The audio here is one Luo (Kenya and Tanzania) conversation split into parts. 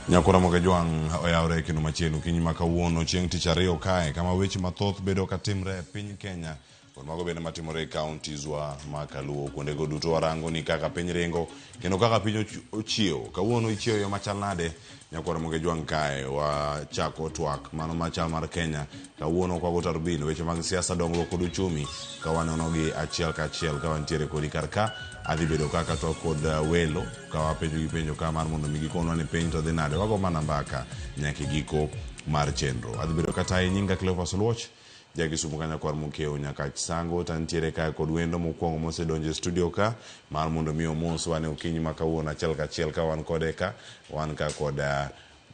Nyakura Mogajwang' oyawre kendo machiegni okinyi ma kawuono chieng' tich ariyo kae kama weche mathoth bedo ka timre e piny Kenya kod mago bende matimore e counties wa ma kaluo. Kuondego duto warango ni kaka piny ringo kendo kaka piny ochiewo. Kawuono ichiewo e yo machal nade? Nyakwar Mogejwang' kae wachako twak mano machal mar Kenya. Kawuono ok wago tarubin weche mag siasa, dongruok kod uchumi ka wanono gi achiel ka achiel ka wantiere kodi kar ka. Adhi bedo kaka twak kod welo ka wapenjo gi penjo ka mar mondo mi gikonwa ni piny to dhi nade. Wago mana mbaka nyaka e giko mar chenro. Adhi bedo katayi nyinga Cleophas Oluoch. Ja Kisumu ka nyakwar Mokeo Nyakach Sango to antiere kae kod wendo mokwongo mosedonjo e studio ka mar mondo mi omoswa ne okinyi ma kawuono achiel kachiel ka wan kode ka wan ka kod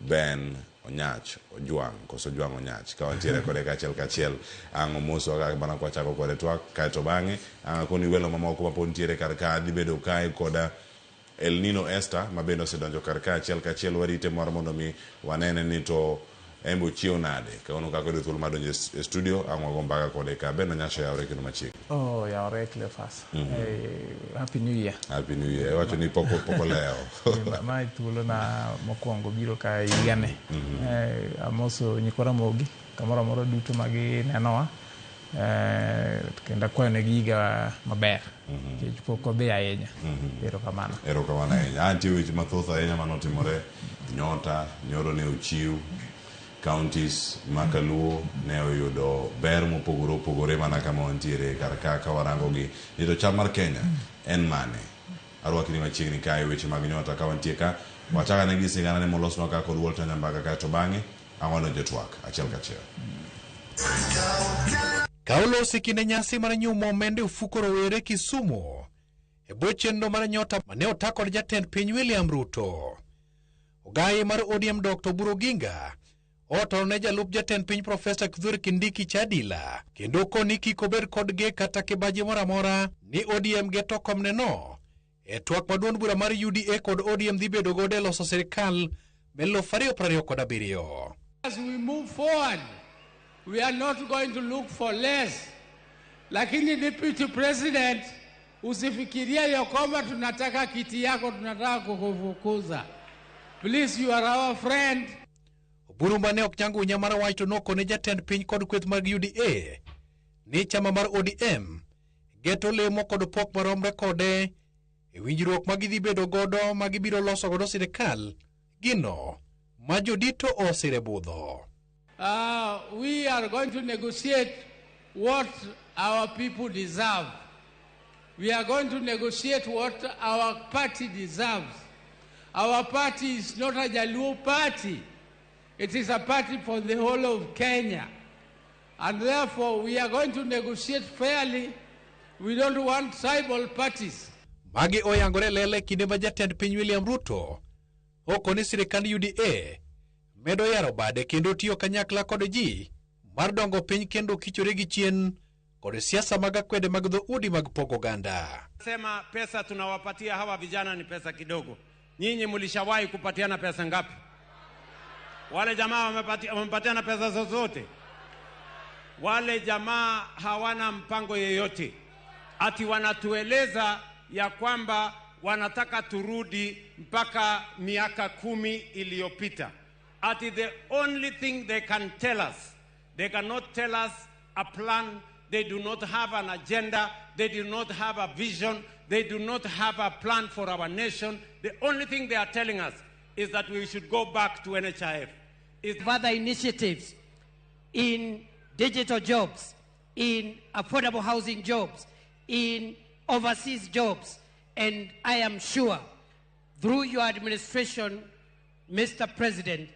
Ben Onyach Ojwang' koso Ojwang' Onyach ka wantiere kode ka achiel kachiel ang' omoswa ka mana kwachako kode twak kaeto bang'e ang' akoni welo mamoko mapod nitiere kar ka adhi bedo kae koda El Nino Esther ma bende osedonjo kar ka achiel kachiel warite mar mondo mi wanene ni to en be ochiew nade kawuono kaka oyudo thuolo mar donjo e studio ang' wago mbaka kode ka Ben Onyach oyawre kendo machiegni. Oh, oyawre Cleophas. Eh, happy New Year. Happy New Year. Iwacho ni pok pok olewo. Mae thuolo na mokwongo biro ka higani. Eh, amoso nyikwa Ramogi kamoro amora duto ma ginenowa. Eh, kendo akwayo negi higa maber. Nikech pok odhi ahinya. Erokamano. Erokamano ahinya. Ah, nitie weche mathoth ahinya manotimore. Nyota nyoro ne ochiw. Counties ma kaluo ne oyudo ber mopogore opogore mana kama wantiere kar ka ka warango gi. Ni to chal mar Kenya en mane? Arwaki ni machiegni kae weche mag nyota ka wantie ka. Wachak ane gi sigana ne molosnwa ka kod Walter Nyambaka kae to bang'e ang' wadonjo e twak achiel kachiel. Ka olosi kinde nyasi mar nyumo omenda e ofuko rowere Kisumu e bwo chenro mar nyota mane ota kod jatend piny William Ruto. Ogayi mar ODM Dr. Oburu Oginga otalo ne jalup jatend piny Profesa Kithure Kindiki Chadila kendo koni kik obed kod ge kata kibaji moro amora ni ODM geto komne no e twak ma duond bura mar UDA kod ODM dhi bedo godo e loso sirikal me 2027. As we move forward, we are not going to look for less. Lakini Deputy President, usifikirie ya kwamba tunataka kiti yako, tunataka kukufukuza. Please, you are our friend. Oburu mane ok nyang unya mar wach to nokone jatend piny kod kweth mag UDA ni chama mar ODM geto lemo kod pok maromre kode e winjruok ma gidhi bedo godo ma gibiro loso godo sirikal gino ma jodito osire budho. We are going to negotiate what our people deserve. We are going to negotiate what our party deserves. Our party is not a Jaluo party. It is a party for the whole of Kenya. And therefore, we are going to negotiate fairly. We don't want tribal parties. Magi oyangore lele kinde ma jatend piny William Ruto okoni sirikand UDA medo yaro bade kendo tiyo kanyakla kod ji mar dongo piny kendo kichore gi chien kod siasa mag akwede mag dhoudi mag pogo oganda. Sema pesa tunawapatia hawa vijana ni pesa kidogo. Nyinyi mlishawahi kupatiana pesa ngapi? Wale jamaa wamepatiana pesa zozote? Wale jamaa hawana mpango yeyote, ati wanatueleza ya kwamba wanataka turudi mpaka miaka 10 iliyopita. Ati the only thing they can tell us, they cannot tell us a plan, they do not have an agenda, they do not have a vision, they do not have a plan for our nation. The only thing they are telling us is that we should go back to NHIF. Is other initiatives in digital jobs, in affordable housing jobs, in overseas jobs, and I am sure through your administration, Mr. President,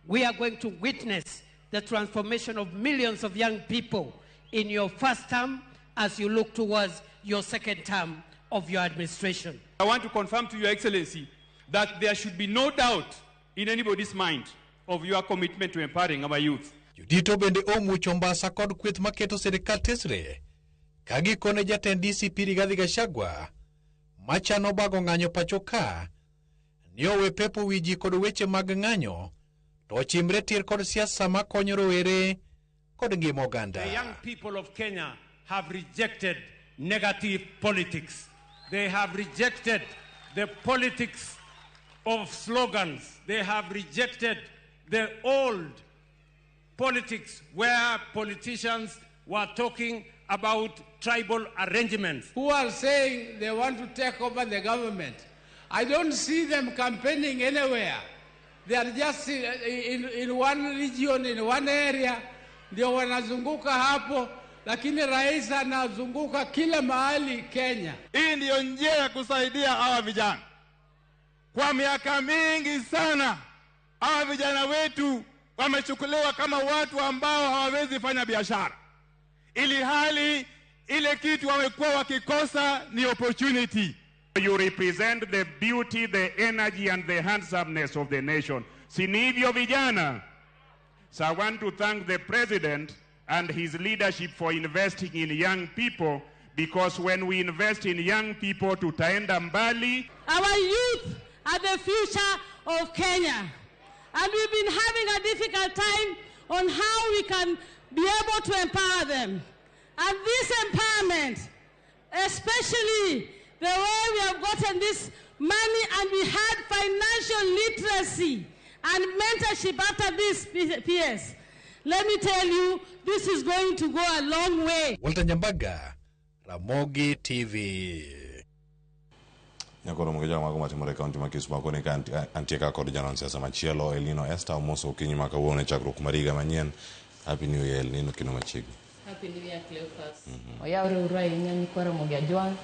we are going to witness the transformation of millions of young people in your first term as you look towards your second term of your administration. I want to confirm to Your Excellency that there should be no doubt in anybody's mind of your commitment to empowering our youth. Jodito bende omucho mbasa kod kweth maketo sirikal tesre ka gikone jatend DCP Rigathi Gachagua machano bago ng'anyo pacho ka Ni owe pepo wi ji kod weche mag ng'anyo to ochimre tir kod siasa makonyo rowere kod ngima oganda. The young people of Kenya have rejected negative politics. They have rejected the politics of slogans. They have rejected the old politics where politicians were talking about tribal arrangements. Who are saying they want to take over the government. I don't see them campaigning anywhere. They are just in one region, in one area, ndio wanazunguka hapo, lakini rais anazunguka kila mahali Kenya. Hii ndiyo njia ya kusaidia hawa vijana. Kwa miaka mingi sana hawa vijana wetu wamechukuliwa kama watu ambao hawawezi fanya biashara, ili hali ile kitu wamekuwa wakikosa ni opportunity. You represent the beauty, the energy and the handsomeness of the nation. Si ni hivyo vijana? So I want to thank the president and his leadership for investing in young people, because when we invest in young people tutaenda mbali. Our youth are the future of Kenya. And we've been having a difficult time on how we can be able to empower them. And this empowerment, especially the way we have gotten this money and we had financial literacy and mentorship after this PS. Let me tell you, this is going to go a long way. Walter Nyambaga, Ramogi TV. Nyakoro mgeja mago matimore e kaunti ma Kisumu koni ka antie ka kod janon siasa machielo Elnino Esther omoso okinyi ma kawuono e chakruok mar higa manyien. Happy New Year Elnino, kendo machiegni. Happy New Year Cleophas. Oyawre uru ahinya nyikwa Ramogi Ajwang'.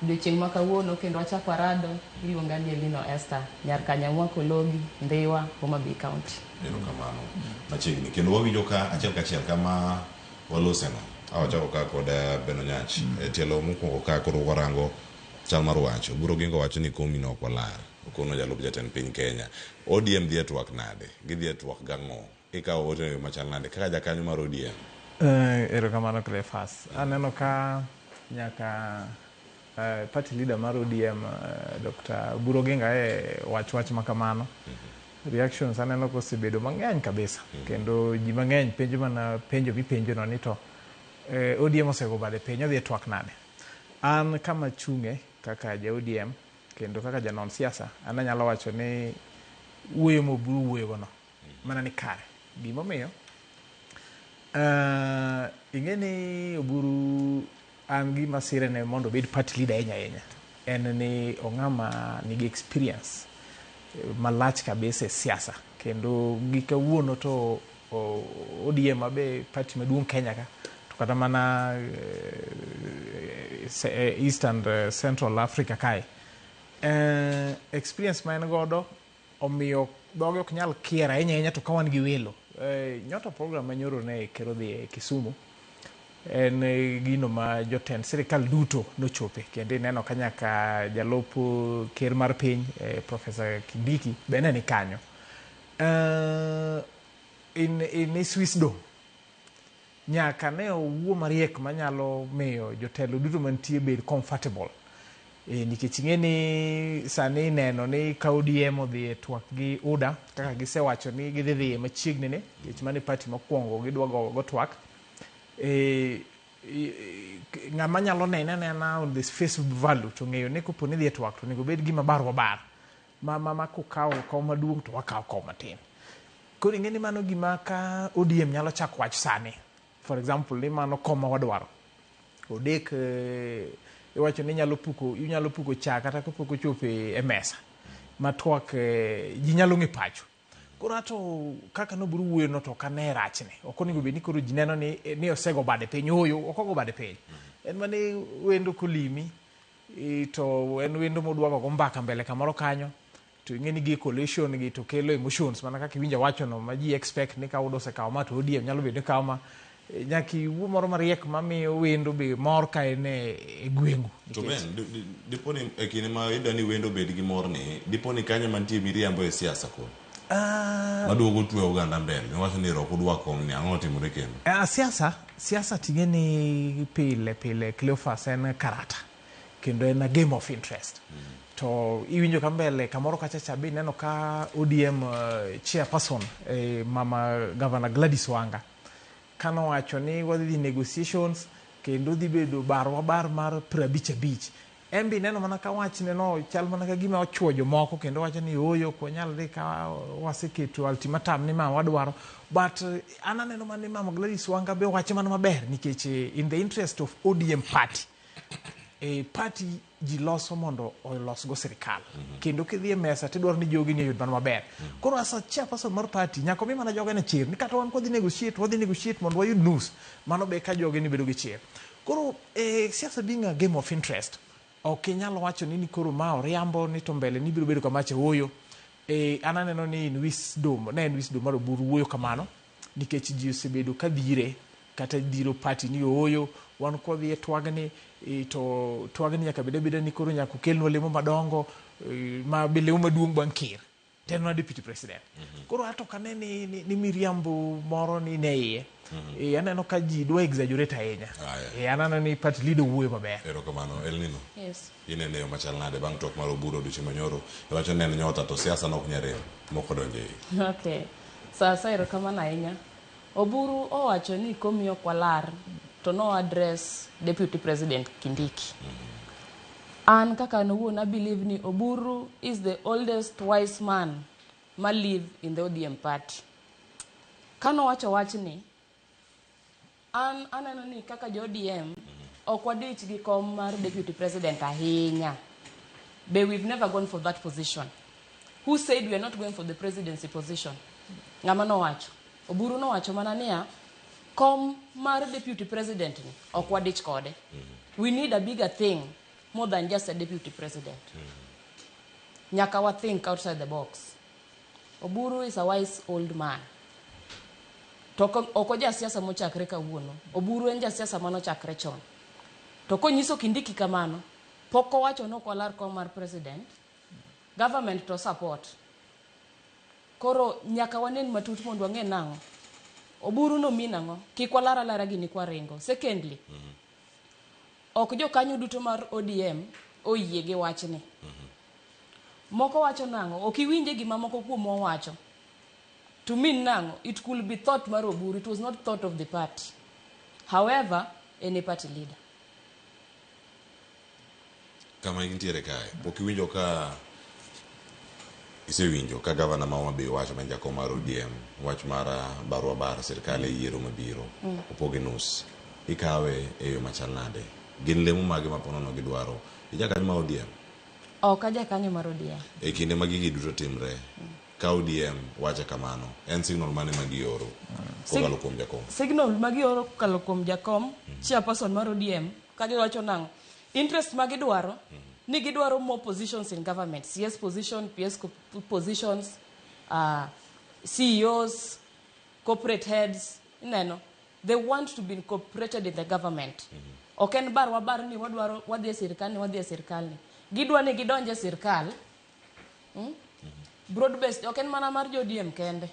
Odiochieng' ma kawuono kendo wachako arado, iluonga ni Elnino Esther, nyar Kanyamwa Kologi, Ndhiwa, Homa Bay County. Erokamano. Machiegni. Kendo wawinjo ka achiel kachiel kama waloseno. Awachako ka kod Beno Nyach. E tielo mokwongo ka koro warango chal mar wach. Oburu Oginga wacho ni komi no ok walar. Okono jalup jatend piny Kenya. ODM dhi e twak nade? Gidhi e twak gang'o? Ikawo ote e yo machal nade kaka jakanyo mar ODM? Erokamano Cleophas. Aneno ka nyaka party leader mar ODM Dr. Oburu Oginga e wach wach makamano. Reactions aneno kosebedo mang'eny kabisa. Kendo ji mang'eny penjo mana penjo mipenjo no ni to ODM osego bade piny odhi e twak nade. An kama chung'e kaka ja ODM kendo kaka janon siasa, an anyalo wacho ni wuoyo ma Oburu wuoyo go no mana ni kare. Gimomiyo ing'e ni Oburu an gima sire ne mondo obed party leader ahinya ahinya en ni ong'ama nigi experience malach kabisa e siasa kendo gi kawuono to ODM abe party maduong' Kenya ka to kata mana East and Central Africa kae experience ma en godo omiyo dhoge ok nyal kier ahinya ahinya to ka wan gi welo. Nyota program manyoro ne ker odhi e Kisumu en gino ma jotend sirikal duto nochope kendo ineno ka nyaka jalup ker mar piny Professor Kindiki be ne ni kanyo. In his wisdom nyaka ne owuo mariek manyalo miyo jotelo duto mantie bed comfortable. Nikech ing'e ni sani ineno ni ka ODM odhi e twak gi UDA kaka gisewacho ni gidhi dhiye machiegni ni nikech mano e party mokwongo gidwa go twak. Ng'ama nyalo nene anena on this face value to ng'eyo ni kopo ni idhi e twak to onego bed gima bar wabar ma kokawo kom maduong' to wakawo kom matin. Koro ing'e ni mano gima ka ODM nyalo chako wach sani. For example ni mano kom ma wadwaro. Odek iwacho ni inyalo puko chak kata kapok ochopo e mesa ma twak ji nyalo ng'e pacho. Koro ato kaka nobiro wuoyo no to ok ane rachne. Ok onego bed ni koro ji neno ni osego bade piny. Ooyo, ok ogo bade piny. En mana wendo kolimi to en wendo modwa gogo mbaka mbele kamoro kanyo to ing'e ni gi coalition gi to kelo emotions mana kaka iwinjo wacho no ma ji expect ni ka UDA osekawo ma to ODM nyalo bedo ni kawo ma. Nyaka iwuo moro mariek mamiyo wendo be mor ka en e gweng'u. To Ben, dipo ni e kinde ma iyudo ni wendo bed gi mor ni, dipo ni kanyo mantie miriambo e siasa koro? Maduogo twe oganda mbele, niwacho ni ok udwa kom ni, ang'o otimore kendo? Siasa ting'e ni pile pile Cleophas en karata kendo en a game of interest. To iwinjo ka mbele kamoro kacha cha be ineno ka ODM chairperson mama Governor Gladys Wanga kanowacho ni wadhi dhi negotiations kendo dhi bedo barwa bar mar 55. En be ineno mana ka wachne no chal mana ka gima ochuo jomoko kendo wacho ni ooyo ok wanyal dhi ka waseketo ultimatum ni ma wadwaro. But an aneno mana ni mama Gladys Wanga be owache mana maber nikech in the interest of ODM party, party ji loso mondo olosgo sirikal. Kendo kidhi e mesa tidwaro ni jogi ni oyud mana maber. Koro as a chairperson mar party nyaka omi mana joge ne chir ni kata wan kwadhi negotiate, wadhi negotiate mondo wayud nus. Mano be ka joge ni bedo gi chir. Koro siasa being a game of interest, ok inyal wacho ni koro ma oriambo ni to mbele ni biro bedo kamacha ooyo. An aneno ni in wisdom, ne en wisdom mar Oburu wuoyo kamano nikech ji osebedo ka dhire kata dhiro party ni ooyo wan kwadhi e twagni to twagni nyaka bed abeda ni koro nyaka okelnwa lemo madongo ma be lemo maduong' bang' ker to en mana deputy president. Koro ato ok ane ni miriambo moro ni ne iye. Aneno ka ji dwa exaggerate ahinya. An aneno ni party leader wuoyo maber. Erokamano. Elnino. Yes. Inene yo machal nade bang' twak mar Oburu odiochieng' manyoro? Iwacho ni en nyota to siasa nok nyarem moko donjo iye. Okay. Sasa erokamano ahinya. Oburu owacho ni komi ok walar to no address Deputy President Kindiki. An kaka an owuon I believe ni Oburu is the oldest wise man ma live in the ODM party. Kanowacho wachni, an aneno ni kaka jo ODM ok wadich gi kom mar Deputy President ahinya. Be we've never gone for that position. Who said we are not going for the presidency position? Ng'ama nowacho? Oburu nowacho mana niya, kom mar Deputy President ni ok wadich kode. We need a bigger thing more than just a deputy president. Nyaka wa think outside the box. Oburu is a wise old man. To ok oja siasa mochakre kawuono. Oburu en jasiasa manochakre chon. To konyiso Kindiki kamano, pok owacho ni ok walar kom mar president, government to support. Koro nyaka wanen matut mondo wang'e nang'o. Oburu no mean ang'o? Kik walar alara gini kwaringo. Secondly, ok jokanyo duto mar ODM oyie gi wachni. Moko wacho nang'o? Ok iwinje gima moko kuomwa wacho. To mean nang'o? It could be thought mar Oburu. It was not thought of the party. However, any party leader. Kama intiere kae, pok iwinjo ka isewinjo ka gavana ma Homa Bay wacho ma en jakom mar ODM wach mar barua bar sirkal e yiero mabiro opoge nus. Ikawe e yo machal nade? Gin lemo mage ma ponono gidwaro? Ijakanyo mar ODM? Ok ajakanyo mar ODM. E kinde ma gigi duto timre, ka ODM wacho kamano, en signal mane ma gioro kokalo kuom jakom? Signal ma gioro kokalo kuom jakom, chairperson mar ODM, ka giwacho nang'o? Interest ma gidwaro, ni gidwaro more positions in government, CS position, PS positions, CEOs, corporate heads, ineno. They want to be incorporated in the government. Ok en bar wabar ni wadwaro wadhi e sirkal ni wadhi e sirkal ni. Gidwa ni gidonj e sirkal. Broad based, ok en mana mar jo ODM kende.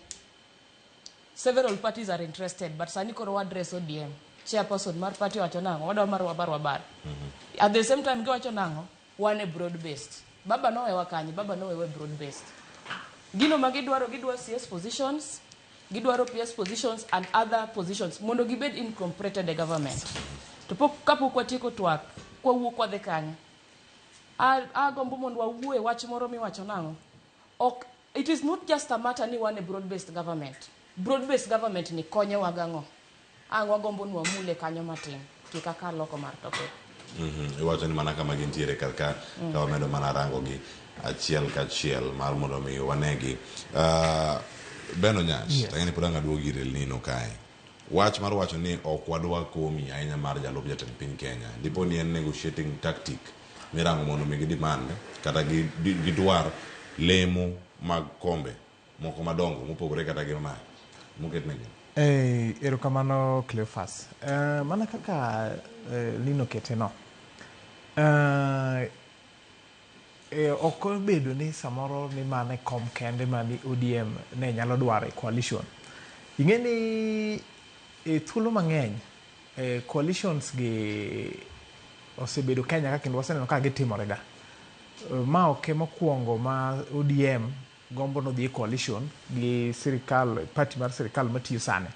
Several parties are interested, but sani koro address ODM. Chairperson mar party wacho nang'o? Wadwa mar wabar wabar. At the same time giwacho nang'o? Wan e broad based. Baba nowewa kanye? Baba nowewa e broad based. Gino ma gidwaro, gidwaro CS positions, gidwaro PS positions and other positions mondo gibed incorporated e government. To pok kapok watieko twak, kwawuok wadhi kanye? Agombo mondo wawuo e wach moro miwacho nang'o? Ok, it is not just a matter ni wan e broad based government. Broad based government ni konyowa gang'o? Ang' wagombo ni wamule kanyo matin. Kik akal oko mar topic. Iwacho ni mana kama gintiere kar ka, ka wamedo mana rango gi achiel kachiel mar mondo mi wanegi. Ben Onyach, Yes. tang'e ni pod ang' aduogi ir Elnino kae. Wach mar wacho ni ok wadwa komi ahinya mar jalup jatend piny Kenya. Dipo ni en negotiating tactic mirango mondo mi gi demand kata gidwar lemo mag kombe moko madongo mopogore kata gi mae moketnegi. Erokamano Cleophas. Mana kaka Lino kete no. Ok obedo ni samoro ni mane kom kende mani ODM ne nyalo dwaro e coalition. Ing'e ni e thuolo mang'eny coalitions gi osebedo Kenya ka kendo waseneno ka gitimore ga. Ma ok e mokwongo ma ODM gombo nodhi e coalition gi sirikal, party mar sirikal matiyo sani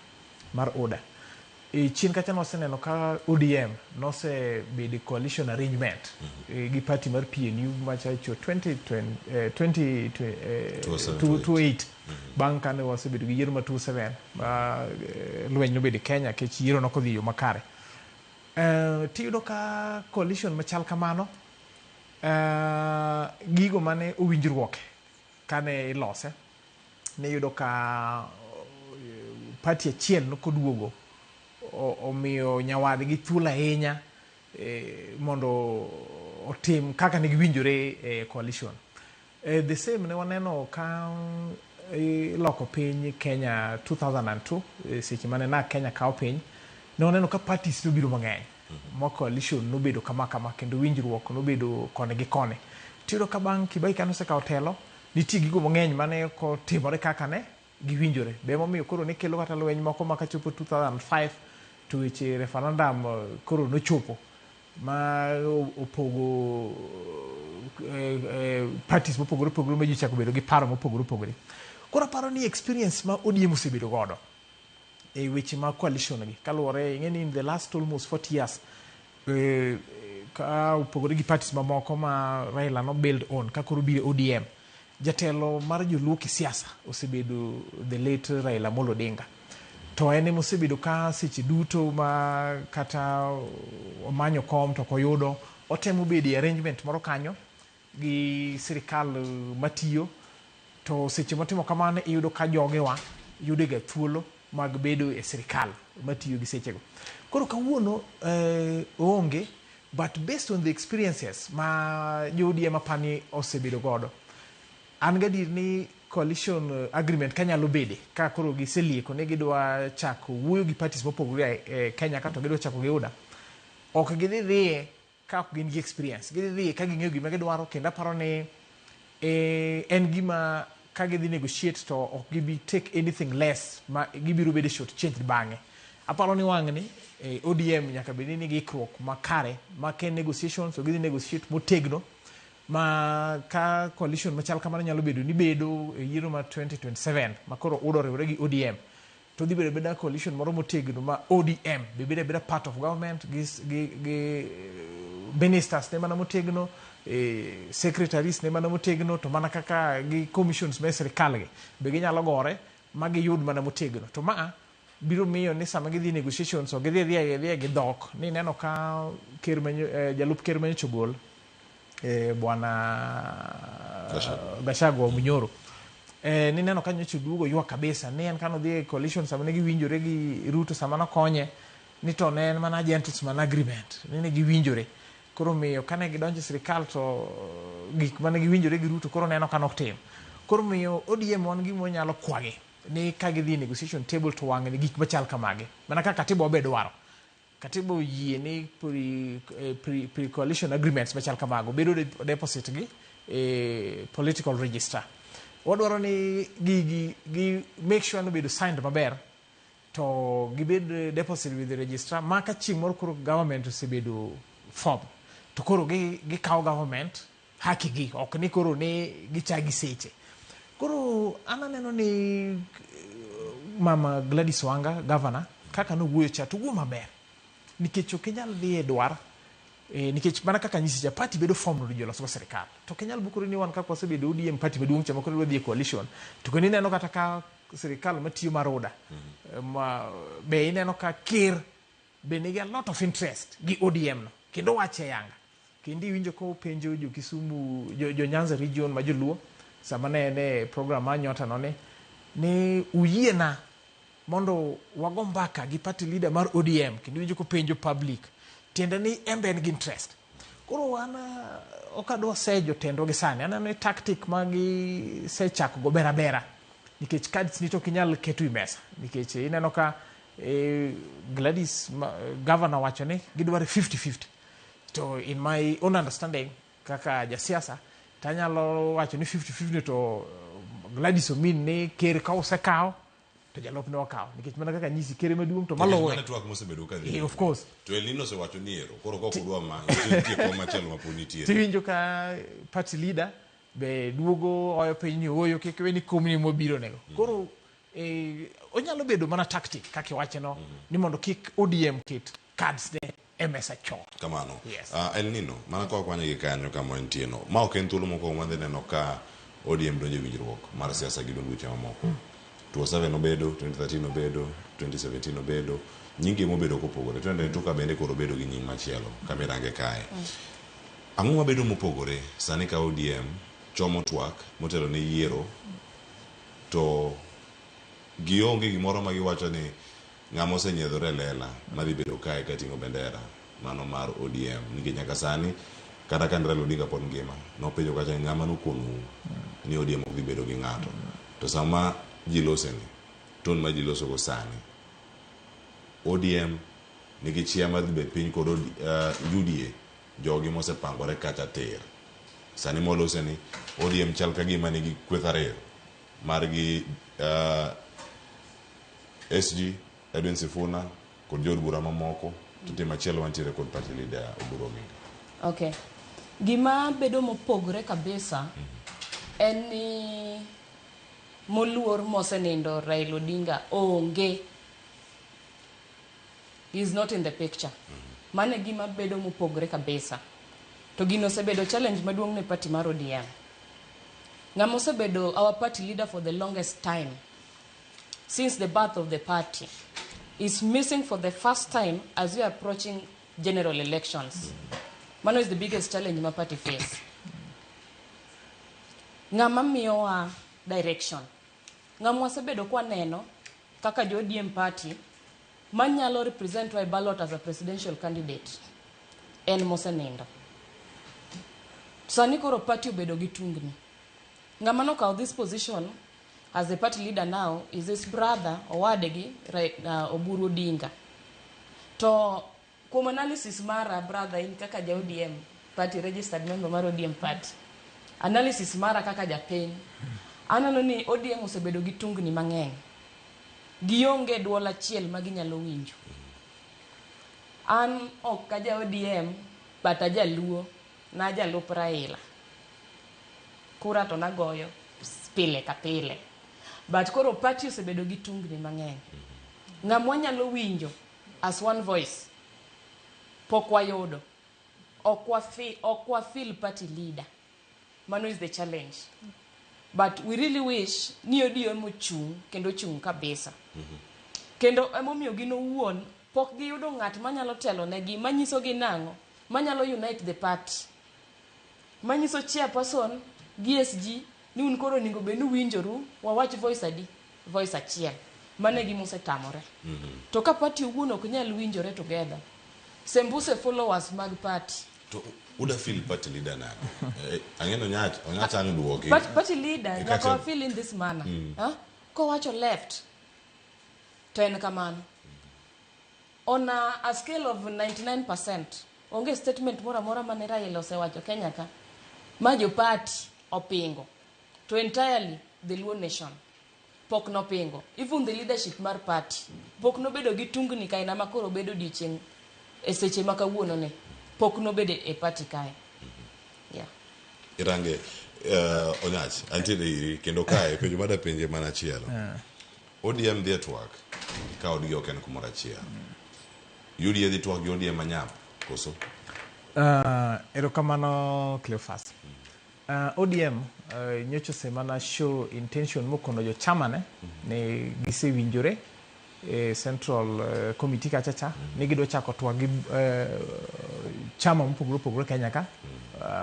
mar UDA. E chien kacha nwaseneno ka ODM nosebedo e coalition arrangement gi party mar PNU machacho 2008 bang' kane wasebedo gi yiero ma 2007 ma lweny nobedo e Kenya kech yiero nokodhi e yo makare. Tiyudo ka coalition machal kamano, gigo mane owinjruok kane ilose, niyudo ka party achiel nokoduogo omiyo nyawadgi thuolo ahinya mondo otim kaka ne giwinjore e coalition. The same ne waneno ka iloko piny Kenya 2002, seche mane NARC Kenya kawo piny, ne waneno ka parties nobiro mang'eny ma coalition nobedo kama kama kendo winjruok nobedo koni gi koni. Tiyudo ka bang' Kibaki kane osekawo telo, nitie gigo mang'eny mane ok otimore kaka ne giwinjore. Be emomiyo koro ne kelo kata lweny moko ma kachopo 2005 to weche referendum koro nochopo ma opogo parties mopogore opogore ma ji ochako bedo gi paro mopogore opogore. Koro aparo ni experience ma ODM osebedo godo e weche mag coalition gi kaluwore, ing'e ni in the last almost 40 years, ka opogore gi parties mamoko ma Raila no build on ka koro biro ODM, jatelo mar joluo kisiasa osebedo the late Raila Amolo Odinga. To en ema osebedo ka seche duto ma kata omanyo kom to ok oyudo, otemo bedo e arrangement moro kanyo gi sirikal matiyo. To seche motimo kamano, iyudo ka jogewa yudo ga thuolo mag bedo e sirikal matiyo gi sechego. Koro kawuono oonge, but based on the experiences ma jo ODM apani osebedo godo, an gadier ni coalition agreement kanyalo bede ka koro giselieko ni gidwa chako wuoyo gi parties mopogore e Kenya ka to gidwa chako gi UDA, ok gidhi dhiye ka ok gin gi experience. Gidhi dhiye ka ging'eyo gima gidwaro, kendo aparo ni en gima ka gidhi negotiate to ok gibi take anything less ma gibiro bedo short changed bang'e. Aparo ni wang'ni ODM nyaka bed ni nigi ikruok makare ma ka en negotiations to gidhi negotiate motegno ma ka coalition machal kamano nyalo bedo ni bedo e yiero mar 2027 ma koro UDA oriwore gi ODM, to dhi bedo abeda coalition moro motegno ma ODM be bedo abeda part of government gi ministers ne mana motegno, secretaries ne mana motegno, to mana kaka gi commissions ma e sirikal gi be ginyalo gore ma giyud mana motegno. To ma biro miyo ni sama gidhi negotiations, ok gidhi adhiya adhiya gi dhok ni ineno ka ker jalup ker manyocha ogol, bwana Gachagua Munyoro, nineno ka nyocha oduogo ywak kabisa ni en kanodhi e coalition sama ne giwinjore gi Ruto, sama nokonye ni to ne en mana gentleman agreement ni ne giwinjore. Koro miyo kane gidonjo e sirikal to gik mane giwinjore gi Ruto koro neno ka nok tim. Koro miyo ODM wan gima wanyalo kwagi ni ka gidhi e negotiation table to wang'ni gik machal kamagi mana kaka katiba wabe dwaro. Katiba oyie ni pre coalition agreements machal kamago bedo deposit gi e political register. Wadwaro ni gigi gi make sure ni obedo signed maber to gibed deposit with the registrar, ma ka chieng' moro koro government osebedo form to koro gikawo government haki gi, ok ni koro ni gichagi seche. Koro an aneno ni mama Gladys Wanga, governor, kaka nowuoyo cha to owuoyo maber, nikech ok inyal dhi e dwar, nikech mana kaka nyisi cha, party bedo form mondo ji olosgo sirikal, to ok inyal bukori ni wan kaka wasebedo ODM party maduong' cha ma koro idwa dhi e coalition, to kendo ineno kata ka sirikal matiyo mar UDA ma, be ineno ka ker be nigi a lot of interest gi ODM no, kendo wache yanga, kendo iwinjo ka openjo jo Kisumu, jo Nyanza region ma joluo sama ne en e program mar Nyota no ni uyiena mondo wago mbaka gi party leader mar ODM, kendo iwinjo kopenjo public, tiende ni en be en gi interest. Koro an ok adwa seyo jotendwa gi sani. Aneno ni tactic ma gisechako go ber abera, nikech cards ni to ok inyal keto e mesa, nikech ineno ka Gladys governor wacho ni gidwaro 50-50, to in my own understanding kaka jasiasa tanyalo wacho ni 50-50 to Gladys omin ni ker ka osekawo to jalupne okawo nikech mana kaka nyisi kere maduong' to Nikech maluwe mano twak mosebedo ka dhi. Eh, of course. To El Nino osewacho ni ero, koro kok udwa ma, nitie kom machielo ma pod nitie. Tiwinjo ka party leader be duogo oyo piny ni ooyo kik we ni komni mobiro nego. Koro onyalo bedo mana tactic kaka iwache no ni mondo kik ODM ket cards ne e mesa chon. Kamano. Yes. El Nino, mana ka wakwanye gi kanyo kama entie no, ma ok en thuolo mokwongo madhi neno ka ODM donjo e winjruok mar siasa gi duond buche mamoko. 2007 obedo, 2013 obedo, 2017 obedo, nyinge mobedo kopogore. 2022 ka bende koro obedo gi nying machielo kama irange kae. Ang'o mabedo mopogore sani ka ODM chomo twak motelo ne yiero to gionge gimoro ma giwacho ni ng'ama osenyiedhore e lela madhi bedo kae kating'o bendera mano mar ODM nikech nyaka sani kata ka Raila Odinga pod ngima nopenjo kacha ni ng'ama nokonu ni ODM ok dhi bedo gi ng'ato to sama ji loseni ton ma ji losogo sani ODM nigi chia madhi bet piny kod UDA jogi mosepangore kacha tir sani moloseni ODM chal ka gima nigi kweth ariyo margi SG Edwin Sifuna kod jood bura mamoko to nitie machielo mantiere kod party leader Oburu Oginga. Okay. Gima bedo mopogore kabisa en ni moluor mosenindo Raila Odinga onge. He is not in the picture. Mano e gima bedo mopogore kabisa. To gino osebedo challenge maduong' ne party mar ODM. Ng'ama osebedo our party leader for the longest time since the birth of the party is missing for the first time as we are approaching general elections. Mano is the biggest challenge ma party face. Ng'ama miyowa direction. Ng'ama wasebedo kwaneno kaka jo ODM party manyalo represent wa e ballot as a presidential candidate en mosenindo. Sani koro party obedo gi tungni. Ng'ama nokawo this position as the party leader now is his brother owadgi Oburu Odinga. To kuom analysis mara brother in kaka ja ODM party registered member mar ODM party. Analysis mara kaka japiny aneno ni ODM osebedo gi tungni mang'eny. Gionge duol achiel ma ginyalo winjo. An ok aja ODM but ajaluo na jalup Raila. Kura to nagoyo pile ka pile. But koro party osebedo gi tungni mang'eny. Ng'ama wanyalo winjo as one voice pok wayudo. Ok wa feel party leader. Mano is the challenge. But we really wish ni ODM ochung' kendo ochung' kabisa. Kendo emomiyo gin owuon pok giyudo ng'at manyalo telo negi manyiso gi nang'o manyalo unite the party. Manyiso chairperson gi SG ni un koro onego bed ni uwinjoru wawach voice adi voice achiel. Mano e gima osetamore. To ka party owuon ok nyal winjore together sembuse followers mag party. To uda feel party leader nade? Ang'eno Onyach ang' duoki. Party leader nyaka wa feel in this manner. Kowacho left to en kamano. On a scale of 99% onge statement moro amora mane Raila osewacho Kenya ka ma jo party opingo to entirely the Luo nation pok nopingo. Even the leadership mar party pok nobedo gi tungni kaina ma koro bedo odiochieng' e seche ma kawuono ni pok nobedo e party kae. Yeah. Irange Onyach antiere iri kendo kae penjo mada penje mana achiel. ODM dhi e twak ka odgi ok en kumoro achiel. UDA dhi twak gi ODM manyap koso? Erokamano Cleophas. ODM nyocha osemana show intention mokono jo chama ne ni gisewinjore e Central Committee kacha cha ni gidwa chako twak gi chama mopogore opogore Kenya ka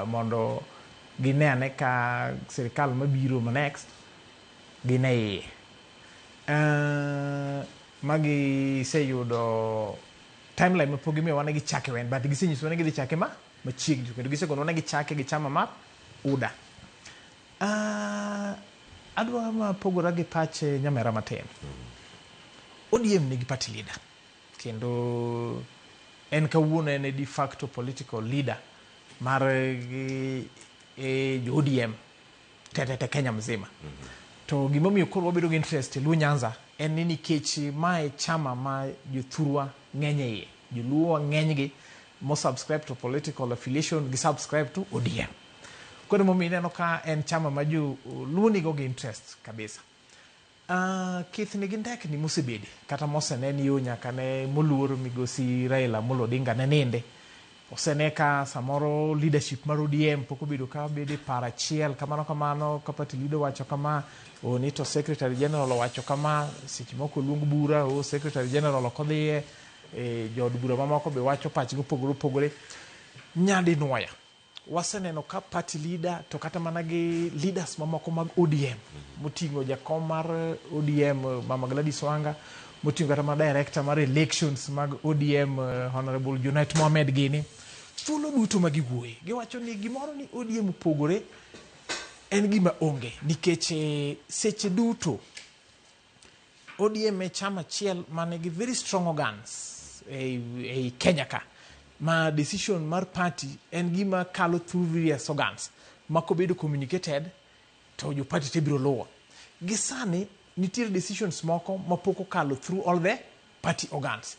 mondo gine ane ka sirikal mabiro ma next gin e iye. Magi timeline ma pok gimiyowa ni gichake wen but gisenyisowa ni gidhi chake ma machiegni kendo gisekonwa ni gichake gi chama mar UDA. Adwa mapogora gi pache nyamera matin. ODM nigi party leader kendo en kawuono en e de facto political leader mar jo ODM te Kenya mzima. To gimomiyo koro wabedo gi interest e Luo Nyanza en ni nikech mae chama ma jothurwa ng'eny e iye, joluo wa ng'enygi mo subscribe to political affiliation gi subscribe to ODM. Koro emomiyo ineno ka en chama ma joluo nigo gi interest kabisa. Kithni gi ndekni mosebede kata mosene ni yo nyaka ne moluor migosi Raila Amolo Odinga ne ninde. Osene ka samoro leadership mar ODM pok obedo ka bedo e paro achiel kamano kamano ka party leader owacho kama, o ni to secretary general owacho kama, seche moko oluong bura, o secretary general ok odhiye, e, jood bura mamoko be wacho pachgi opogore opogore. Nyadinwoya waseneno ka party leader to kata mana gi leaders mamoko mag ODM moting'o jakom mar ODM Mama Gladys Wanga, moting'o kata mana director mar elections mag ODM Honorable Junet Mohamed gini, thuolo duto ma giwuoye giwacho ni gimoro ni ODM opogore en gima onge nikech seche duto ODM e chama achiel manigi very strong organs ei Kenya ka ma decision mar party en gima kalo through various organs ma kobedo communicated to jo party te biro luwo. Gi sani nitiere decisions moko mapok okalo through all the party organs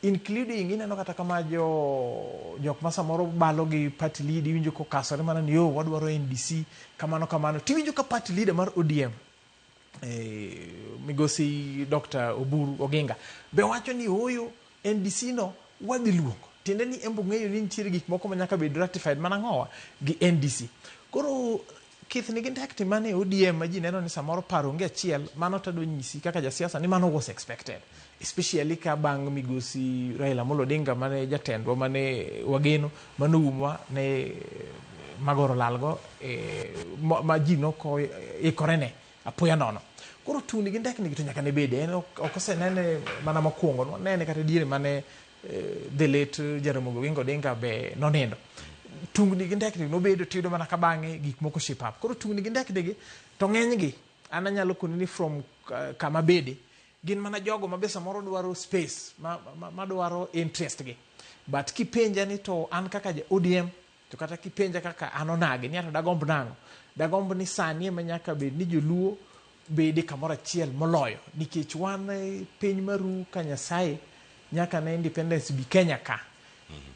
including ineno kata kama jo jok ma samoro balo gi party lead iwinjo kokasore mana ni yo wadwaro NDC kamano kamano tiwinjo ka party leader mar ODM migosi Dr. Oburu Oginga be wacho ni ooyo NDC no wadhi luongo tiende ni embo ng'eyo ni nitiere gik moko ma nyaka bed ratified mana ng'owa gi NDC. Koro kithni gi ndekni mane ODM ma ji neno ni samoro paro onge achiel, mano tadwa nyisi kaka jasiasa ni mano was expected, especially ka bang' migosi Raila Amolo Odinga mane jatendwa mane wageno manoumwa ne magoro lalgo ma ji noko ikore ne apoya nono. Koro tungni gi ndekni gi to nyaka ne bede, en ok osenene mana mokwongo, nwanene kata diere mane the late Jaramogi Oginga Odinga be nonindo. Tungni gi ndekni nobedo tiyudo mana ka bang'e gik moko shape up. Koro tungni gi ndekni gi to ng'enygi an anyalo koni ni from kama bede gin mana jogo ma be samoro dwaro space ma dwaro interest gi. But kipenja ni to an kaka ja ODM to kata kipenja kaka an onagi ni ato dagomb nang'o, dagomb ni sani ema nyaka bed ni joluo bede kamoro achiel moloyo nikech wan piny maru ka Nyasaye nyaka ne independence bi Kenya ka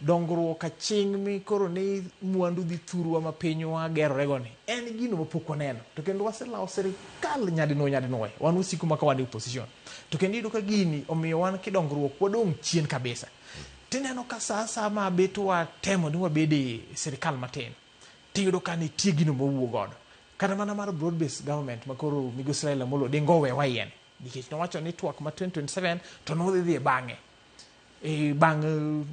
dongruok aching' mi koro ni mwandu dhi thurwa ma pinywa gerore go ni en gino mapok waneno to kendo waselawo sirikal nyadinwoya nyadinwoya wan wasiko maka wan e opposition to kendo iyudo ka gini omiyo wan kidongruok wadong' chien kabisa tineno ka sa asaya ma bet watemo ni wabed e sirikal matin tiyudo ka nitie gino mawuok godo kata mana mar broad based government ma koro migosi Raila Amolo Odinga owewa yien nikech nowacho ni twak ma 2027 to nodhi dhi e bang'e e bang'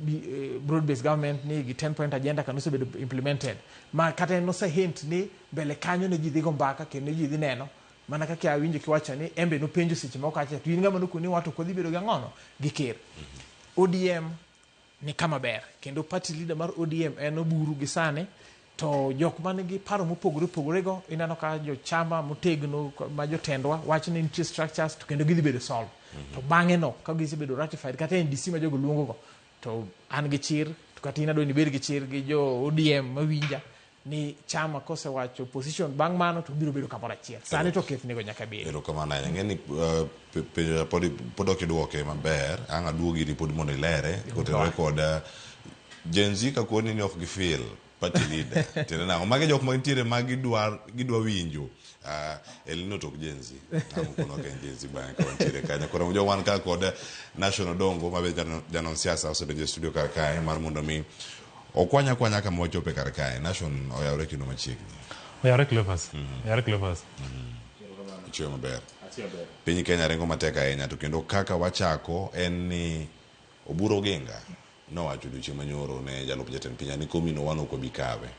broad based government ni gi 10 point agenda ka nosebedo implemented ma kata en nose hint ni mbele kanyo ne ji dhi go mbaka kendo ne ji dhi neno mana kaka awinjo kiwacho ni embe nopenjo seche moko kacha to in ng'ama nokoni wato ok wadhi bedo gi ang'ono gi ker. ODM ni kama ber kendo party leader mar ODM en Oburu gi sani to jok man gi paro mopogore opogore go ineno ka jochama motegno ma jotendwa wacho ni nitie structures to kendo gidhi bedo solve to bang'e no ka gisebedo ratified kata NDC ma jogo luongo go to an gi chir to kata in adwa ni ibed gi chir gi jo ODM mawinja ni chama kosewacho position bang' mano to biro bedo kamoro achiel sani to kethnego nyaka bedi. Erokamano ahinya. Ng'e ni penjo pod ok idwoke maber. Ang' aduogi iri pod mondo ilere kotenore kod Gen Z ka koni ni ok gifeel party leader. Tiende nang'o? Magi jok ma nitiere ma gidwa winjo. Elino to ok Gen Z. Ang' ukono ok en Gen Z bang'e ka wantiere kanyo. Koro jo wan ka kod National Dongo ma be janon siasa osedonjo e studio kar kae mar mondo mi okwany akwanya kama wachope kar kae. Nation oyawre kendo machiegni. Oyawre Cleophas. Oyawre Cleophas. Ichiwo maber. Piny Kenya ringo matek ahinya to kendo kaka wachako en ni Oburu Oginga nowacho odiochieng' manyoro ne jalup jatend piny ni komino wan ok wabi kawe.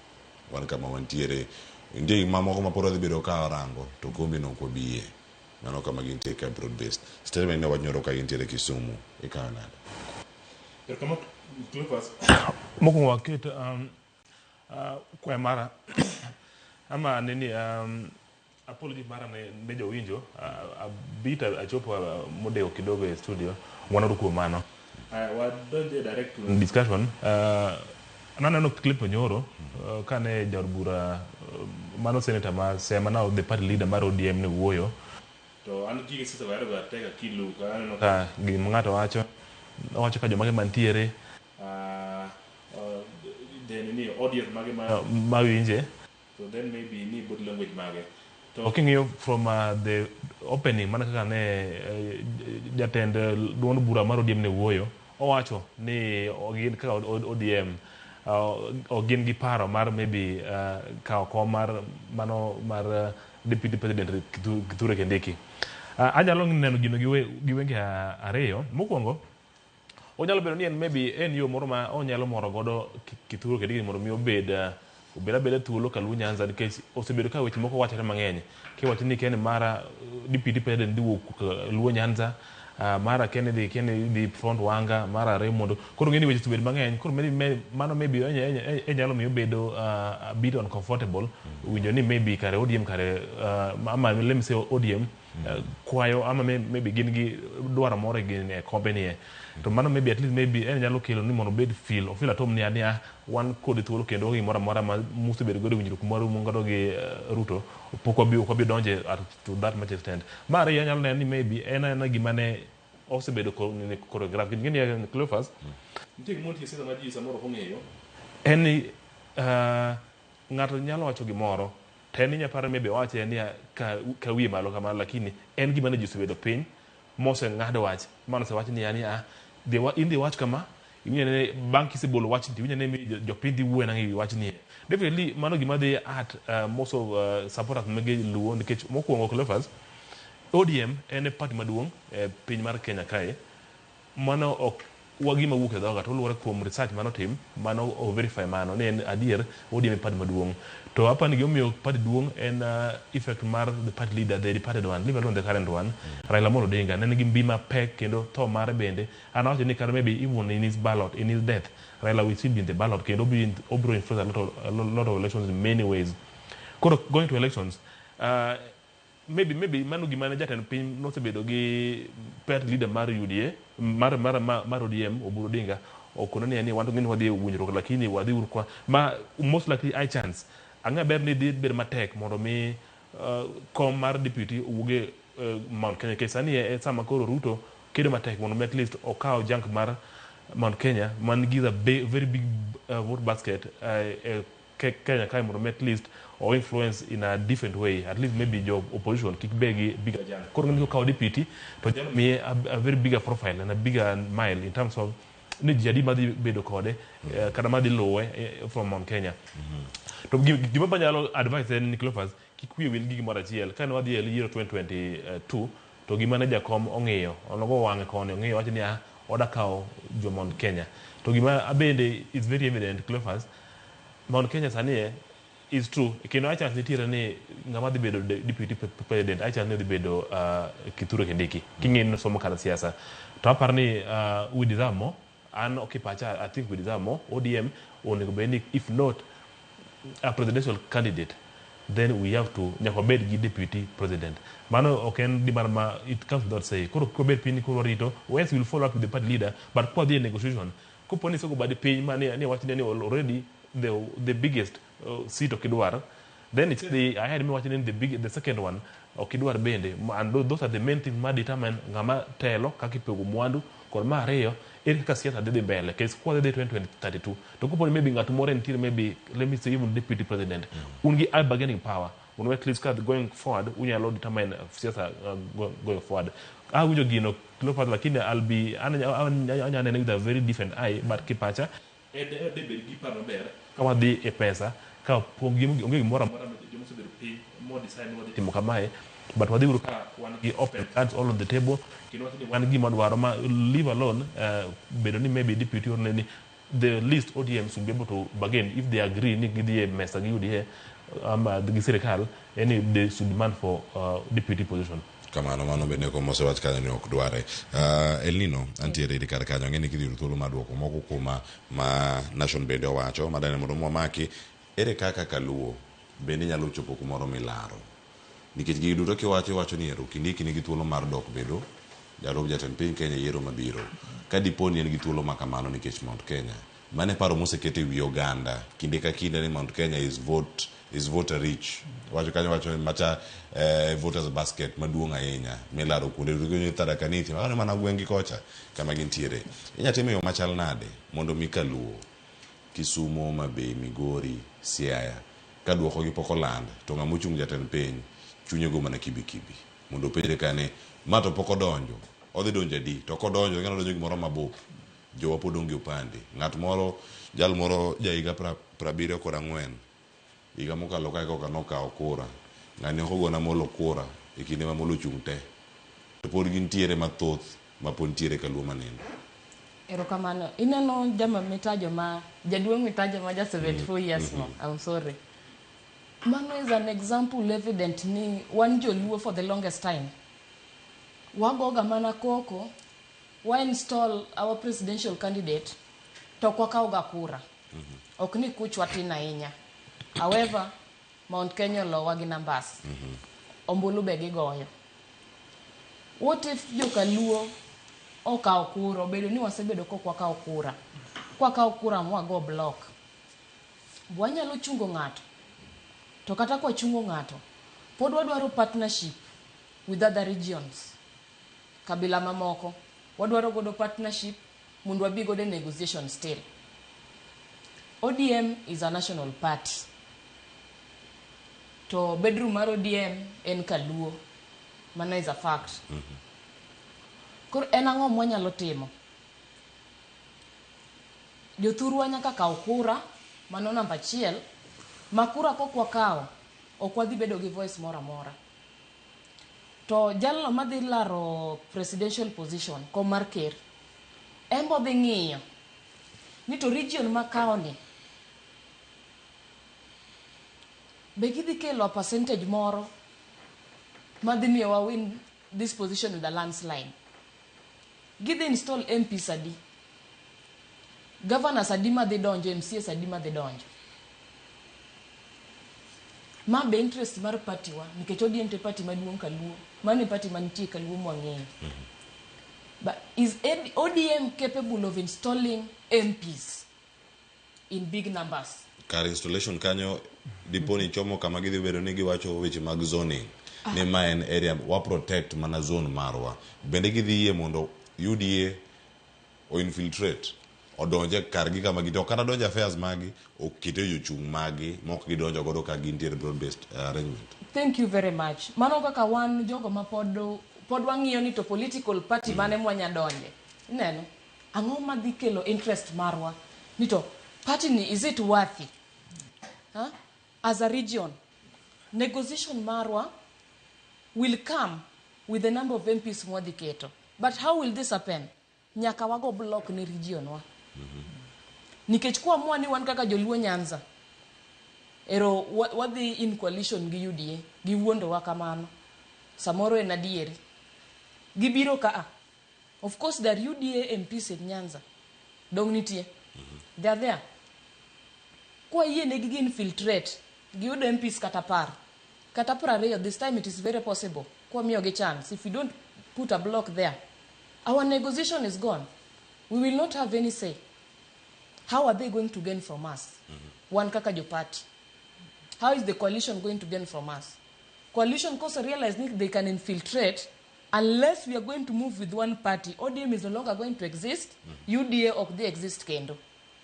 Wan kama wantiere nitie gik mamoko ma pod wadhi bedo ka warango to komino ok wabi yie. Mano kama gintie ka broad based. Statement ne wach nyoro ka gintiere Kisumu. Ikawe nade? Erokamano Cleophas. Mokwongo waket kwayo mara ama nini apology mara ne jowinjo abit achopo modewo kidogo e studio ng'wono kuom mano. Wadonj e direct discussion. Naneno clip nyoro kane jaod bura mano senator ma Sema now the party leader mar ODM ne wuoyo. To an gige siasa go ahero ga tek akilu ka aneno ka gima ng'ato wacho, owacho ka jomage mantiere, then ni audience mage ma mawinje, to then maybe ni body language mage. To king'iyo from the opening mana kaka ne jatend duond bura mar ODM ne wuoyo, owacho ni gin kaka ODM ok gin gi paro mar maybe kawo kom mar mano mar Deputy President Kithure Kindiki. Anyalo neno gino gi wenge ariyo. Mokwongo, onyalo bedo ni en maybe en yo moro ma onyalo moro godo Kithure Kindiki mondo mi obed obed abeda thuolo ka Luo Nyanza nikech osebedo ka weche moko wachore mang'eny. Kiwacho ni ken mara Deputy President dhi wuok Luo Nyanza, mara ken dhi ken dhi front Wanga, mara Raymond. Koro ng'eni weche osebedo mang'eny. Koro maybe mano maybe enyalo miyo obedo a bit uncomfortable winjo ni maybe kare ODM kare ama let me say ODM kwayo ama maybe gin gi dwaro moro e gin e kombe nie. To mano maybe at least maybe en nyalo kelo ni mondo obed feel o feel at home ni ania wan kode thuolo kendo onge gimoro amora ma musebedo godo e winjruok maru godo gi Ruto pok wabi ok wabi donje to that much extent. Mar ariyo anyalo neno ni maybe en aena gima ne osebedo choreograph. Ing'e ni Cleophas, nitie gimoro nitie siasa ma ji samoro ok ong'eyo. En ni ng'ato nyalo wacho gimoro to en inya paro maybe owache ni ka wiye malo kamano lakini en gima ne ji osebedo piny moseng'ad wach mano osewach niya ni ah in dhi wach kama iwinjo ni bang' kisebolo wach to iwinjo ni jopiny dhi wuoyo nang'o ewi wachni. Definitely mano gima dhi at most of supporters mege Luo nikech mokwongo Cleophas, ODM en e party maduong' e piny mar Kenya kae. Mano ok wa gima wuok e dhoga to luwore kuom research manotim mano o verify mano ni en adier ODM e party maduong'. To apani gimomiyo party duong' en effect mar the party leader, the departed one, leave alone the current one, Raila Amolo Odinga ne nigi mbi mapek kendo tho mare bende an awacho ni kata maybe even in his ballot, in his death, Raila will still be in the ballot kendo obiro influence a lot of elections in many ways. Koro going to elections, maybe mano gima ne jatend piny nosebedo gi party leader mar UDA mar ODM Oburu Odinga okono ni wan to ng'eni wadhi e winjruok lakini wadhi uru kwa ma most likely high chance ang'e ber ni dhi bedo matek mondo mi kom mar deputy owuog e Mount Kenya nikech sani e sama koro Ruto kedo matek mondo mi at least okaw junk mar Mount Kenya man gi a very big vote basket e Kenya kae mondo mi at least o influence in a different way, at least maybe jo opposition kik be gi bigger junk. Koro ng'eni kokawo deputy to nyalo miye a very bigger profile and a bigger mile in terms of ni ji adi madhi bedo kode kata madhi luwe from Mount Kenya. To gima banyalo advice en ni Cleophas kik wiye wil gi gimoro achiel. Kane wadhi e yiero 2022 to gima ne jakom ong'iyo onogo wang'e koni ong'iyo wacho ni ah oda kawo jo Mount Kenya. To gima bende is very evident, Cleophas, Mount Kenya sani e is true kendo high chance nitiere ni ng'ama dhi bedo deputy president high chance ni odhi bedo Kithure Kindiki king'e ni nosomo kar siasa to aparo ni we deserve more. An kipacha I think we deserve more. ODM onego bed ni if not a presidential candidate, then we have to nyaka wabed gi deputy president. Mano ok en demand ma it comes without say. Koro kobed piny koro warito, yes, we will follow up with the party leader, but kwa dhi e negotiation kopo ni isego badi piny ma ni wach ni already the biggest seat ok idwar, then it's the ahead mi wach ni the second one ok idwar bende. And those are the main things ma determine ng'ama telo kaka ipogo mwandu kod mar ariyo ere kaka siasa dhi mbele nikech kwa dhi 2032 to kopo ni maybe ng'at moro nitiere, maybe let me say even deputy president, un gi high bargaining power mondo at least ka going forward unyalo determine siasa going forward. Awinjo gino Cleophas, lakini I'll be anya nene with a very different eye, but kipacha en de bed gi paro maber ka wadhi e pesa ka onge gimoro amora joma osebedo piny mo decide ni wadhi timo kamae, but wadhi uru ka wan gi open cards all on the table kendo wacho ni wan gima dwaro ma leave alone bedo ni maybe deputy or nini, the least ODM should be able to bargain if they agree ni gidhi e mesa gi UDA ama gi sirikal any they should demand for deputy position. Kamano mano bende komosewach kanyo ni ok dware. Elnino antiere iri kar kanyo ang'e ni kidhi yudo thuolo mar duoko moko kuom ma Nation bende owacho madane mondo mwamaki ere kaka kaluo bende nyalo chopo kumoro milaro nikech gigi duto kiwacho iwacho ni ero Kindiki nigi thuolo mar dok bedo jalup jatend piny Kenya e yiero mabiro ka dipo ni en gi thuolo ma kamano nikech Mount Kenya. Mano e paro moseket e wi oganda kinde ka kinde ni Mount Kenya is vote is voter rich. Wacho kanyo wacho ni macha eh, voters basket maduong' ahinya milaro kuonde duto kiwinjo Tharaka Nithi mano mana gweng'gi kocha kama gintiere. Inya tim e yo machal nade mondo mi Kaluo, Kisumo, Homa Bay, Migori, Siaya ka duokogi pok oland to ng'ama ochung' jatend piny chunye go mana kibi kibi mondo openjre ka ni ma to pok odonjo odhi donjo adi to kodonjo ing'e ni odonjo gimoro mabup jowa pod onge opande ng'at moro jal moro ja higa 74 higa mokalo kae koka nokawo kura ng'ani ok ogona Molo kura e kinde ma Molo ochung' te to pod gintiere mathoth ma pod nitiere kaluo manindo. Erokamano. Ineno jama mitajo ma jaduong' mitajo ma ja 74 years no. I'm sorry. Mano is an example evident ni wan joluo for the longest time. Wagoga mana koko, wa install our presidential candidate to ok wakawga kura. Ok ni kuchwa tin ahinya. However, Mount Kenya olowa gi numbers. Ombulu be gigoyo. What if jokaluo okawo kura, obedo ni wasebedo kok wakawo kura. Kwakawo kura mwago block. Wanyalo chungo ng'ato. To kata kwachungo ng'ato, pod wadwaro partnership with other regions. Kabila mamoko. Wadwaro godo partnership mondo wabi godo e negotiation still. ODM is a national party. To bedroom mar ODM en kaluo. Mano is a fact. Koro en ang'o mwanyalo timo? Jothurwa nyaka kaw kura, mano namba achiel. Ma kura kok wakawo, ok wadhi bedo gi voice moro amora. To jalno madhi laro presidential position, kom mar ker, en bo dhi ng'iyo ni to region makawo ni be gidhi kelo a percentage moro madhi miyo wa win this position with a landslide. Gidhi install MPs adi? Governors adi madhi donjo, MCAs adi madhi donjo? Ma be interest mar party wa nikech ODM to e party maduong' kaluo. Mano e party mantie kaluo mwang'eyo. But is ODM capable of installing MPs in big numbers? Kar installation kanyo dipo ni chomo kama gidhi bedo ni giwacho weche mag zoning ni ma en area wa protect mana zone marwa bende gidhi yie mondo UDA o infiltrate odonje kargi kama gintie ok kata donjo affairs magi okete jochung' magi mok gidonjo godo ka gintiere broad based arrangement. Thank you very much. Mano kaka wan jogo ma pod pod wang'iyo ni to political party mane mwanya donje. Ineno? Ang'o madhi kelo interest marwa? Ni to party ni is it worthy? Huh? As a region, negotiation marwa will come with the number of MPs mwadhi keto. But how will this happen? Nyaka wago block ne region wa. Nikech kwamua ni wan kaka joluo Nyanza, ero wadhi in coalition gi UDA, giwuondowa kamano. Samoro en adieri. Gibiro ka a. Of course there are UDA MPs in Nyanza. Dong nitie. They are there. Kwayie negi gi infiltrate, giyudo MPs kata 10. Kata 20, this time it is very possible. Kwamiyogi chance. If we don't put a block there, our negotiation is gone. We will not have any say. How are they going to gain from us? Wan kaka jo party. How is the coalition going to gain from us? Coalition also realize they can infiltrate unless we are going to move with one party. ODM is no longer going to exist. UDA ok dhi exist kendo.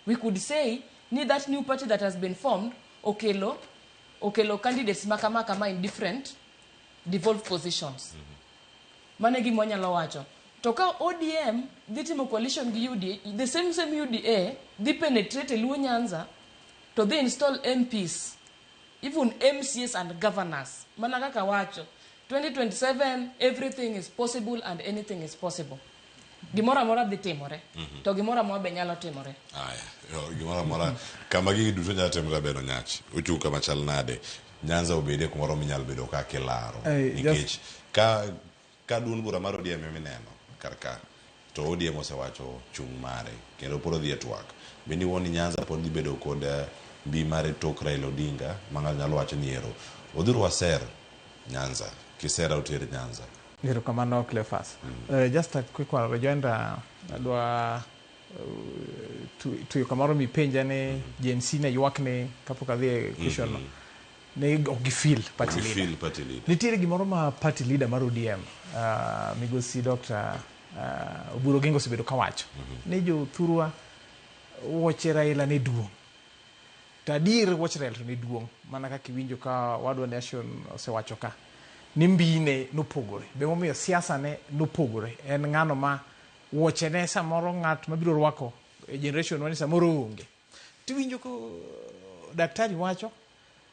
We could say ni that new party that has been formed okelo okelo candidates makama kama in different devolved positions. Mano e gima wanyalo wacho. To ka ODM dhi timo coalition gi UDA, the same same UDA dhi penetrate e Luo Nyanza to dhi install MPs, even MCAs and governors. Mana kaka wacho, 2027 everything is possible and anything is possible. Gimoro amora dhi timore. To gimoro amora be nyalo timore. Aya, yo, gimoro amora kama gigi duto nyalo timore beno nyach ochung' kama chal nade Nyanza obede kumoro minyalo bedo ka kilaro nikech ka duond bura mar ODM emineno kar ka to ODM osewacho chung' mare kendo pod odhi e twak bende iwuo ni Nyanza pod dhi bedo kod mbi mare tok Raila Odinga ma ng'ato nyalo wacho ni ero odhuru waser Nyanza kisera oter Nyanza. Erokamano Cleophas. Just a quick one, rejoinder adwa tuyo kamoro mipenja ni Gen Z ne ywak ni kapok adhi e question no ne ok gifeel party leader. Feel party leader. Nitiere gimoro ma party leader mar ODM migosi Dr. Oburu Oginga osebedo kawacho ni jothurwa wuoche Raila ne duong'. To adier wuoch Raila to ne duong' mana kaka iwinjo ka wadwa Nation osewacho ka ni mbine nopogore. Be momiyo siasa ne nopogore. En ng'ano ma wuoche ne samoro ng'at mabiro rwako e generation wani samoro onge. Tiwinjo ko daktari wacho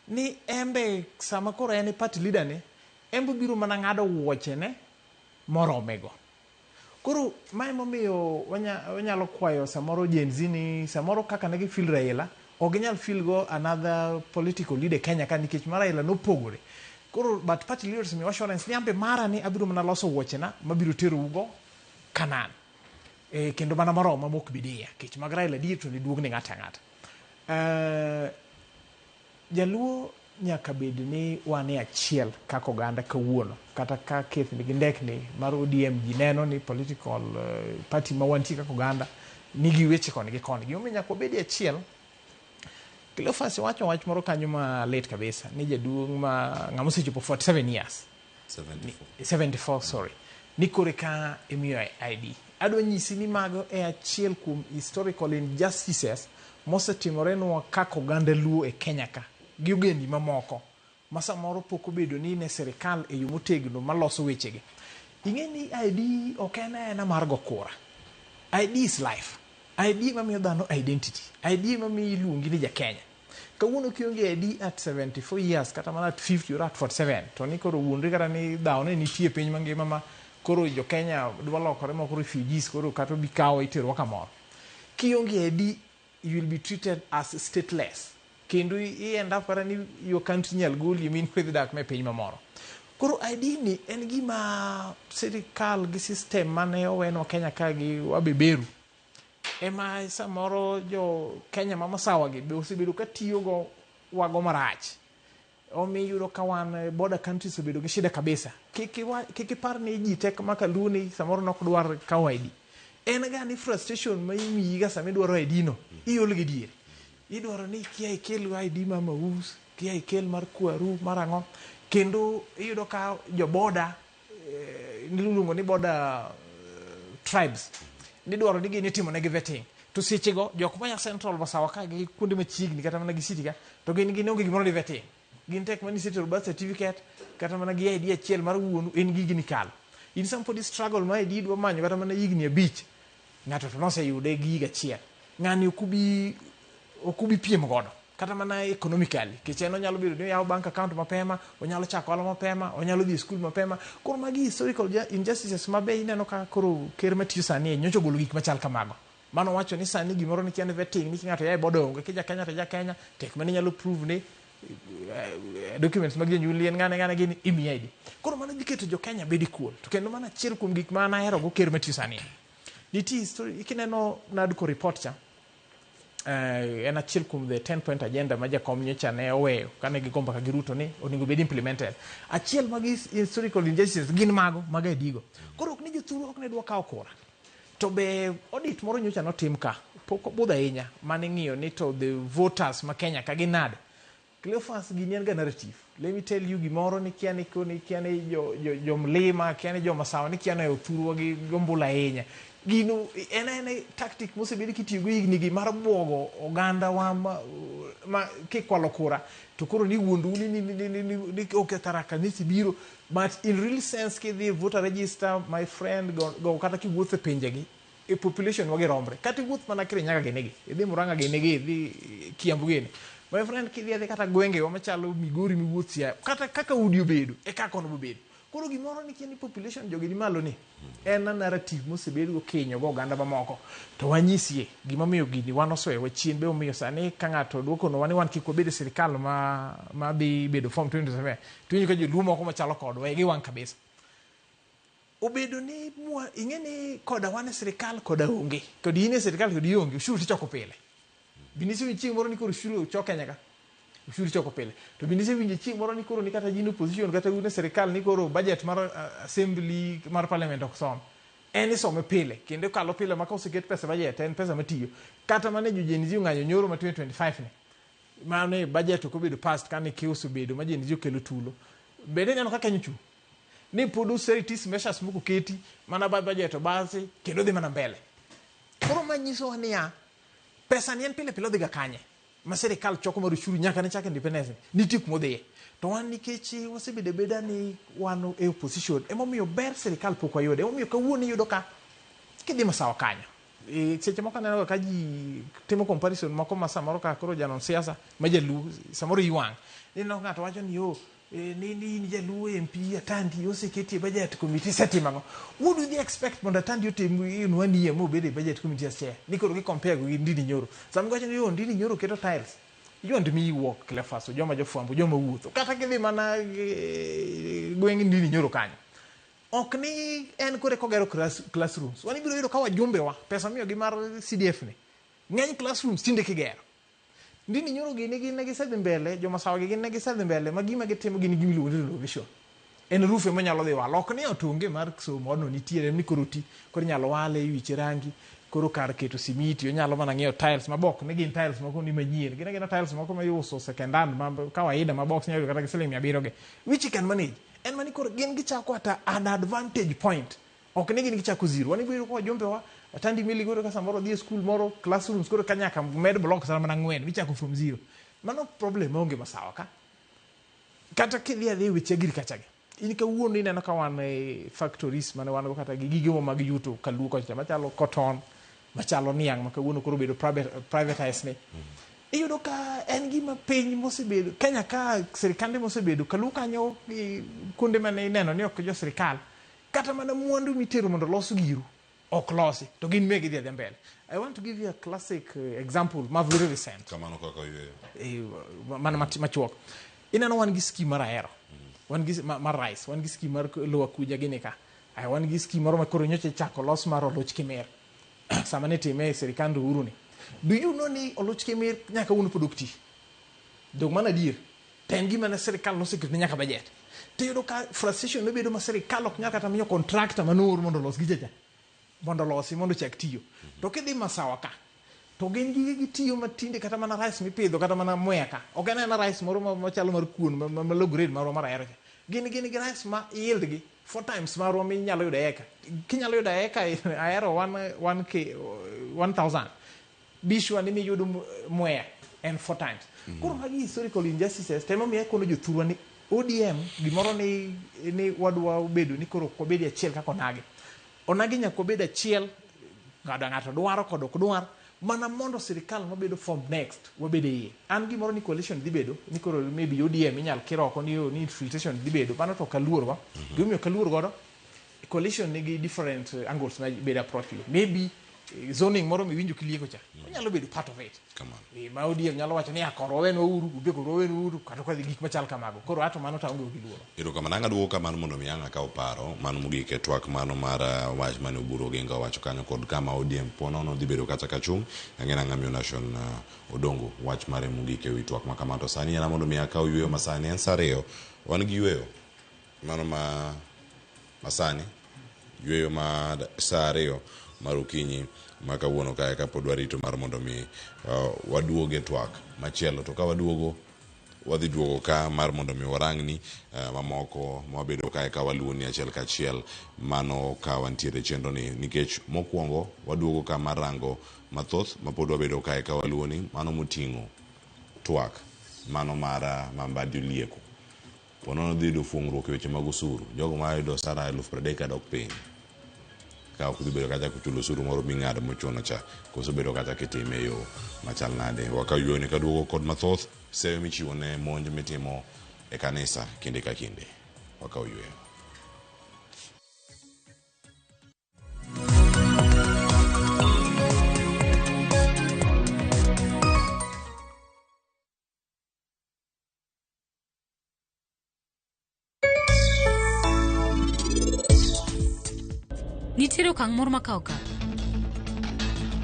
ni embe sama koro en e party leader ne embe obiro mana ng'ado wuoche ne moromego. Koro mae momiyo wanyalo kwayo samoro Gen Z ni samoro kaka ne gifeel Raila ok ginyal feel go another political leader Kenya ka nikech mar Raila nopogore. Koro but party leaders osemiyo assurance ni ambe mara ni abiro mana loso wuochena mabiro terou go Canaan. Kendo mana moroma mok bidiya nikech mag Raila adier to ne duong' ne ng'ato ang'ata. Jaluo nyaka bed ni wan e achiel kaka oganda kawuono kata ka kethni gi ndekni mar ODM ji neno ni political party ma wantie kaka oganda nigi weche koni gi koni. Gimomiyo nyaka wabed e achiel, Cleophas wacho wach moro kanyo malit kabisa ni jaduong' ma ng'ama osechopo 47 years 74. 74 sorry ni kore ka imiyo ID. Adwa nyisi ni mago e achiel kuom historical injustices mosetimorenwa kaka oganda Luo e Kenya ka gi ogendni mamoko ma samoro pok obedo ni ne sirikal e yo motegno maloso wechegi. Ing'e ni ID ok en aena mar go kura. ID is life. ID mamiyo dhano identity. ID mamiyo iluongi ni ja Kenya. Kawuono kionge ID at 74 years kata mana at 50 or at 47 to ni koro wuondri kata ni dhawo ne nitie piny mangima ma koro jo Kenya dwa lokore moko refugees koro kata obi kawa iterowa kamoro. Kionge ID you will be treated as stateless. Kendo i end up kata ni your country nyal goli min idhi dak me piny mamoro. Koro ID ni en gima sirikal gi system mane owenwa Kenya ka gi wabeberu ema samoro jo Kenya ma masawa gi be osebedo ka tiyogo wago marach. Omiyo iyudo ka wan border countries obedo gi shida kabisa. Kik ipar ni ji tek maka Luo ni samoro nok dwar kawo ID. En ga ni frustration ma imiyi ga sama idwaro ID no, iol gi diere. Idwaro ni kia ikel ID mar Maus, kia ikel mar Kwaru, mar ang'o. Kendo iyudo ka jo border, iluongo ni border tribes, nidwaro ni gin itimo negi vetting. To sechego jok maya Central Masawa ka gi kuonde machiegni kata mana gi city ka, to gin gin onge gimoro ni vetting. Gin tek mani isetero birth certificate kata mana gi ID achiel mar wuonu en gigi ni kalo. In sama pod i struggle ma ID idwa manyo kata mana higni 5, ng'ato to noseyude gi higa achiel. Ng'ani ok ubi piem godo kata mana economically nikech en onyalo bedo ni oyawo bank account mapema, onyalo chako ohala mapema, onyalo dhi e skul mapema. Koro magi historical injustices ma be ineno ka koro ker matiyo sani nyocha ogolo gik machal kamago. Mano wacho ni sani gimoro ni kia ni vetting ni ng'ato yae bodo onge ki ja Kenya to ja Kenya tek mane nyalo prove ni documents mag jonyuol en ng'ane ng'ane gini imiyi ID. Koro mano dhi keto jo Kenya bedo equal. To kendo mano achiel kuom gik ma an ahero go ker matiyo sani. Nitie history kineno NADCO report cha en achiel kuom the 10 point agenda ma jakom nyocha ne oweyo kane gigo mbaka gi Ruto ni onego bed implemented. Achiel mag historical injustices gin mago mag ID go. Koro ok ni jothuru ok ne dwa kawo kura. To be audit moro nyocha notim ka pok obudho ahinya mane ng'iyo ni to the voters ma Kenya ka gin nade. Cleophas gini en ga narrative. Let me tell you gimoro ni kia ni koni kia ni jo mlima kia ni jo masawa ni kia ni othurwa gi ombulu ahinya. Gino en en tactic mosebed kitiyogo higni gi mar buogo oganda wa ma kikwalo kura to koro ni wuondu ni ok Tharaka Nithi biro but in real sense kidhi e voter register my friend go kata kiwuotho e pinjegi e population wagi romre kata iwuoth mana Kirinyaga gini gi idhi Murang'a gini gi idhi Kiambu gini my friend kidhi adhi kata gwengewa machalo Migori miwuoth Siaya kata kaka udi obedo e kaka onego obedo. Koro gimoro ni kia ni population jogi ni malo ni en a narrative mosebedgo kinyo go oganda mamoko to wanyisie gimomiyo gini wan osoyowa chien be omiyo sani ka ng'ato duokonwa ni wan kik wabed e sirikal ma dhi bedo form 2027 to iwinjo ka joluo moko machalo kodwa igi wang' kabisa. Obedo ni ing'e ni koda wan e sirikal koda onge kod in e sirikal kod ionge ushuru tichoko pile. Bende chieng' moro ni koro ushuru ochok Kenya ka ushuru ichoko pile to bende isewinjo chieng' moro ni koro ni kata jin opposition kata un e sirikal ni koro budget mar assembly mar parliament ok som. En isome pile kendo okalo pile ma koseket pesa budget en pesa matiyo. Kata mane jo Gen Z ong'anyo nyoro ma 2025 ni mane budget ok obedo passed kane chaos obedo ma Gen Z okelo tulo. Bende ineno ka Kenya ochung'. Ni pod austerity measures moko oketi mana ba budget obasi kendo dhi mana mbele. Koro ma nyisowa niya, pesa ni en pile pile odhiga kanye? Ma sirikal choko mar ushuru nyaka ne chak independence nitie kuma odhiye. To wan nikech wasebedo abeda ni wan e opposition, emomiyo ber sirikal pok wayudo. Emomiyo kawuono iyudo ka kidhi masawa kanyo. E, seche moko aneno ka ji timo comparison moko ma samoro ka koro janon siasa ma jaluo samoro iwang'. Ineno ka ng'ato wacho ni yo ni ni in jaluo MP Atandi oseketi e budget committee isetimo ang'o? What do they expect mondo Atandi otim in one year mobed e budget committee as chair? Ni koro gi compare go gi Ndindi Nyoro. Sama giwacho ni yo Ndindi Nyoro keto tiles. You and me walk Cleophas, joma jofwambo, joma wuotho. Kata kidhi mana gweng' Ndindi Nyoro kanyo. Ok ni en kore kogero classrooms. Wan ibiro yudo ka wajumbe wa pesa miyogi mar CDF ni. Ng'eny classrooms tinde kigero. Ndindi Nyoro gini gin ne gisedhi mbele, joma sawa gi gin ne gisedhi mbele ma gima gitimo gin gima iluongo ni renovation. En roof ema nyalo dhi walo. Ok ni ot onge mar somo, odno nitiere ni koro oti. Koro inyalo wale, iwiche rangi, koro kar keto simiti onyalo mana ng'iewo tiles ma bok ni gin tiles moko ni manyien. Gin agina tiles moko ma iuso second hand ma kawaida ma box nyalo yudo kata gi siling 700 gi. Which you can manage. En mani koro gin gichako at an advantage point. Ok ni gin gichako zero. Wan ibiro ka wajumbe wa Atandi Millie koro ka samoro dhi e school moro classrooms koro ka nyaka med blocks mana 4 michako from zero. Mano problem maonge masawa ka. Kata kidhi adhiya e weche agriculture gi. In kawuono ineno ka wan e factories mane wan go kata gi gigewa mag yuto kaluo kocha machalo cotton, machalo niang' ma kawuono koro obedo privatized ni. Iyudo ka en gima piny mosebedo Kenya ka sirikande mosebedo kaluo kanyo kuonde mane ineno ni ok jo sirikal kata mana mwandu mitero mondo los giru ok losi to gin megi dhi adhiya mbele. I want to give you a classic example ma very recent. Kamano kaka oyweyo. Mana machuok. Ineno wan gi scheme mar Ahero. Wan gi mar rice, wan gi scheme mar Lower Kuja gini ka. Aya wan gi scheme moro ma koro nyocha ichako los mar Oluch Kimir. Sama nitime e sirikand Uhuru ni. Do you know ni Oluch Kimir nyaka kawuono pod ok ti? Dong mano adier. To en gima ne sirikal noseketo ne nyaka budget. Tiyudo ka frustration nobedo ma sirikal ok nyal kata miyo contractor manoor mondo olos gicha cha. Mondo olosi mondo ochak tiyo. To kidhi masawa ka, to gin gige gitiyo matinde kata mana rice mipidho kata mana mwea ka. Ok en aena rice moro machalo mar kuon ma low grade marwa mar Ahero cha. Gin gin gi rice ma yield gi 4 times marwa minyalo yudo e eka. Kinyalo yudo e eka Ahero 1 k 1000. Be sure ni miyudo mwea en 4 times. Koro magi historical injustices to emomiyo akono jothurwa ni ODM gimoro ni wadwa bedo ni koro ok wabed achiel kaka onagi. Onagi nyaka wabed achiel ng'ato ng'ato dwaro kod ok dwar mana mondo sirikal mabedo formed next wabed e iye. An gimoro ni coalition dhi bedo ni koro maybe ODM inyal kir oko ni infiltration dhi bedo mano to ok aluor go. Gimomiyo ok aluor godo coalition nigi different angles ma bedo approach go. Maybe zoning moro miwinjo kilieko cha onyalo bedo part of it. Kamano. Ma ODM nyalo wacho ni akoro wawenwa uru, ube koro wawenwa uru, kata kodhi gik machal kamago. Koro ato mano to aonge gi luoro. Erokamano ang' aduoko kamano mondo mi ang' akaw paro mano mogik e twak mano mar wach mane Oburu Oginga owacho kanyo kod kama ODM ponono dhi bedo kata kachung' ang'e nang'a miyo Nation Odongo wach mare mogik ewi twak ma kama to sani en mondo mi akaw yueyo ma sani en saa 2 wan gi yueyo mano ma masani yueyo ma saa 2 mar okinyi ma kawuono kae kapod warito mar mondo mi waduog e twak machielo to ka waduogo wadhi duogo ka mar mondo mi warangni mamoko mawabedo kae ka waluwoni achiel kachiel mano ka wantiere e chenro ni nikech mokwongo waduogo ka mar rango mathoth mapod wabedo kae ka waluwoni mano moting'o twak mano mar Mambadi Olieko ponono dhi yudo fuong'ruok e weche mag osuru jogo ma yudo osara 30,000 kadok piny ka ok dhi bedo kata kuchulo osuru moro ming'ado mochuno cha koso bedo kata kitime e yo machal nade wakaw yueyo kaduogo kod mathoth seyo michiwo ne monj mitimo e kanisa kinde ka kinde wakaw yueyo. Nitiere okang' moro makawo ka.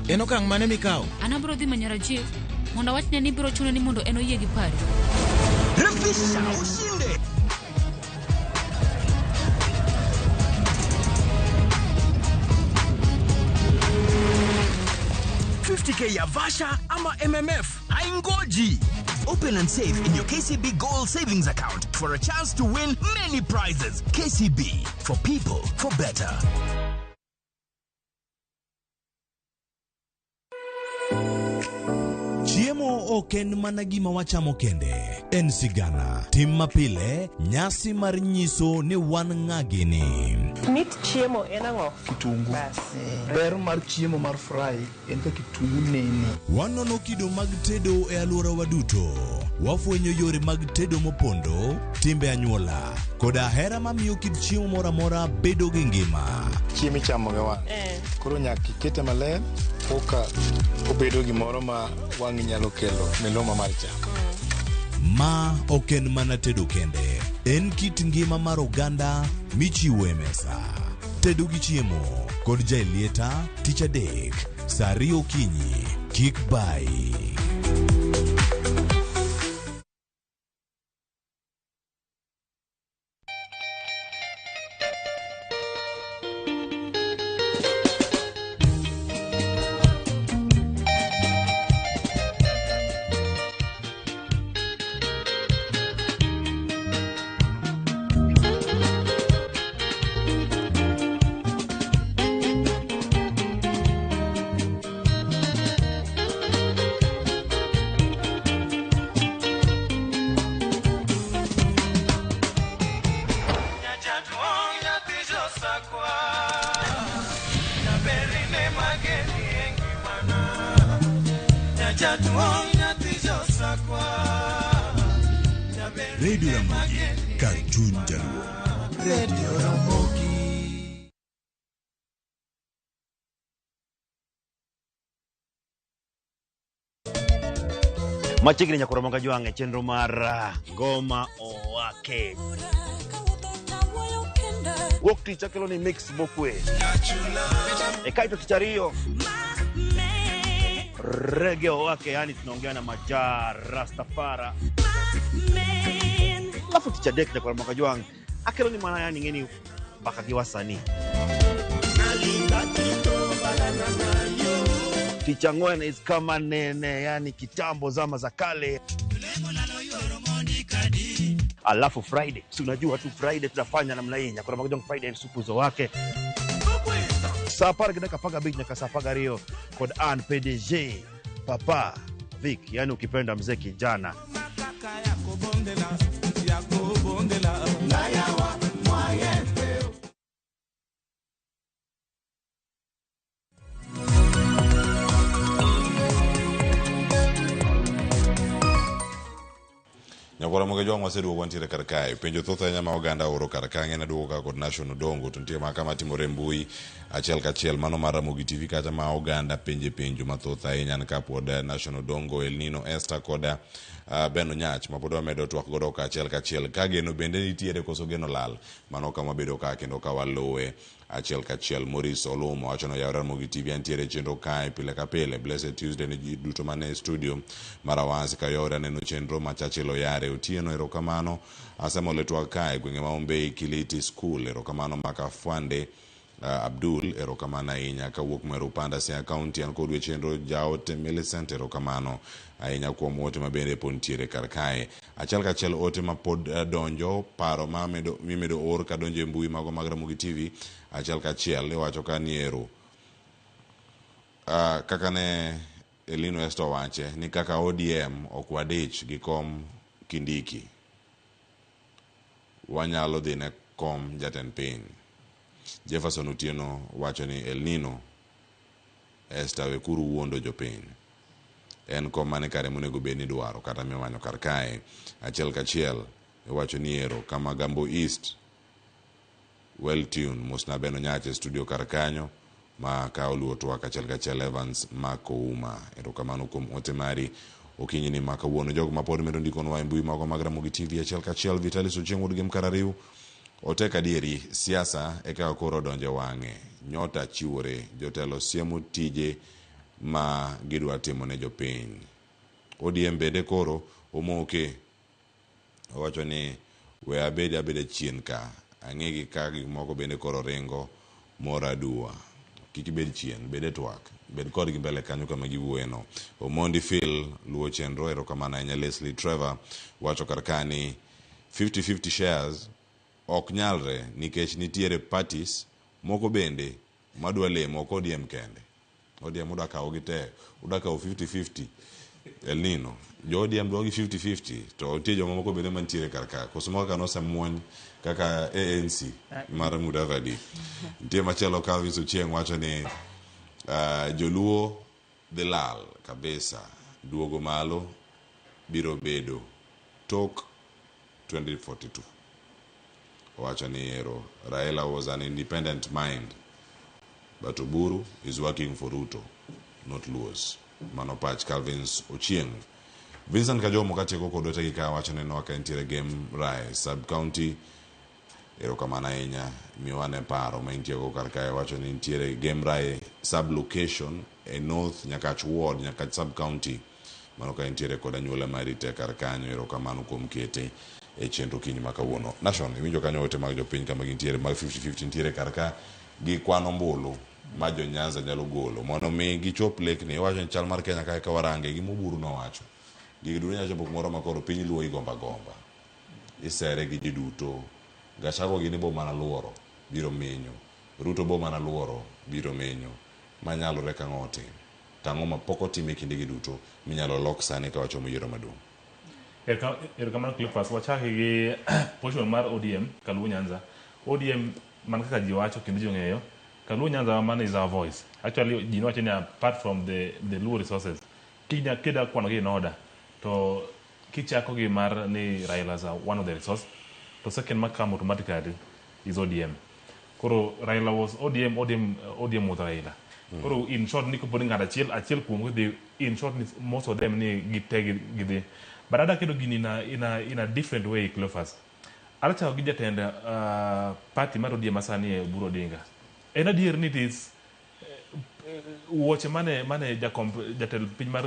En okang' mane mikawo? An abiro dhi manyo Rajiv mondo awachne ni biro chune ni mondo en oyie gi pari. Refisha ushinde. 2K ya Vasha ama MMF haingoji. Open and save in your KCB Gold Savings Account for a chance to win many prizes. KCB, for people, for better. Chiemo ok en mana gima wachamo kende, en sigana, tim mapile, nyasi mar nyiso ni wan ng'a gini. Mit chiemo en ang'o? Kitungu. Bas. Ber mar chiemo mar fry en ka kitungu nene. Wanono kido mag tedo e alworawa duto. Wafwenyo yore mag tedo mopondo, timbe anyuola, koda hera mamiyo kit chiemo moro amora bedo gi ngima. Chiemo ichamo gi wang'. Koro nyaka ikete maler koka obedo gimoro ma wang'i nyalo kelo miluma mar chamo. Ma ok en mana tedo kende, en kit ngima mar oganda michiwo e mesa. Tedo gi chiemo kod Jaelieta tich adek saa ariyo okinyi. Kik bayi. Radio Ramogi, kar chuny jaluo. Radio Ramogi. Machiegni nyaka Ramogi Ajwang' e chenro mar Ngoma Owake. Wuok tich akelo ni mix mokwe. E kaeto tich ariyo rege owake, yani tunaongea na Maja Rastafara. Alafu tich adek nyaka Ramogi Ajwang' akelo ni mana yani ng'eni mbaka gi wasanii. Tich ang'wen is kama nene, yani kitambo, zama za kale. Alafu Friday, si unajua tu Friday tunafanya namna hii, Nyakora Magajong Friday supuzo wake saa apar gi dakika apar gabich nyaka saa apar gariyo kod an PDG Papa Vic, yani ukipenda mzee kijana. Nyakwara Ramogi Ajwang' waseduogo wantiere kar kae. Penjo thoth ahinya ma oganda oro kar ka ng'eny aduogo ka kod Nation Odongo to nitie maka matimore e mbui achiel kachiel mano mar Ramogi TV kacha ma oganda penje penjo mathoth ahinya an ka pod Nation Odongo, Elnino Esther kod Ben Onyach ma pod wamedo twak godo ka achiel kachiel ka geno bende nitiere koso geno lal mano kama wabedo ka kendo ka waluwe achiel kachiel. Maurice Olumo wacho ni oyawre Ramogi TV antiere e chenro kae pile ka pile. Blessed Tuesday ne ji duto mane e studio mar Awasi ka oyawre aneno chenro ma Churchill Oyare Otieno erokamano. Asemol e twak kae gwenge ma Hombei Kiliti School erokamano. Maka Fwande Abdul erokamano ahinya. Kawuok Mweru Upanda Siaya County an kodu e chenro Jaote Millicent erokamano ahinya kuom ote ma bende pod nitiere kar kae. Achiel kachiel ote ma pod donjo, paro ma medo, mimedo or ka donjo e mbui mago mag Ramogi TV achiel kachiel iwacho ka ni ero kaka ne Elino Esther owache ni kaka ODM ok wadich gi kom Kindiki, wanyalo dhi ne kom jatend piny. Jefferson Otieno wacho ni El Nino Esther wekuru wuondo jopiny. En kom mane kare monego bed ni dwaro kata mimanyo kar kae. Achiel kachiel iwacho ni ero kama Gambo East well tuned mosna Ben Onyache studio kar kanyo ma ka oluwo twak achiel kachiel Evans Makouma. Erokamano kuom ote mari okinyi ni ma kawuono. Jogo ma pod medo ndikonwa e mbui mago mag Ramogi TV achiel kachiel Vitalis Ochieng' wuod Gem Karariu otek adieri siasa e kaka koro odonjo e wang'e. Nyota chiwore jotelo siemo tije ma gidwa timo ne jopiny. ODM bende koro omoke owacho ni we abed abeda chien ka ang'egi ka gik moko bende koro ringo mora aduwa. Kik ibed chien, bed e twak. Bed kodgi mbele kanyo kama giwuoyeno. Omondi Phil luwo chenro, erokamano ahinya. Leslie Trevor wacho kar ka ni 50-50 shares ok nyalre nikech nitiere parties moko bende madwa lemo, ok ODM kende. ODM udwa kawo gi te, udwa kawo 50-50. El Nino, jo ODM dwa gi 50-50 to nitie jomamoko bende mantiere kar ka. Koso moko kaka nosemuony kaka ANC mar Mudavadi. Nitie machielo Calvin Ochieng wacho ni joluo dhi lal kabisa, duogo malo biro bedo tok 2042. Owacho ni ero Raila was an independent mind but Oburu is working for Ruto, not Luos. Mano pach Calvins Ochieng. Vincent Kajomo katieko kod otegi ka wacho ni noka entiere Game Rai sub county. Erokamano ahinya miwane paro ma intiego kar kae. Wacho ni nitiere Game Rai sub location e North Nyakach ward, Nyakach sub county. Mano ka intiere kod anyuola mari te kar kanyo. Erokamano kuom kete e chenro kinyi ma kawuono. Nation, iwinjo kanyo ote mag jopiny kama gintiere mag 50-50 nitiere kar ka gi kwan ombulu ma jo Nyanza nyalo golo mondo mi gichop lekni. Iwacho ni chal mar Kenya kae ka warange gima Oburu nowacho. Gigi duto nyalo chopo kumoro ma koro piny Luo igomba gomba. Isere gi ji duto. Gachagua gini bo mana luoro biro menyo. Ruto bo mana luoro biro menyo. Manyalore ka ng'o otim. To ang'o ma pok otim e kindegi duto minyalo lok sani ka wachomo yiero maduong'? Erokamano Cleophas. Wachaki gi portion mar ODM Kaluo Nyanza. ODM man kaka ji wacho kendo ji ong'eyo, Kaluo Nyanza mano is our voice. Actually ji nowacho ni apart from the Luo resources, kinya kida kwano gi in order to kichako gi mar ni Raila is one of the resource, to second ma come automatically is ODM. Koro Raila was ODM, ODM, ODM was Raila. Koro in short ni kopo ni ng'ato achiel achiel kuom gi in short ni most of them ni gite gidhi. But ada keto gini in a different way, Cleophas. Adwa chako gi jatend party mar ODM masani e Oburu Odinga. En adier ni it is wuoche mane jakom jatend piny mar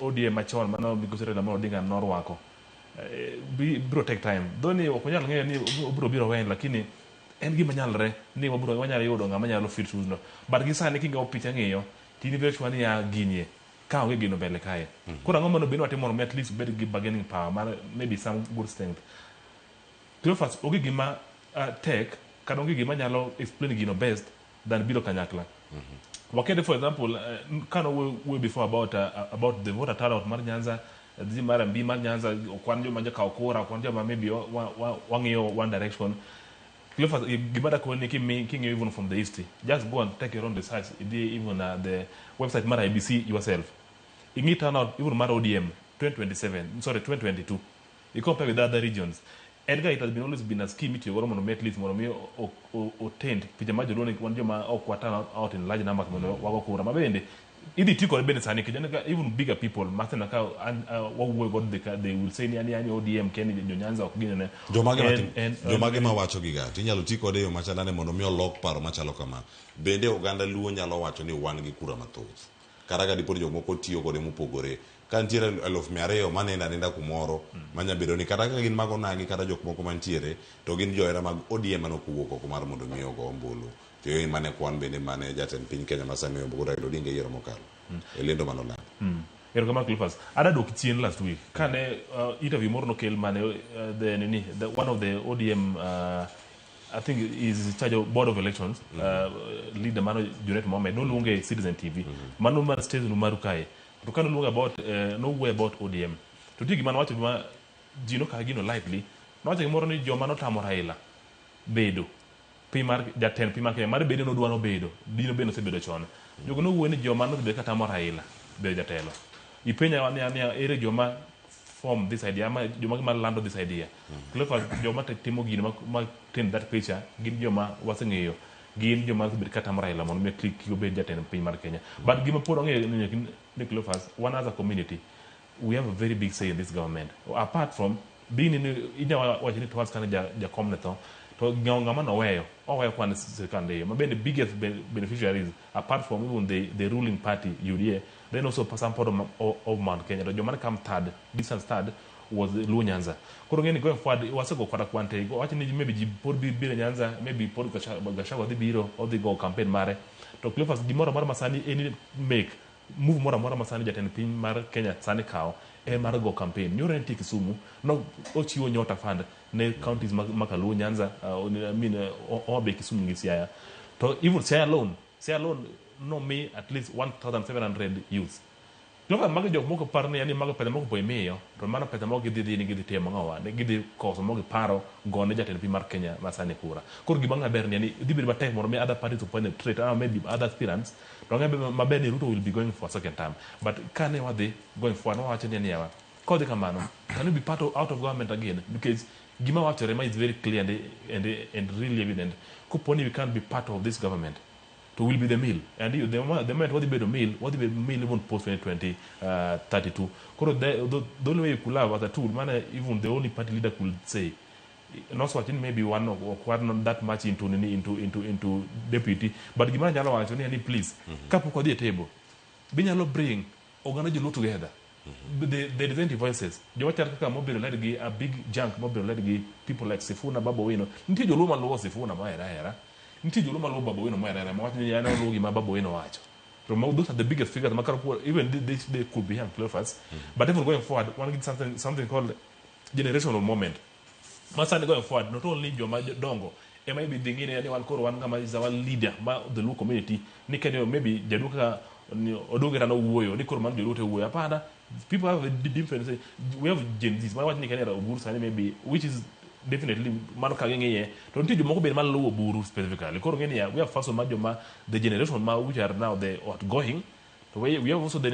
ODM machon mano migosi Raila Amolo Odinga norwako biro take time. Though ni ok wanyal ng'eyo ni obiro biro wen, lakini en gima nyalre ni wabiro wanyalo yudo ng'ama nyalo fit shoes no. But gi sani king'iyo picha ng'iyo to in very sure ni ya ginie ka onge gino mbele kae. Koro ang'o mondo bed ni watimo mondo mi at least obed gi bargaining power mar maybe some good strength. Cleophas, onge gima tek kata onge gima nyalo explain gino best than biro kanyakla. Wakete for example, kano wuoyo before about the voter turnout mar Nyanza, dhi mar mbi mar Nyanza, okwan joma jokawo kura, okwan joma maybe wang'iyo one direction. Cleophas, gima dakoni ni king'iyo even from the history, just go and take your own research, idhi even the website mar IEBC yourself. Ing'i turnout even mar ODM 2027, sorry 2022. I compare with other regions. Edgar, it has been always been a scheme itiyo godo mondo mi at least mondo mi otaint picha mar joluo ni wan joma ok wa turn out in large numbers mondo wago kura. Ma bende idhi ti kode bende sani nikech aneno ka even bigger people maseneno ka an wawuoyo godo they will say ni ani ODM kia ni jo Nyanza ok ginene. Jomage ma wacho giga to inyalo ti kode e yo machalane mondo mi olok paro machalo kama. Bende oganda Luo nyalo wacho ni wan gi kura mathoth. Kata ka dipo ni jok moko tiyo kode mopogore. Ka nitiere 200,000 manindo aninda kumoro manya bedo ni kata ka gin mag onagi kata jok moko mantiere to gin johera mag ODM mane ok owuok oko mar mondo mi ogo ombulu. To yo mane kwan bende mane jatend piny Kenya masani Oburu Raila Odinga e yiero mokalo. E lendo manolando. Erokamano Cleophas. Ada dok chien last week kane interview moro nokel mane the nini the one of the ODM I think is in charge of board of elections leader mano Junet Mohamed noluonge Citizen TV mano mar station maru kae to kane oluonge about nowuoyo about ODM to nitie gima nowacho ma ji nokawo gino lightly. Nowacho gimoro ni joma notamo Raila bedo piny mar jatend piny mar Kenya mar bedo nodwa nobedo dino bende osebedo chon. Jogo nowuoyo ni joma nosebedo ka tamo Raila bedo jatelo. Ipenja ni ere joma form this idea ama joma ma lando this idea. Cleophas, joma timo gino ma paint that picture gin joma waseng'eyo, gin joma osebedo ka tamo Raila mondo mi kik obed jatend piny mar Kenya. But gima pod wang'eyo ni Cleophas, one as a community we have a very big say in this government. Apart from being ni inyalo wacho ni towards kane jakom ne tho to ng'ama noweyo oweyo kwan sirkal ndiyo ma bende biggest beneficiaries apart from even the ruling party UDA, then also some part of Mount Kenya to joma ne come third, distance third was Luo Nyanza. Koro ng'eni going forward wasego kata kwan te wach ni maybe ji pod biro Nyanza, maybe pod Gachagua dhi biro odhi go campaign mare. To Cleophas gimoro amora ma sani any make move moro amora ma sani jatend piny mar Kenya sani kawo en mar go campaign. Nyoro ne nitie Kisumu, no ochiwo Nyota Fund ne counties mag Luo Nyanza, I mean Homa Bay, Kisumu gi Siaya. To even Siaya alone nomi at least 1,700 youths. Cleophas mago jok moko par ni yani mago pesa moko po imiyo to mano pesa moko gidhi dhi ni gidhi timo ang'owa ne gidhi koso moko giparo gone jatend piny mar Kenya ma sani kura. Koro gima ng'a ber ni yani dhi bedo matek mondo mi other parties to penetrate or maybe other aspirants to ng'a maber ni Ruto will be going for a second term. But kane wadhi going forward wawacho ni yawa kodhi kamano can we be part of out of government again, because gima wachore ma is very clear and really evident. Koponi we can't be part of this government, to will be the mill, and the moment what the mill, what the mill even post 2032. Koro the only way you could have as a tool, man, even the only party leader could say, not so maybe one or quite not that much into deputy, but gimana nyalo wacho ni please, kapok wadhi e table, binyalo bring oganda joluo together. The dissenting voices. Joma chal kaka mobiro led gi a big junk mobiro led gi people like Sifuna, Babu Owino. Nitie joluo maluwo Sifuna mahero ahera. Nitie joluo maluwo Babu Owino mahero ahera. Mawach ni an oluwo gima Babu Owino wacho. So those are the biggest figures. Even this they could be young Cleophas. But even going forward, one gets something called generational moment. Masani going forward, not only joma dongo, ema ibi dhi ng'ine ni wan koro wan ng'ama is our leader ma the Luo community. Ni kenyo maybe jaduka Odonge no wuoyo, ni koro man joluo te wuoyo. Hapana, people have a different, we have Gen Z. Mawach ni Kenya Oburu sani maybe, which is definitely mano ka ging'iye to nitie jomoko bende maluwo Oburu specifically. Koro ng'eni ya, we have first ma joma the generation ma which are now the outgoing. To we have also the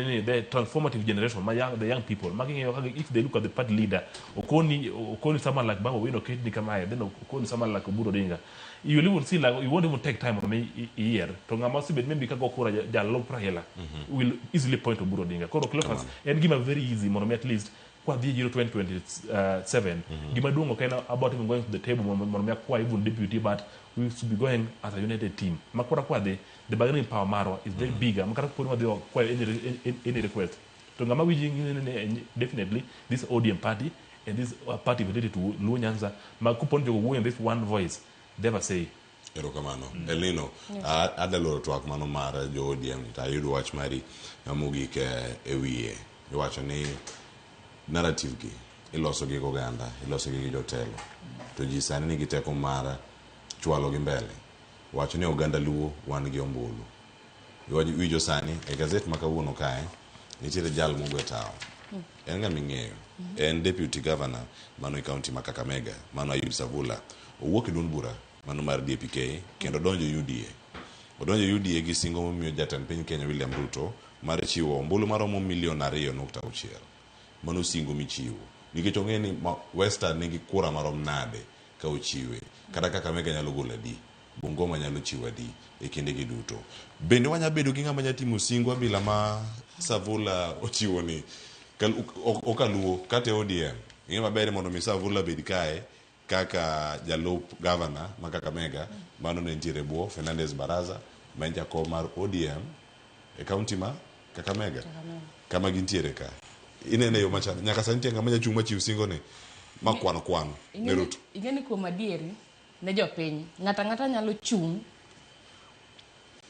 transformative generation ma young, the young people. Ma ging'iyo kaka if they look at the party leader, okoni someone like Babu Owino Kate Kamae, then okoni someone like Oburu Odinga. You will even see like you won't even take time on me year. To ng'ama osebet maybe kaka okura jalup Raila will easily point to Oburu Odinga. Koro Cleophas en gima very easy mondo mi at least kwa dhi yiero 2027 gima duong' ok en about even going to the table mondo mi akwa even deputy, but we should be going as a united team. Makora kwa dhi the bargaining power marwa is very bigger. Makara poni wadhi kwa any request. To ng'ama winji definitely this ODM party and this party related to Luo Nyanza ma kuponi jogo wuoyo in this one voice they ever say. Erokamano. Elino, adwa loro twak mano mar jo ODM to ayudo wach mari mogik e wiye. Iwacho ni narrative gi iloso gi oganda, iloso gi jotelo. To ji sani nigi teko mar chwalo gi mbele. Wacho ni oganda Luo wan gi ombulu. Iwinjo sani e gazet ma kawuono kae nitiere jal mogwe tawo. En ng'ama ing'eyo. En deputy governor mano e county ma Kakamega, mano Ayub Savula. Owuok e duond bura mano mar DPK kendo donjo UDA. Odonjo UDA gi singo momiyo jatend piny Kenya William Ruto mar chiwo ombulu maromo milion 2.6. Mano singo michiwo. Nikech ong'e ni Western nigi kura marom nade ka ochiwe. Kata Kakamega nyalo golo adi, Bungoma nyalo chiwo adi e kinde gi duto. Bende wanya bedo gi ng'ama nya timo singo abila ma Savula ochiwo ni okaluo kata e ODM. Ing'e maber mondo mi Savula bed kae kaka jalup governor ma Kakamega, mano ne nitiere bwo Fernandez Baraza ma en jakom mar ODM e county ma Kakamega kama gintiere ka. Inene yo machal nyaka sani nitie ng'ama nya chung' machiw singo ni ma kwano kwano ne Ruto. Ing'eni kuom adieri ne jopiny ng'ata ng'ata nyalo chung'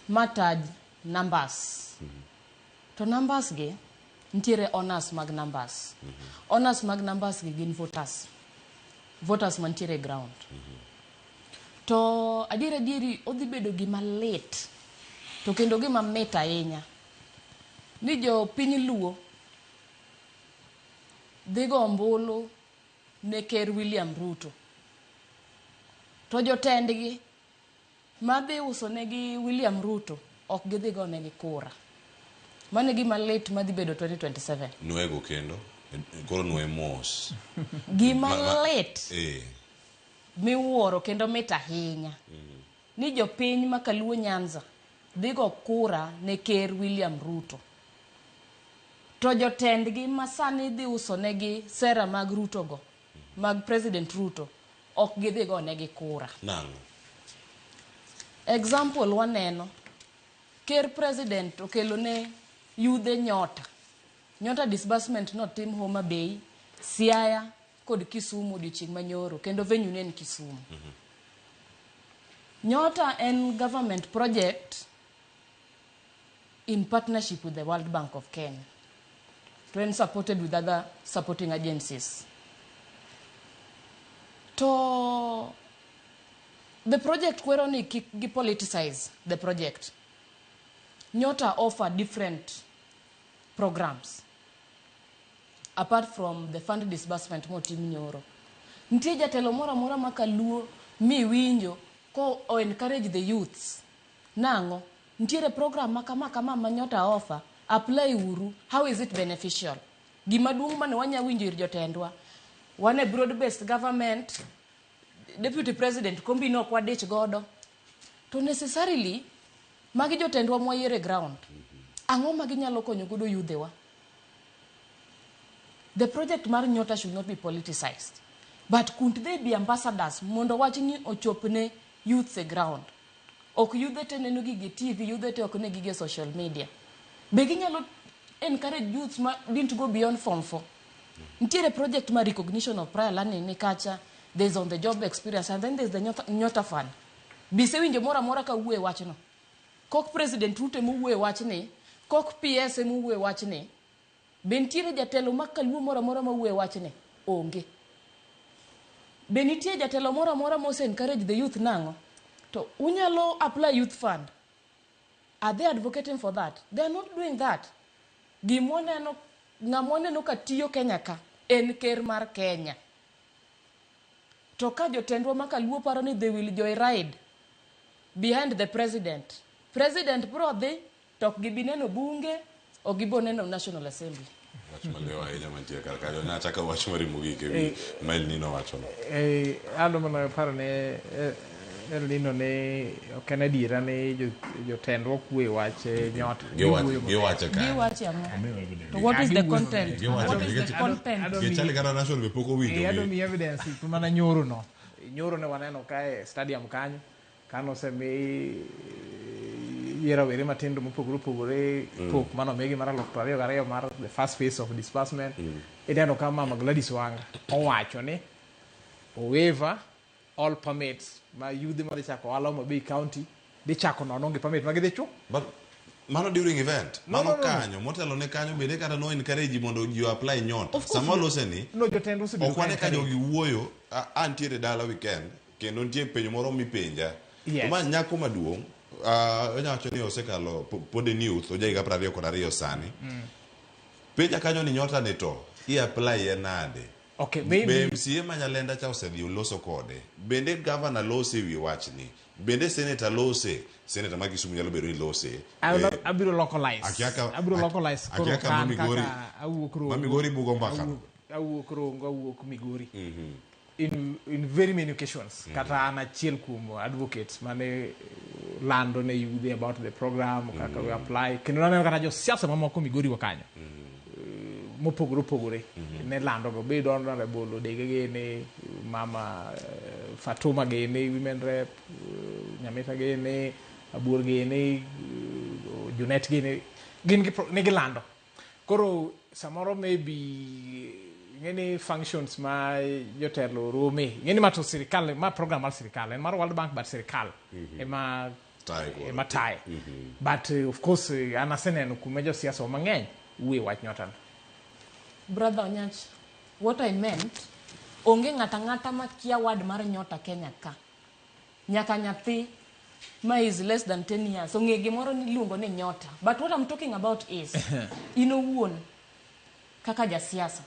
mataj numbers. To numbers gi nitiere owners mag numbers. Owners mag numbers gi gin voters. Voters mantiere ground. To adieri adieri odhi bedo gima lit to kendo gima mit ahinya ni jopiny Luo dhi go ombulu ne Ker William Ruto. To jotendgi madhi uso negi William Ruto ok gidhi go negi kura. Mano e gima lit madhi bedo 2027. Nwego kendo koro nwe mos. Gima lit miwuoro kendo mit ahinya ni jopiny ma Kaluo Nyanza dhi go kura ne Ker William Ruto. To jotendgi ma sani dhi uso negi sera mag Ruto go, mag President Ruto, ok gidhi go negi kura. Nang'o? Example waneno, Ker President okelo ne yudhe Nyota. Nyota disbursement notim Homa Bay, Siaya kod Kisumu odiochieng' manyoro kendo venue ne en Kisumu. Nyota en government project in partnership with the World Bank of Kenya. To en supported with other supporting agencies. To the project kwero ni kik gi politicize the project. Nyota offer different programs apart from the fund disbursement motim nyoro. Nitie jatelo moro amora ma kaluo miwinjo ko o encourage the youths. Nang'o? Nitiere program ma kama kama ma Nyota offer, apply uru, how is it beneficial? Gima duong' mane wanya winjo ir jotendwa, wan e broad based government, deputy president kombi no ok wadich godo. To necessarily, magi jotendwa mwayiero e ground. Ang'o ma ginyalo konyo godo yudhewa? The project mar Nyota should not be politicized. But couldn't they be ambassadors mondo wach ni ochopne youths e ground? Ok yudhe te neno gigi e TV, yudhe te ok ne gigi e social media. Be ginyalo encourage youths ma didn't go beyond form 4? Nitiere project mar recognition of prior learning ni kacha, there's on the job experience and then there's the Nyota, Nyota Fund. Be isewinjo moro amora ka wuoyo e wachno? Kok President Ruto ema owuoyo e wachni, kok PS ema owuoyo e wachni, be nitiere jatelo ma kaluo moro amora ma wuoyo e wachni? Onge. Be nitie jatelo moro amora mose encourage the youth nang'o? To unyalo apply youth fund. Are they advocating for that? They are not doing that. Gima waneno, ng'ama waneno ka tiyo Kenya ka en ker mar Kenya. To ka jotendwa ma kaluo paro ni they will joyride behind the president, president bro dhi to ok gibi neno bunge, ok gibo neno National Assembly. Wach maliw ahinya mantie kar kanyo. Nachako wach mari mogik ewi ma El Nino wachono. Adwa mana paro ne El Nino ni ok en adiera ni jotendwa ok wuoyo e wach Nyota. Giwache kanyo. Giwache ang'o? To what is the content? What is the content? Gichali kata national be pok owinjo. Adwa miyi evidence mana nyoro no. Nyoro ne waneno kae stadium kanyo kanosemi yie rawere matindo mopogore opogore pok manomigi mar 2022 mar the first phase of disbursement. Ineno ka mama Gladys Wanga owacho ni owaive all permits ma yudhe madhi chako ohala Homa Bay County dhi chako nono onge permit ma gidhi chu But mano during event. No, Mano no, no, no. kanyo, motelo ne kanyo bende kata no encourage mondo ji apply Nyota. Of course Sama no. walose ni, No, jotend osebedo ok wane ka encourage. jogi wuoyo, antiere dala weekend, kendo nitie penjo moro mipenja. Yes. To ma nyako maduong', onya wacho ni osekalo pod en youth, oja higa 22 sani. Penja kanyo ni Nyota ni to, i apply ye nade? Okay, Be maybe MCA ma Nyalenda cha osedhi oloso kode? Bende governor lose e wi wachni? Bende senator lose? Senator ma Kisumu nyalo bedo ni lose. Abiro localize. Abiro localize koro Akiaka ma kan Migori, kaka awuok Rongo. ma Migori bugo mbaka no. Awuok Rongo, awuok Migori. In very many occasions. Kata an achiel kuom advocates mane lando ne yudhe about the program, kaka we apply. Kendo naneno kata josiasa mamoko Migori wa kanyo. Mopogore opogore ne lando go bed honorable Odege gini, mama Fatuma gini, women rep, Nyamita gini, Abuor gini, Junet gini, gin gi ne gilando. Koro samoro maybe ing'eni functions ma jotelo rome, ing'eni ma to sirikal, ma program mar sirikal en mar World Bank, but sirikal ema Taye godo. Ema taye. But of course an aseneno kuma josiasa mang'eny wuoye wach Nyota no. Brother Onyach, what I meant, onge ng'ata ng'ata makia word mar Nyota Kenya ka. Nyaka nyathi ma is less than 10 years ong'e gimoro niluongo ni Nyota. But what I'm talking about is, in owuon, kaka jasiasa,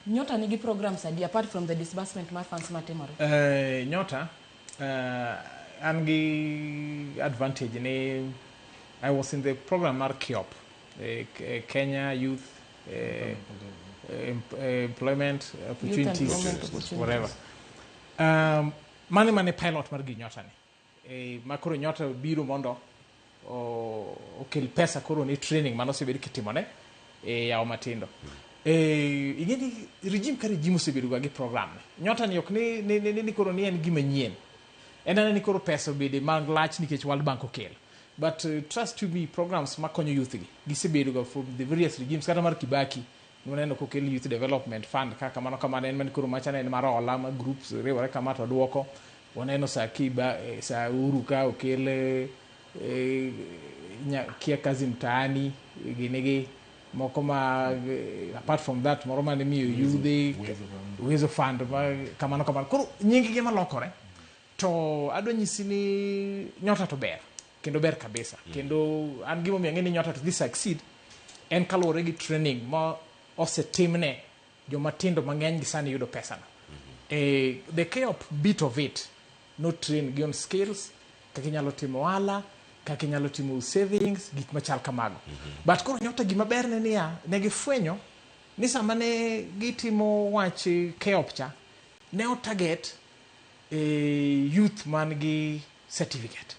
Nyota nigi programs adi apart from the disbursement mar funds matimore? Nyota, an gi advantage ni I was in the program mar KYEOP, Kenya Youth Employment Opportunities, Employment Opportunities. Whatever. Mane pilot mar gi Nyota ni. Ma koro Nyota biro mondo okel pesa koro ni training mane osebed kitimone e yawo matindo. Ing'e ni regime ka regime osebedo ga gi program ne. Nyota ni ok ni koro ni en gima nyien. En anena ni koro pesa obede malach nikech World Bank okelo. But trust to me, programs makonyo youth gi gisebedo ga from the various regimes, kata mar Kibaki Nuneno kokel Youth Development Fund ka kamano kamano en mane koro macha ne en mar hola ma groups riwore kama to duoko. Waneno sa Kiba, sa Uhuru ka okel kia kazi mtaani gini gi moko ma apart from that moro mane miyo yudhe Uwezo Fund ma kamano kamano. Koro nying gi malokore to adwa nyisi ni Nyota to ber kendo ber kabisa. Kendo an gimomiyo ang'e ni Nyota to dhi succeed en kaluwore gi training ma osetimne joma tindo mang'eny gi sani yudo pesa no. The KEOP bit of it no train gi on skills kaka inyalo timo ohala, kaka inyalo timo savings, gik machal kamago. But koro Nyota gima ber ne niya, ne gifwenyo ni sama ne gitimo wach KEOP cha, ne o target youth man gi certificate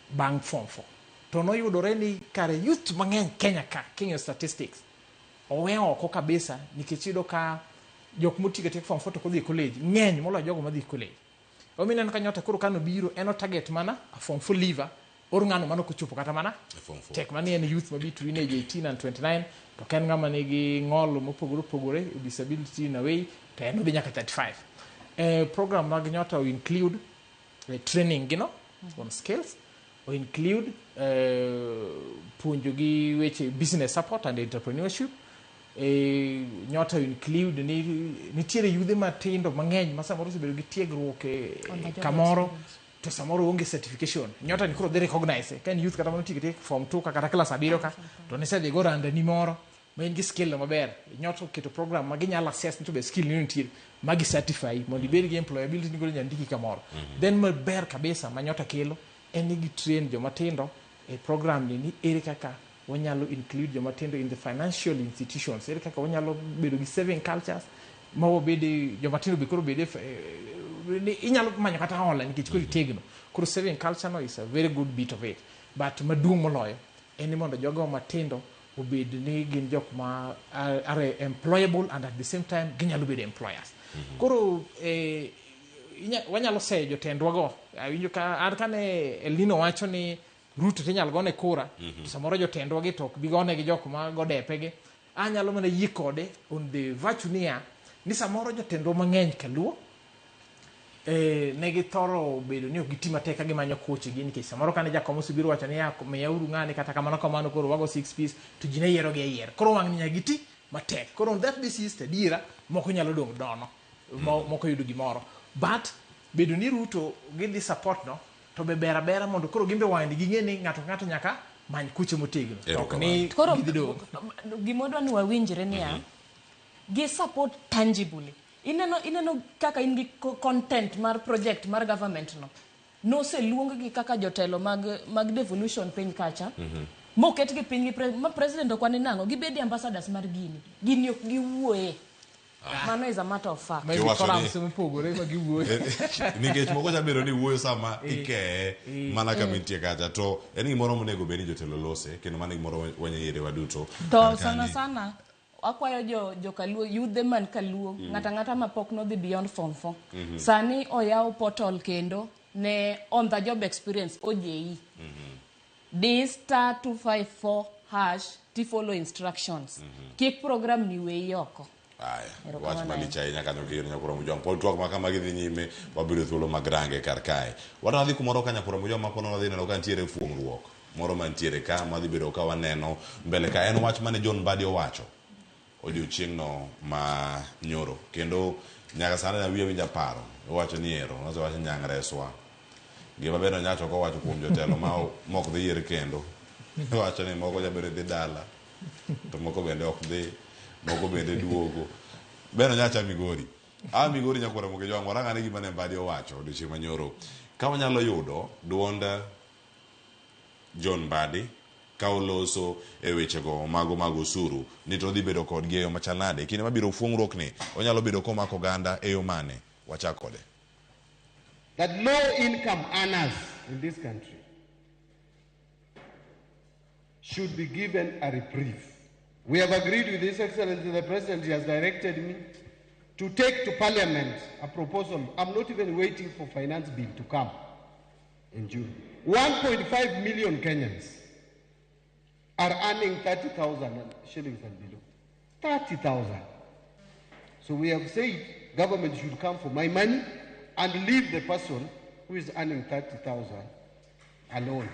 bang' form 4. To noyudore ni kare youth mang'eny Kenya ka, king'iyo statistics, owe oko kabisa nikech iyudo ka jok motieko tieko form 4 to kodhi e college ng'eny moloyo jogo madhi e college. Omiyo ineno ka Nyota koro kanobiro en o target mana a form 4 leaver or ng'ano mano kochopo kata mana form 4. Tek mani en youth ma between age 18 and 29 to ok en ng'ama nigi ng'ol mopogore opogore, disability in a way, to en odhi nyaka 35. Program mag Nyota o include training gino on skills, o include puonjo gi weche business support and entrepreneurship. Nyota include ni nitiere yudhe matindo mang'eny ma samoro osebedo gi tiegruok kamoro to samoro onge certification. Nyota ni koro dhi recognize ka en youth kata mano tieko form 2 kata class 7 ka to nisedhi go randa ni moro ma in gi skill maber. Nyota oketo program ma ginyalo assess ni to be skill ni nitie ma gi certify mondo ibed gi employability ni koro inyalo ndiki kamoro. Then maber kabisa ma Nyota kelo en ni gi train joma tindo e program ni ere kaka wanyalo include joma tindo in the financial institutions, ere kaka wanyalo bedo gi saving cultures ma wabede joma tindo be koro bede inyalo manyo kata hola nikech koro itegno. Koro saving culture no is a very good bit of it, but maduong' moloyo en ni mondo jogo matindo obed ni gin jok ma are employable and at the same time ginyalo bedo employers. Koro wanyalo seyo jotendwago. Awinjo ka an kane Elnino wacho ni Ruto tinyalo gone kura, to samoro jotendwa gi to ok bi gone gi jok ma go depegi. Anyalo mana yie kode on the virtue niya ni samoro jotendwa mang'eny kaluo ne githoro bedo ni ok giti matek ka gimanyo kochegi nikech samoro kane jakom osebiro wacho ni ya miyauru ng'ani kata kamano kamano koro wago 6 piece to ji ne yiero gi ayier. Koro wang' ni nyaka giti matek. Koro on that basis to adiera moko nyalo dong' nono, moko yudo gimoro. But bedo ni Ruto gidhi support no to be ber abera mondo koro gimbe wang'ni ging'e ni ng'ato ka ng'ato nyaka many kuche motegno. To ok ni Koro gidhi dong'. gima wadwa ni wawinjre niya, gi support tangibly. Ineno kaka in gi content mar project mar government no. Noseluong gi kaka jotelo mag devolution piny kacha. Moket gi piny gi ma president ok wane nang'o, gibedi ambassadors mar gini. Gini ok giwuoye. Mano is a matter of fact. Maybe Kiwacho ni forums mopogore ma giwuoye. Nikech moko cha bedo ni wuoyo sama ikeye mana kama intie kacha to en gimoro monego bed ni jotelo lose kendo mano e gimoro wanyiere waduto. To Kar sana kani. sana akwayo jo Kaluo, yudhe man Kaluo, ng'ata ng'ata ma pok nodhi beyond form 4. Sani oyaw portal kendo ne on the job experience OJE. D star 254 hash ti follow instructions. Kik program ni weyi oko. Aya, Erokamano wach malich ahinya. ahinya kanyo kendo Nyakuro Mujong. Pod twak ma kama gidhi nyime wabiro thuolo mag range kar kae. Wadhi kumoro ka Nyakuro Mujong ma kono wadhi neno ka nitiere fuong'ruok moro mantiere ka madhi bedo ka waneno mbele ka en wach mane John Mbadi owacho odiochieng'no ma nyoro kendo nyaka sani na wiya winja paro owacho ni ero osewacho nyang' reswa gima bende Onyacho ok owacho kuom jotelo ma ok dhi yier kendo owacho ni moko jabedo dhi dala to moko bende ok dhi moko bende duogo bende Onyacho a Migori a Migori Nyakwar Ramogi Ojwang' warang ane gima ne Mbadi owacho odiochieng' manyoro ka wanyalo yudo duond John Mbadi ka oloso e wechego mago mag osuru ni to odhi bedo kodgi e yo machal nade kinde mabiro fuong'ruok ni onyalo bedo komako oganda e yo mane wachak kode. That low income earners in this country should be given a reprieve. We have agreed with His Excellency the President. He has directed me to take to Parliament a proposal. I'm not even waiting for finance bill to come in June. 1.5 million Kenyans are earning 30,000 shillings and below. 30,000. So we have said government should come for my money and leave the person who is earning 30,000 alone.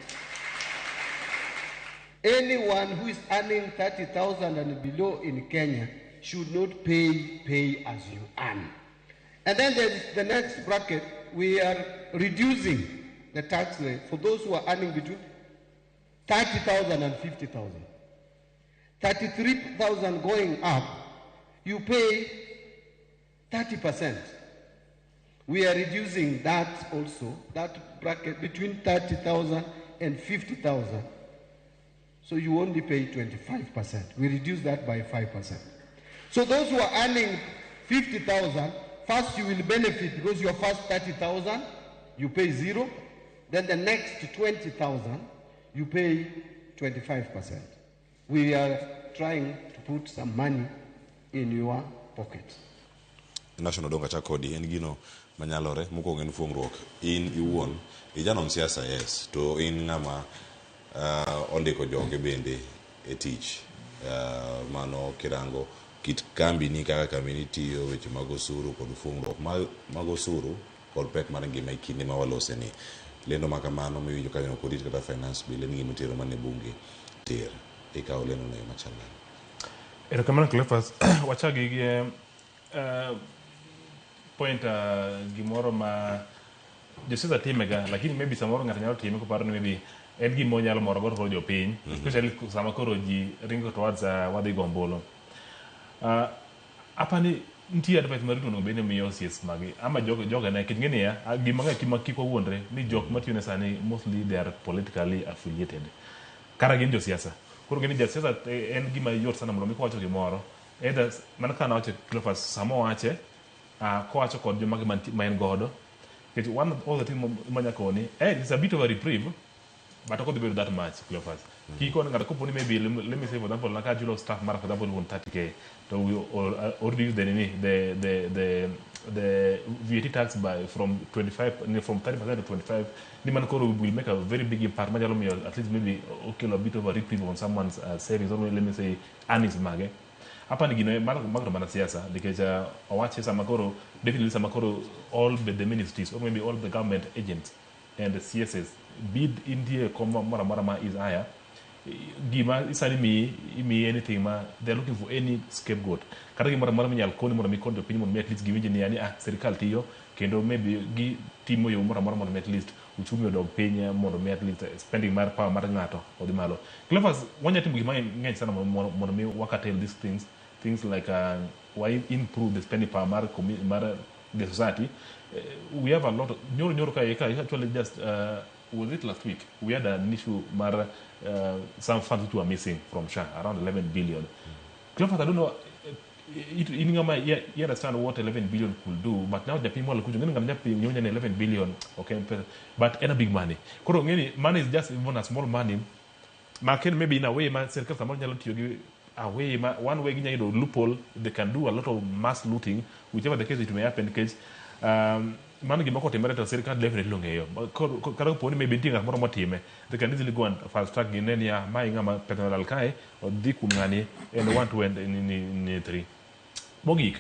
Anyone who is earning 30,000 and below in Kenya should not pay as you earn. And then there's the next bracket. We are reducing the tax rate for those who are earning between 30,000 and 50,000. 33,000 going up, you pay 30%. We are reducing that also, that bracket between 30,000 and 50,000. So you only pay 25%. We reduce that by 5%. So those who are earning 50,000, first you will benefit because your first 30,000, you pay zero. Then the next 20,000, you pay 25%. We are trying to put some money in your pocket. National Donga Chakodi en gino manyalore mokwongo en fuong'ruok in iwuon ijanon siasa yes to in ng'ama ondiko joge bende e tich mano kirango kit kambini kaka kambini tiyo weche mag osuru kod fuong'ruok mag osuru kod pek mar ngima e kinde ma walose ni lendo ma kamano miwinjo kanyo ok orit kata finance bill en gima itero mana e bunge tir ikawo lendo no e yo machal nade? Erokamano Cleophas, wachak gi point gimoro ma josiasa timega lakini maybe samoro ng'ato nyalo time koparo ni maybe en gima onyalo moro godo koro jopiny especially sama koro ji ringo towards wadhi go ombulu. Apani nitie advice ma Ruto onego bed ni miyo CS mage ama jogene nikech ng'e niya gima ng'e ma kik wawuondre ni jok matiyo ne sani mostly they are politically affiliated kata gin josiasa. Koro ng'e ni jasiasa en gima yot sana mondo mi kowacho gimoro either mana kaka nawacho Cleophas sama owache kowacho kod jomage ma en godo nikech one of the thing manya koni it's a bit of a reprieve but ok odhi bedo that much Cleophas. Kikoni ng'ato kopo ni maybe let me say for example naka chulo staff mara for example iluongo 30k to we already use the nini the VAT tax by from 25 from 30% to 25 ni man koro will make a very big impact manyalo miyo at least maybe okelo a bit of a reprieve on someone's savings or let me say earnings mage. Hapa ni gino mago mana siasa nikech owache sama koro definitely sama koro all the ministries or maybe all the government agents and the CSS bid indie kom moro amora ma is higher gima isani mi anything ma they're looking for any scapegoat kata gimoro amora minyal koni mondo mi kony jopiny mondo mi at least giwinj ni yani sirikal tiyo kendo maybe gitimo yo moro amora mondo mi at least uchumi odog piny mondo mi at least spending mar power mar ng'ato odhi malo. Cleophas wanya timo gik mang'eny sana mondo mi wakatel these things like why improve the spending power mar the society. We have a lot of nyoro ka actually just was it last week we had an issue mar some funds which were missing from SHA around 11 billion. Cleophas, I don't know in ngama you understand what 11 billion could do, but now the people kujo ngani ngam nyonya 11 billion okay but ena big money koro ngeni money is just even a small money ma ken maybe in a way ma serikal samoro nyalo tiyo gi a way ma one way ginya yudo loophole they can do a lot of mass looting whichever the case it may happen because mano gima kotimore to sirikal definitely ong'eyo kata kopo ni maybe nitie ng'at moro motime they can easily go and fast track gine niya mae ng'ama pesa olal kae odhi kuom ng'ani en 1 2 and ni 3 mogik.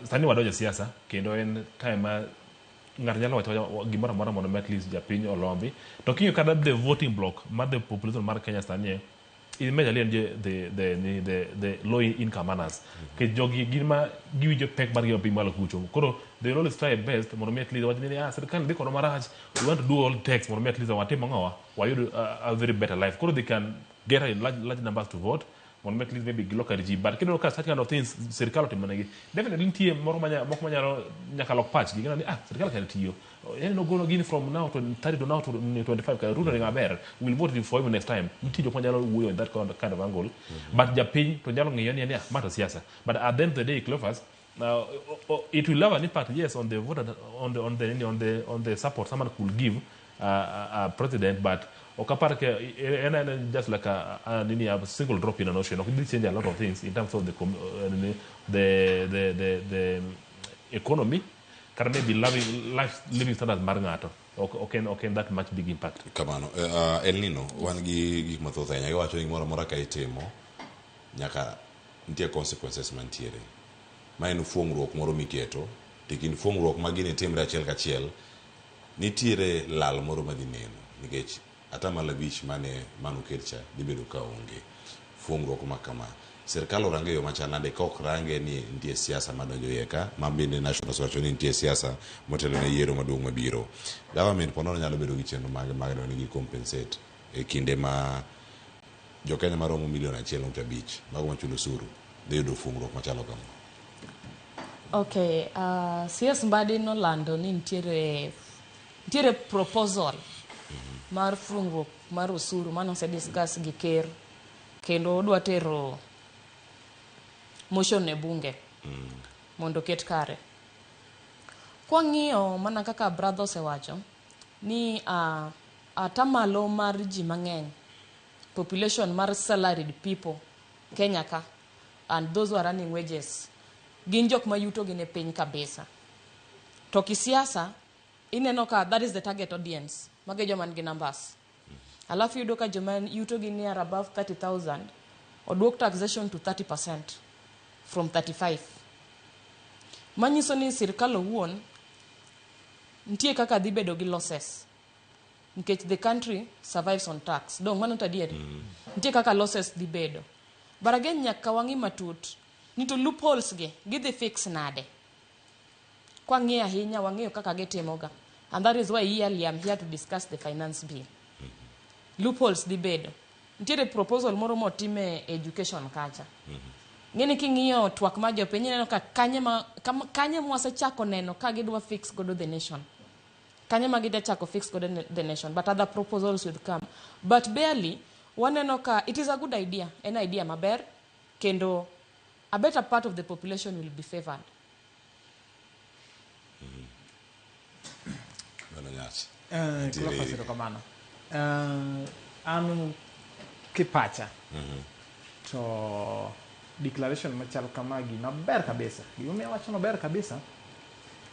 Sani wadonjo e siasa kendo en time ma ng'ato nyalo wacho gimoro amora mondo mi at least japiny olombi to king'iyo kata the voting block mar the population mar Kenya sani majorly en the low income earners nikech jogi gin ma giwinjo pek mar ngima piny malo kucho koro they will always try best mondo mi at least wach ni sirikal dhi kodwa marach we want to do all tax mondo mi at least watim ang'owa wayud a very better life koro they can get in large numbers to vote mondo mi at least maybe gilok kar ji but kineno ka such kind of things sirikal otimo negi definitely nitie moro moko manyalo nyaka lok pachgi gineno ni sirikal kare tiyo yani nogolo gini from now to 30 to now to 25 ka Ruto ni maber we'll vote for him next time nitie jok manyalo wuoyo in that kind of angle but japiny to nyalo ng'iyo ni ma to siasa but at the end of the day Cleophas it will have an impact yes on the voter on the support someone could give a president but okapar ke en just like a single drop in an ocean ok change a lot of things in terms of the economy kata maybe life living standards mar ng'ato ok en that much big impact. Kamano El Nino wan gi gik mathoth ahinya giwacho ni gimoro amora ka itimo nyaka nitie consequences mantiere. Ma en fuong'ruok moro miketo, to kind fuong'ruok ma gini timre achiel kachiel, nitiere lal moro madhi neno nikech 5% mane manoket cha dhi bedo ka onge. Fuong'ruok ma kama. Sirkal orange e yo machal nade ka ok range ni nitie siasa madonjo iye ka, ma bende National osewacho ni nitie siasa motelo ne yiero maduong' mabiro. Government po nono nyalo bedo gi chenro mage mag dwaro ni gi compensate e kinde ma jo Kenya maromo milion 1.5 mago machulo osuru dhi yudo fuong'ruok machalo kama. Okay, CS Mbadi nolando ni nitiere proposal mar fungruok mar osuru mane osediscuss gi ker kendo odwa tero motion e bunge mondo oket kare. Kwang'iyo mana kaka brother osewacho ni atamalo mar ji mang'eny population mar salaried people Kenya ka and those who are earning wages gin jok ma yuto gi ni piny kabisa. To kisiasa ineno ka that is the target audience mage joma nigi numbers. Alafu iyudo ka joma yuto gi ni are above 30,000 oduok taxation to 30% from 35. Manyiso ni sirkal owuon nitie kaka dhi bedo gi losses nikech the country survives on tax. Dong mano to adier? Nitie kaka losses dhi bedo. But again nyaka wang'i matut ni to loopholes gi gidhi fix nade. Kwang'iyo ahinya wang'eyo kaka gitimoga. And that is why yearly I'm here to discuss the finance bill. Loopholes dhi bedo. Nitiere proposal moro motim e education kacha. Ng'eni king'iyo twak mar jopiny ineno ka kanye ma kanye mwasechako neno ka gidwa fix godo the nation. Kanye ma gidwa chako fix godo the nation but other proposals will come. But barely waneno ka it is a good idea. En idea maber kendo a better part of the population will be favored. Bwana Nyach. Nitiere Cleophas, erokamano. An kipacha to declaration machal kama gima ber kabisa. Gimomiyo awacho nober kabisa,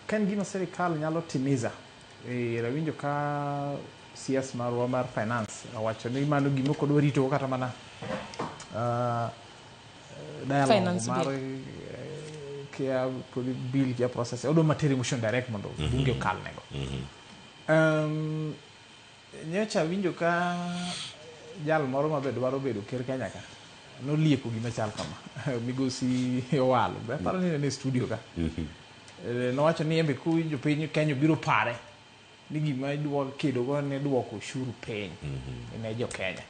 ka en gima sirikal nyalo timiza. Awinjo ka CS marwa mar finance owacho ni mano gima ok odwa rito kata mana dialogue Finance mar bill. Kia pod bill kia process odwa matere motion direct mondo bunge okalnego. Nyocha awinjo ka jal moro mabe dwaro bedo ker Kenya ka nolieko gima chal kama migosi Owalo be aparo ni en e studio ka. Nowacho ni embe kuwinjo piny Kenya obiro pare ni gima idwa kedo go ne duoko ushuru piny ne jo Kenya.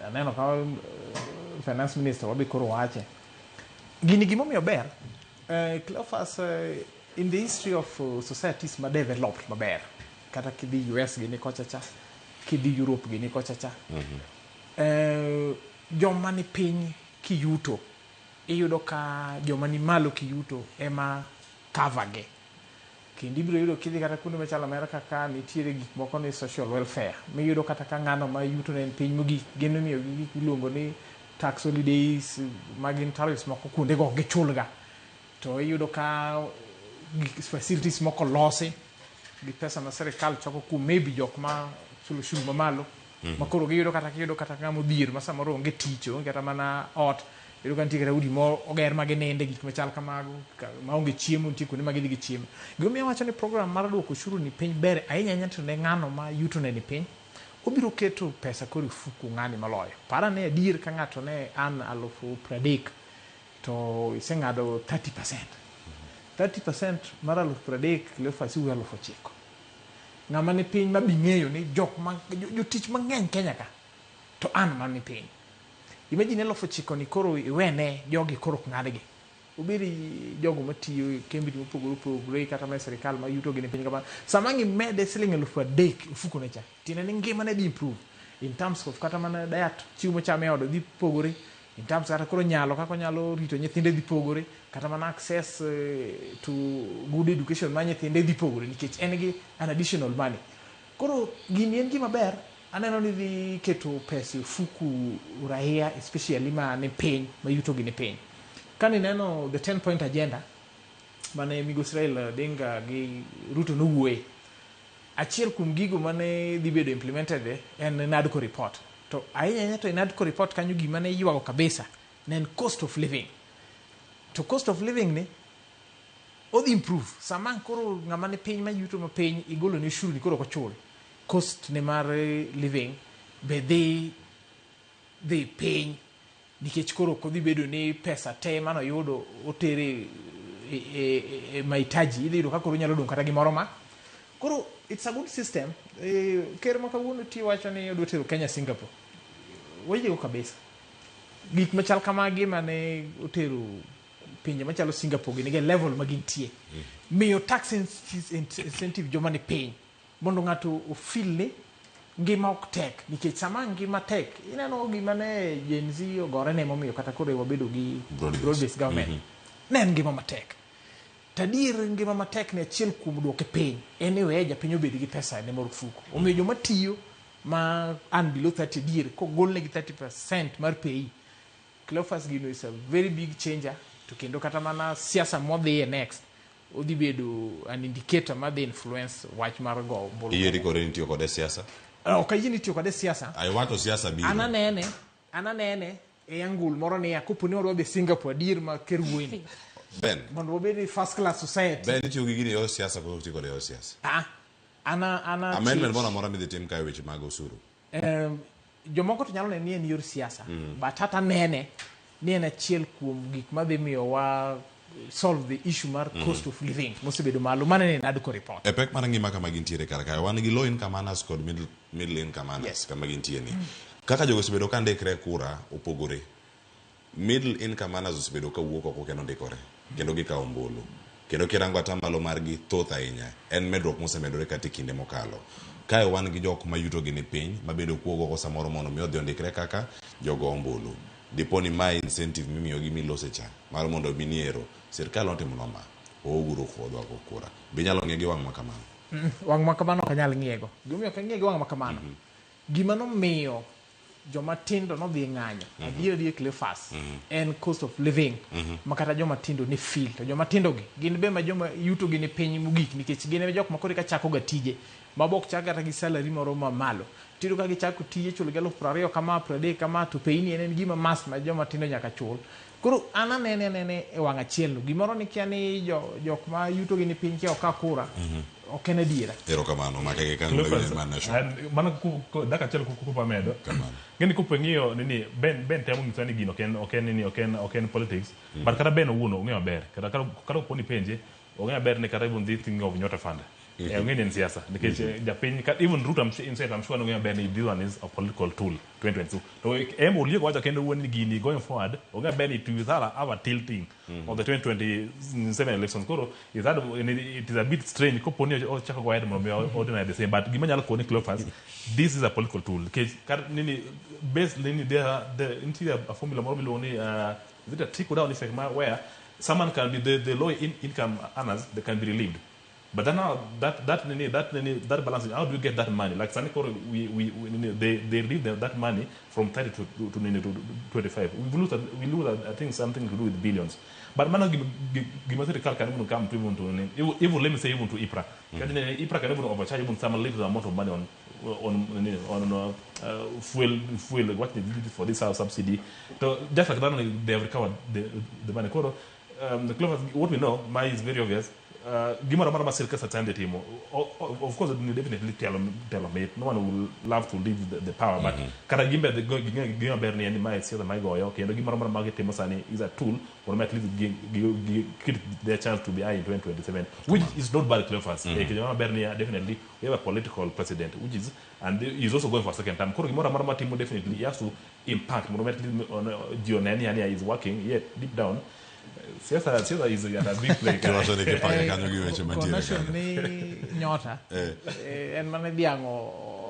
Aneno ka finance minister wabe koro wache. Gini gimomiyo ber, Cleophas, in the history of societies ma developed maber, kata kidhi US gini kocha cha, kidhi Europe gini kocha cha, joma ni piny kiyuto, iyudo ka joma ni malo kiyuto ema cover gi. Kendo ibiro yudo kidhi kata kuonde machalo Amerka ka nitiere gik moko ni social welfare miyudo kata ka ng'ano ma yuto ne en piny mogik gin imiyo gi gik miluongo ni tax holidays ma gin tariffs moko kuonde go ok gichul ga. To iyudo ka gik facilities moko losi gi pesa ma sirikal choko kuom maybe jok ma chulo ushuru mamalo ma koro giyudo kata giyudo kata ng'ama odhier ma samoro onge tich onge kata mana ot iyudo ka nitie kata udi mo oger ma gininde gik machal kamago maonge chiemo nitie kuonde ma gidhi gichiemo. Gimomiyo awacho ni program mar duoko ushuru ni piny ber ahinya ahinya to ne ng'ano ma yuto ne ni piny obiro keto pesa koro e ofuku ng'ani moloyo. Par ane adier ka ng'ato ne earn 30,000 to iseng'ado 30%. 30% mar 30,000 Cleophas iwuoyo 9,000. Ng'ama ni piny ma bing'eyo ni jok ma jotich mang'eny Kenya ka to an man ni piny. Imagine 9,000 ni koro iwene jogi koro ok ng'adgi. Obed jogo matiyo e kembni mopogore opogore kata ma e sirikal ma yuto gi ni piny kamano. Sama ang' imede siling 3,000 e ofuko ne cha, tiende ni ngimane dhi improve in terms of kata mana diet, chiemo mochamo e ode dhi pogore, in terms kata koro nyalo kaka onyalo rito nyithinde dhi pogore, kata mana access to good education mar nyithinde dhi pogore nikech en gi an additional money. Koro gini en gima ber, aneno ni dhi keto pesa e ofuku raia especially ma ni piny, ma yuto gi ni piny. Kanineno the 10 point agenda mane migosi Raila Odinga gi Ruto nowuoye, achiel kuom gigo mane dhi bedo implemented en NADCO report. To ahinya ahinya to e NADCO report kanyo gima ne iywago kabisa ne en cost of living. To cost of living ni odhi improve sama ang' koro ng'ama ni piny mayuto mapiny igolo ne ushuru ni koro ok ochul cost ne mar living be dhi dhi piny nikech koro ok odhi bedo ni pesa te manoyudo otere e, e, e, e mahitaji idhi yudo ka koro onyalo dong' kata gimoro ma koro it's a good system e, ker ma kawuono ti wacho ni odwa tero Kenya Singapore wayiego kabisa gik machal kamagi mane otero pinje machalo Singapore gi nigi level ma gintie miyo tax incentive joma ni piny mondo ng'ato ofeel ni ngima ok tek nikech sama ngima tek ineno gima ne Gen Z ogore ne momiyo kata koro wabedo gi Broad-based. broad based government ne en ngima matek to adier ngima matek ni achiel kuom duoke piny en ni weye japiny obed gi pesa ne mar ofuko omiyo joma tiyo ma earn below 30 adier kogolnegi 30% mar pay Cleophas gino is a very big changer to kendo kata mana siasa modhiye next odhi bedo an indicator madhi influence wach mar go ombulu. Iyieri kode ni tiyo kode e siasa? Ok ayie ni tiyo kode e siasa. Iwacho siasa biro. An anene, an anene e angul moro niya kopo ni wadwa dhi Singapore adier ma ker wuoyini Ben, mondo wabed e first class society. Ben itiyo gi gini e yor siasa koso ok ti kode e yor siasa? Ah, ana ana Amendment moro amora midhi tim kae weche mag osuru. Jomoko to nyalo neno ni en yor siasa but hata nene ni en achiel kuom gik madhi miyo wa solve the issue mar cost of living mosebedo malo mano ne NADCO report. E pek mar ngima kama gintiere kar kae, wan gi low income earners kod middle income earners kama gintie ni. Kaka jogo osebedo ka ndikre kura opogore. Middle income earners osebedo ka wuok oko kendo ndikore kendo gikawo ombulu. Kendo kirango atamalo margi thoth ahinya. En medruok mosemedore kata e kinde mokalo. Kae wan gi jok ma yutogi ni piny mabedo kuog oko samoro mondo mi odhi ondikre kaka jogo ombulu. Dipo ni mae incentive mimiyogi milose cha mar mondo mi niero sirkal notimonwa ma ooguru kodwa go kura. Be inyalo ng'iye gi wang' ma kamano? Wang' ma kamano ok anyal ng'iyego. Gimomiyo ok ang'iye gi wang' ma kamano, gima nomiyo joma tindo nodhi e ng'anyo adier adier Cleophas en cost of living ma kata joma tindo ne feel to joma tindo gi gin be ma joma yuto gi ni piny mogik nikech gin e jok ma koro eka chako ga tije ma bok chak kata gi salary moro ma malo tiyudo ka gichako tije ichulo gi 20,000 kama 30 kama to payni en en gima must ma joma tindo nyaka chul koro an anene anene e wang' achiel no gimoro ni kia ni jo, jok ma yuto gi ni piny kia ok ka kura ok en adiera. Erokamano, make gi kanyo Cleophas, mar nation. mana dakika achiel kupa medo. Ng'eni kopo ing'iyo nini Ben Ben temo nyiso ni gino ok en nini ok en politics but kata Ben owuon ong'eyo maber kata kopo ni penje ong'eyo maber ni kata even this thing of Nyota Fund ong'eyo ni en siasa nikech japiny even Ruto himself I'm sure ong'eyo maber ni this one is a political tool 2022 to em Olieko wacho kendo owuon ni gini going forward ong'eyo maber ni it will have a tilting of the 2027 elections koro is that it is a bit strange kopo ni ochako go ahead mondo mi ordinary the same but gima nyalo koni Cleophas this is a political tool nikech kar nini base nini there the nitie a formula moro miluongo ni is it a trickle down effect ma where someone can be the low income earners they can be relieved but then now that balance, how do you get that money? Like sani koro we nini, they relieve them that money from 30 to 25. We lose I think something to do with billions. But mano gima sirikal can even come to even to nini, even let me say even to IPRA. IPRA can even overcharge even some little amount of money on fuel what they did for this subsidy. So just like that, they have recovered the money. Koro, the Cleophas, what we know, my is very obvious. Gimoro amora ma sirkal sachande timo of course definitely telo mit no one will love to leave the power but kata gimbe gima ber ni en mae siasa ma igoyo kendo gimoro amora ma gitimo sani is a tool mondo at least gi their chance to be high in 2027 which is not bad Cleophas. Kendo maber ni definitely we have a political president which is and he is also going for a second term koro gimoro amora matimo definitely he has to impact mondo at least ji one ni yani is working yet deep down siasa is at a big play. Kiwacho ni kipange kanyo gi weche mantiere Connection kanyo. ni nyota en mana dhiang'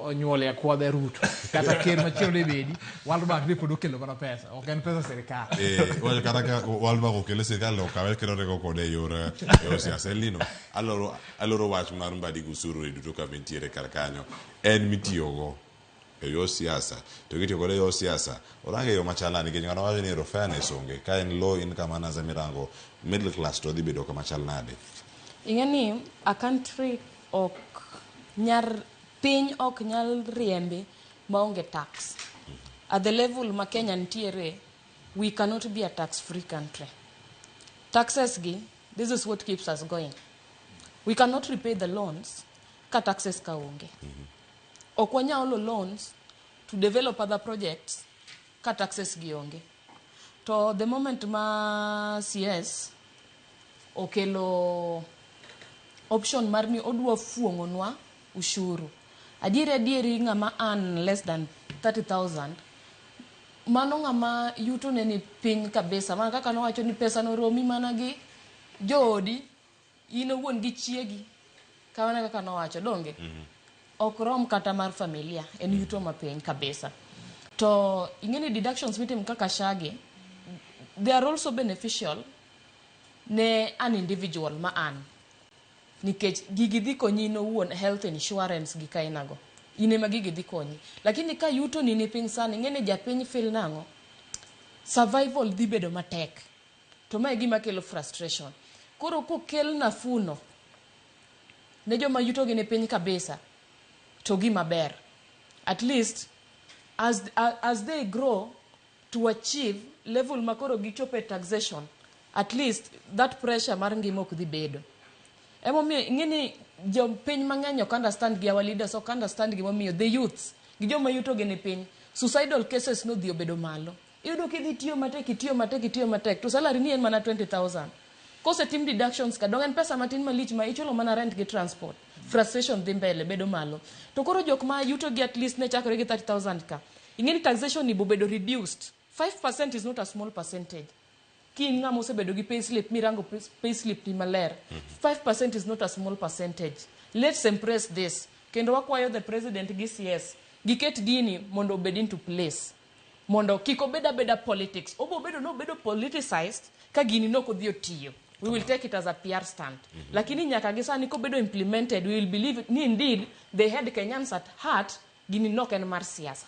onyuole akwadha Ruto kata ker machielo ne bedi World Bank ne pod okelo mana pesa ok en pesa sirikal. Wacho kata ka World Bank okele sirikal okawe kendo rego kode e yor siasa. Elino aloro wach mar mbadi gi osuru e duto kama entiere kar kanyo en mitiyogo e yor siasa to gitiyo kode e yor siasa orange yo machal nade nikech ng'ato wacho ni ero fairness onge ka en low income earners emirango middle class to dhi bedo kama chal nade. Ing'e ni a country ok nyar piny ok nyal riembi maonge tax. At the level ma Kenya nitiere, We cannot be a tax free country. Taxes gi, this is what keeps us going. We cannot repay the loans ka taxes ka onge. Ok wanyal holo loans to develop other projects ka taxes gi onge. To the moment ma CS okelo option mar ni odwa fuong'onwa ushuru. Adieri adieri ng'ama earn less than 30,000 mano ng'ama yuto ne ni piny kabisa mana kaka nowacho ni pesa no romi mana gi joodi in owuon gi chiegi kamano kaka nowacho donge ok rom kata mar familia en yuto mapiny kabisa to ing'e ni deductions mitimo kaka SHA gi they are also beneficial ne an individual ma an nikech gigi dhi konyi in owuon health insurance gi kainago in ema gigi dhi konyi lakini ka yuto ni ni piny sana ing'e ni japiny feel nang'o survival dhi bedo matek to mae gima kelo frustration koro kokel nafuno ne joma yutogi ni piny kabisa to gima ber at least as they grow to achieve level ma koro gichopo e taxation at least that pressure mar ngima ok dhi bedo emomiyo ing'e ni jopiny mang'eny ok understand gi our leaders ok understand gimomiyo the youths gi joma yutogi ni piny suicidal cases nodhi obedo malo iyudo kidhi tiyo matek itiyo matek itiyo matek to salary ni en mana 20000 kosetim deductions ka dong en pesa matin malich ma ichulo mana rent gi transport frustration dhi mbele bedo malo to koro jok ma yuto gi at least ne chakore gi 30000 ka ing'e ni taxation ni bobedo reduced 5% is not a small percentage ki in ng'ama osebedo gi payslip mirango payslip ni maler 5% is not a small percentage let's embrace this kendo wakwayo the president gi CS giket gini mondo obed into place mondo kik obed abeda politics obo bedo nobedo politicized ka gini nok odhi otiyo we will take it as a PR stunt lakini nyaka gi sani kobedo implemented we will believe ni indeed they had Kenyans at heart gini nok en mar siasa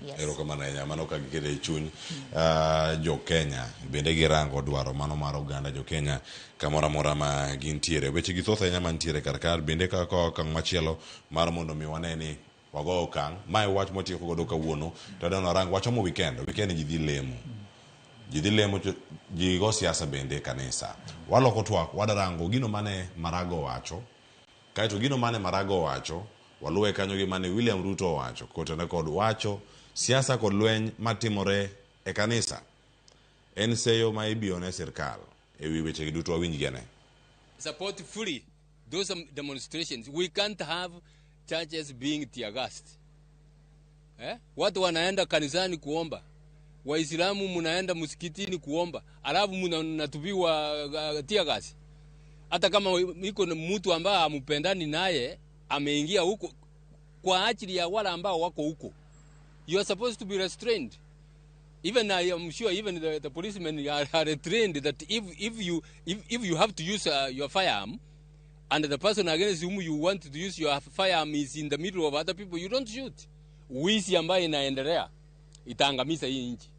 Yes. Erokamano ahinya mano ka giketo e chuny jo Kenya bende girango dwaro mano mar oganda jo Kenya kamoro amora ma gintiere. Weche gi thoth ahinya mantiere kar ka bende kaka okang' machielo mar mondo mi wane ni wago okang' mae wach mwatieko godo kawuono to adwa ni warang wachomo weekend weekend ji dhi lemo ji dhi lemo to ji go siasa bende e kanisa waloko twak wadarango gino mane Marago owacho kaeto gino mane Marago owacho waluwe kanyo gi mane William Ruto owacho kotenore kod wacho siasa kod lweny matimore e kanisa en seyo ma ibiyo ne sirkal e wi wechegi duto wawinjgi ane. Support fully those demonstrations. We can't have churches being tear-gassed. Eh? Watu wanaenda kanisani kuomba, Waislamu mnaenda msikitini kuomba, alafu mnatupiwa tear gas. Hata kama iko mtu ambaye hamupendani naye ameingia huko kwa ajili ya wale ambao wako huko, you are supposed to be restrained. Even I am sure even the policemen are trained that if you have to use your firearm and the person against whom you want to use your firearm is in the middle of other people, you don't shoot. Wizi ambayo inaendelea itaangamiza hii nchi,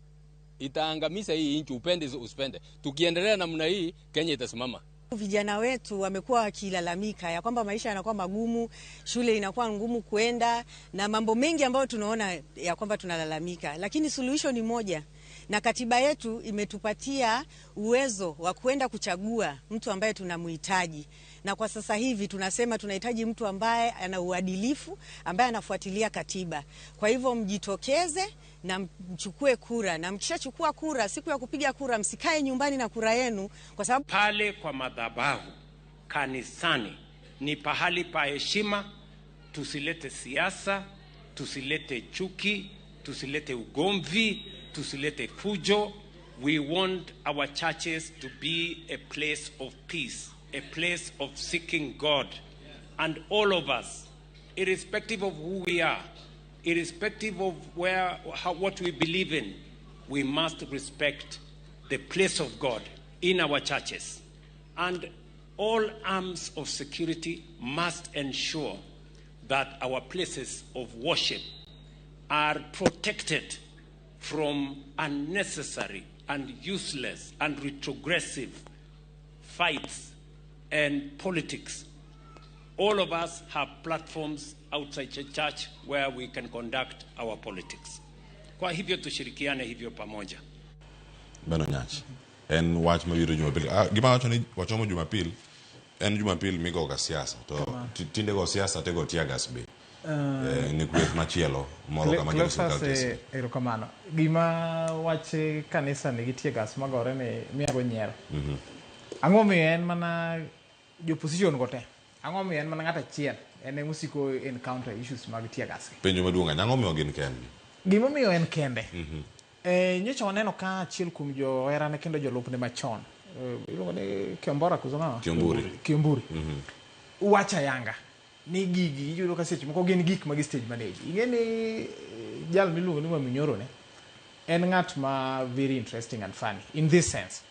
itaangamiza hii nchi, upende usipende. Tukiendelea namna hii, Kenya itasimama. Vijana wetu wamekuwa wakilalamika ya kwamba maisha yanakuwa magumu, shule inakuwa ngumu kuenda na mambo mengi ambayo tunaona ya kwamba tunalalamika, lakini suluhisho ni moja, na katiba yetu imetupatia uwezo wa kwenda kuchagua mtu ambaye tunamhitaji. Na kwa sasa hivi tunasema tunahitaji mtu ambaye ana uadilifu, ambaye anafuatilia katiba. Kwa hivyo mjitokeze na mchukue kura, na mkishachukua kura, siku ya kupiga kura msikae nyumbani na kura yenu, kwa sababu pale kwa madhabahu kanisani ni pahali pa heshima. Tusilete siasa, tusilete chuki, tusilete ugomvi, tusilete fujo. We want our churches to be a place of peace, a place of seeking God. And all of us, irrespective of who we are, irrespective of what we believe in, we must respect the place of God in our churches. And all arms of security must ensure that our places of worship are protected from unnecessary and useless and retrogressive fights and politics. All of us have platforms outside the church where we can conduct our politics. Kwa hivyo tushirikiane hivyo pamoja. Ben Onyach. En wach mabiro Jumapil. Ah, gima wacho ni wachomo Jumapil en Jumapil migoga siasa to tinde go siasa to igo tear gas be. Eh, ni kweth machielo moro kama kendo sirkal Cleophas, tese. erokamano. Gima wach kanisa ni gi tear gas magore ni miyago nyiero. Ang'o momiyo en mana jo opposition go te? Ang'o momiyo en mana ng'ato achiel en ema osiko encounter issues mag tear gas gi? Penjo maduong' ahinya, ang'o momiyo gin kendgi? Gimomiyo en kende. Nyocha waneno ka achiel kuom joherane kendo jolupne machon, iluongo ni Kiombora koso ng'awa? Kiomburi. Kiomburi. Wacho ayanga ni gigi iyudo ka seche moko gin gik ma gi stage manage. Ing'e ni jal miluongo ni Wamunyoro ni en ng'at ma very interesting and funny in this sense.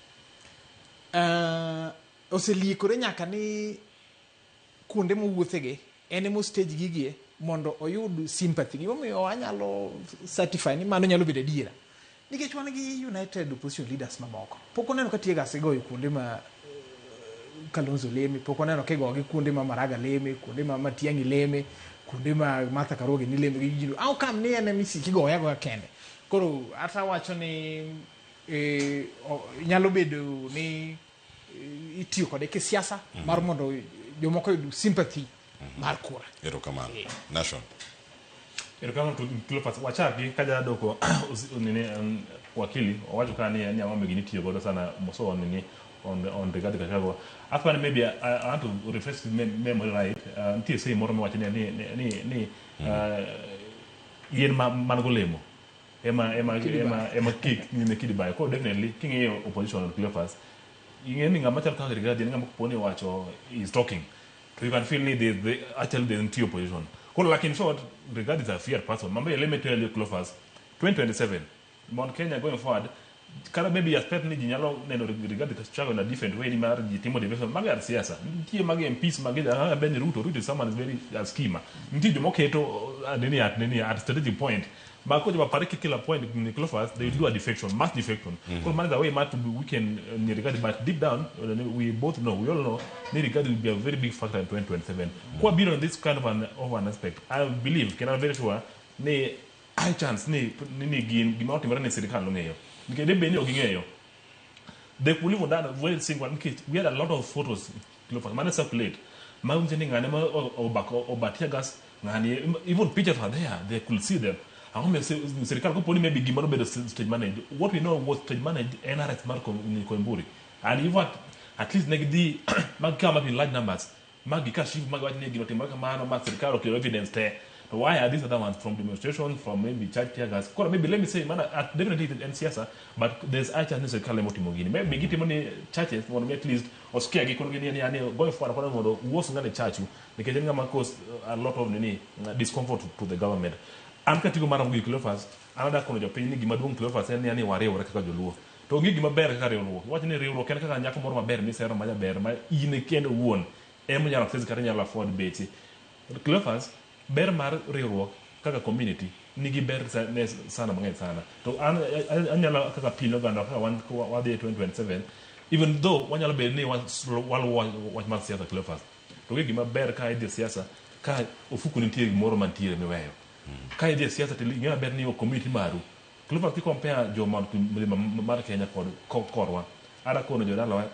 Oseliekore nyaka ni kuonde mowuothege en ema stage gigie mondo oyud sympathy. Gimomiyo anyalo certify ni mano nyalo bedo adiera. Nikech wan gi United Opposition Leaders mamoko. Pok waneno ka tear gas igoyo kuonde ma Kalonzo leme, pok waneno ka igogi kuonde ma Maraga leme, kuonde ma Matiang'i leme, kuonde ma Martha Karua gini leme gi ji. How come ni en ema isiko igoye agoya kende? Koro ata wacho ni nyalo bedo ni itiyo kode kisiasa mar mondo jomoko oyud sympathy mar kura. Erokamano. Nation. Erokamano to Cleophas, wachaki ka jadoko nini wakili owacho ka ni ang'o gini itiyo godo sana moso nini on Rigathi Gachagua. Actually maybe I want to refresh memory right. Nitie saying moro miwacho ni yien man golemo ema kik ni kidi bayo. Koro definitely king'iyo opposition Cleophas, ing'e ni ng'ama chal kaka Rigathi en ng'ama koponi owacho is talking. So you can feel ni the actually the anti opposition. Koro like in short, Rigathi is a feared person. Mambe, let me tell you Cleophas, 2027 Mount Kenya going forward, kata maybe expect ni ji nyalo neno Rigathi Gachagua in a different way ni mar ji timo development mag ar siasa. Nitie mag MPs mag Ben Ruto, Ruto is someone is very schemer. Nitie jomoketo nini at strategic point. Ma ko joma particular point ni Cleophas, they will do a defection, mass defection. Koro mano is a way mar to weaken ni Rigathi, but deep down we both know, we all know ni Rigathi will be a very big factor in 2027. Kwa biro on this kind of an aspect, I believe, can I'm very sure ni high chance ni gin gima otimore ne sirikal nong'eyo. Nikech debe ni ok ging'eyo. They could even done very single nikech we had a lot of photos Cleophas mane circulate. Ma nyiso ni ng'ane ma oba tear gas, ng'ani even pictures are there, they could see them. Ang'o momiyo sirikal koponi maybe gimoro bedo stage managed. What we know was stage managed en arrest mar Koimburi. And even at least ne gidhi mag come up in large numbers. Mag gikashifu mag wach ni gino timore kamano ma sirikal okelo evidence te. But why are these other ones from demonstrations, from maybe church tear gas? Koro maybe let me say, man, definitely en siasa, but there's a chance ni sirikal ema otimo gini. Maybe gitimo ni churches mondo mi at least oscare gi kono gi ni going forward kono mondo wuos ng'ane chachu nikech en ng'ama cause a lot of nini discomfort to the government. An katigo mar gi Cleophas, an adwa kono jopiny ni gima duong' Cleophas en ni wariwore kaka joluo. To onge gima ber kaka riwruok. Iwacho ni riwruok en kaka nyako moro maber misero ma jaber ma in kende owuon ema inyalo access kata inyalo afford beche. Cleophas, ber mar riwruok kaka community nigi ber ne sana mang'eny sana. To an anyalo kaka pile oganda kaka wan wadhi e 2027, even though wanyalo bedo ni waluwo wach mar siasa Cleophas. To onge gima ber ka idhi e siasa ka ofuku nitie gimoro mantiere miweyo. Ka idhi e siasa to ing'e maber ni community maru. Cleophas ki compare jo Mount Mlima mar Kenya kod korwa, ada kono jodalawa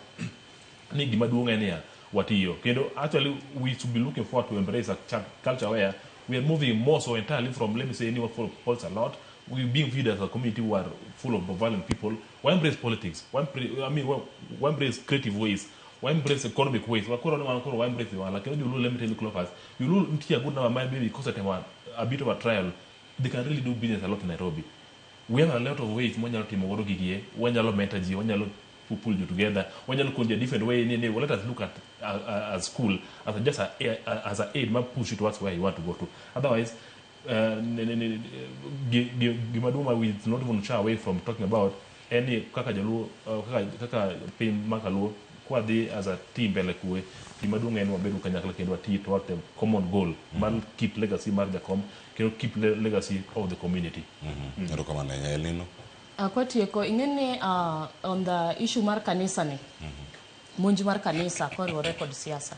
ni gima duong' en niya watiyo. Kendo actually we should be looking forward to embrace a culture where we are moving more so entirely from, let me say, anyone follow politics a lot. We being viewed as a community who are full of violent people. Why embrace politics? Why why embrace creative ways? Why embrace economic ways? Why koro ni koro why embrace wala? Kendo joluo, let me tell you, Cleophas, joluo nitie a good number maybe because of a bit of a trial, they can really do business a lot in Nairobi. We have a lot of ways mwanyalo timo godo gigie, wanyalo mentor ji, wanyalo pull you together, wanyalo konji a different way. Ni, let us look at a school as a, just as a aid ma push you towards where you want to go to. Otherwise, gima duong' ma we not even shy away from talking about any kaka joluo, kaka piny ma kaluo kwadhi as a team mbele kwe, gima duong' en wabedo kanyakla kendo wati towards the common goal mar keep legacy mar Jakom kendo keep legacy of the community. Erokamano ahinya Elnino. Kwatieko ing'e ni on the issue mar kanisa ni, monj mar kanisa koriwore kod siasa.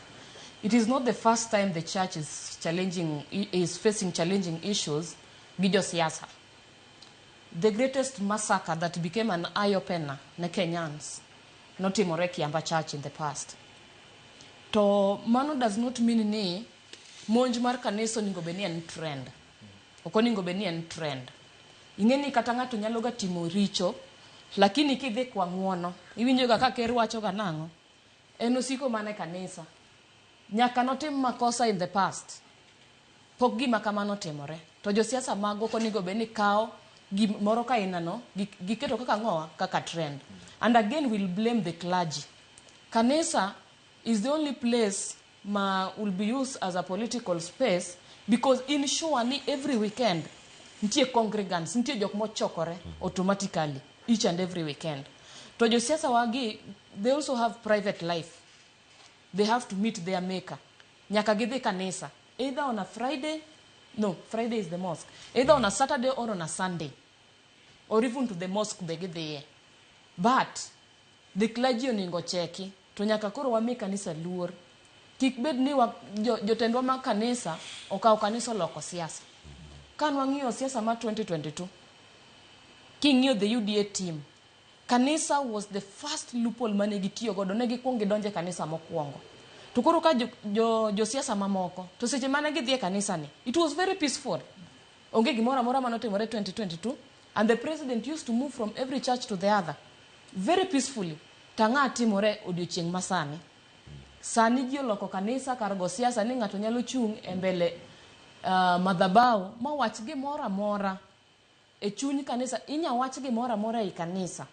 It is not the first time the church is facing challenging issues gi josiasa. The greatest massacre that became an eye opener ne Kenyans notimore Kiamba Church in the past. To mano does not mean ni monj mar kanisa onego bed ni en trend. Ok onego bed ni en trend. Ing'e ni kata ng'ato nyalo ga timo richo, lakini kidhi kwa ng'uono, iwinjo ga ka ker wacho ga nang'o? En osiko mana e kanisa. Nyaka notim makosa in the past. Pok gima kamano otimore. To josiasa magwa ok onego bed ni kawo gimoro ka inano, giketo kaka ang'owa? Kaka trend. And again we'll blame the clergy. Kanisa is the only place ma will be used as a political space because in sure ni every weekend nitie congregants, nitie jok mochokore automatically each and every weekend. To josiasa wagi, they also have private life. They have to meet their maker. Nyaka gidhi kanisa. Either on a Friday, no, Friday is the mosque. Either on a Saturday or on a Sunday. Or even to the mosque be gidhiye. But the clergy onego cheki to nyaka koro wami kanisa luor. Kik bed ni wa, jo, jotendwa mag kanisa okawo kanisa oloko siasa. Ka nwang'iyo siasa mar 2022, king'iyo the UDA team, kanisa was the first loophole mane gitiyo godo, ne gikuongo gidonjo e kanisa mokwongo. To koro ka josiasa mamoko, to seche mane gidhi e kanisa ni, it was very peaceful. Onge gimoro amora manotimore 2022, and the president used to move from every church to the other very peacefully. To ang'a timore odiochieng' masani? Sani ji oloko kanisa kar go siasa ni ng'ato nyalo chung' e mbele madhabahu ma wach gimoro amora e chuny kanisa. Inya wach gimoro amora ei kanisa.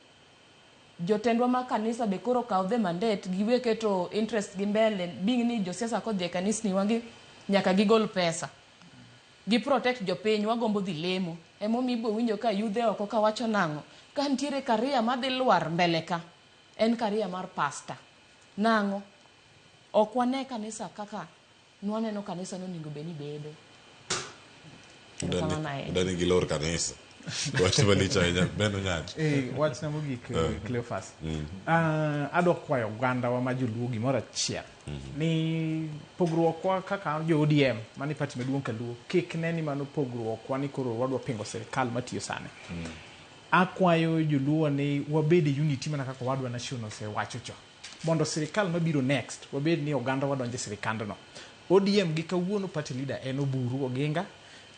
Jotendwa mag kanisa be koro okaw the mandate giwe keto interest gi mbele being ni josiasa kodhi e kanisni wagi nyaka gigol pesa. Gi protect jopiny wagombo dhi lemo. Emomiyo ibo winjo ka yudhe oko kawacho nang'o. Ka nitiere career madhi lwar mbele ka, en career mar pastor. Nang'o? Ok wane kanisa kaka nwaneno kanisa nonego bed ni bedo. Udani gilor kanisa. Wach malich ahinya. Ben Onyati. Wachna mogik, Cleophas. Adwa kwayo ogandawa ma joluo gimoro achiel. Ni pogruokwa kaka jo ODM, mani party maduong' kaluo, kik ne ni mano pogruokwa ni koro wadwa pingo sirikal matiyo sani. Akwayo joluo ni wabed e unity mana kaka owadwa Nation osewacho cho. Mondo sirikal mabiro next, wabed ni oganda wadonjo e sirikandno. ODM gi kawuono party leader en Oburu Oginga.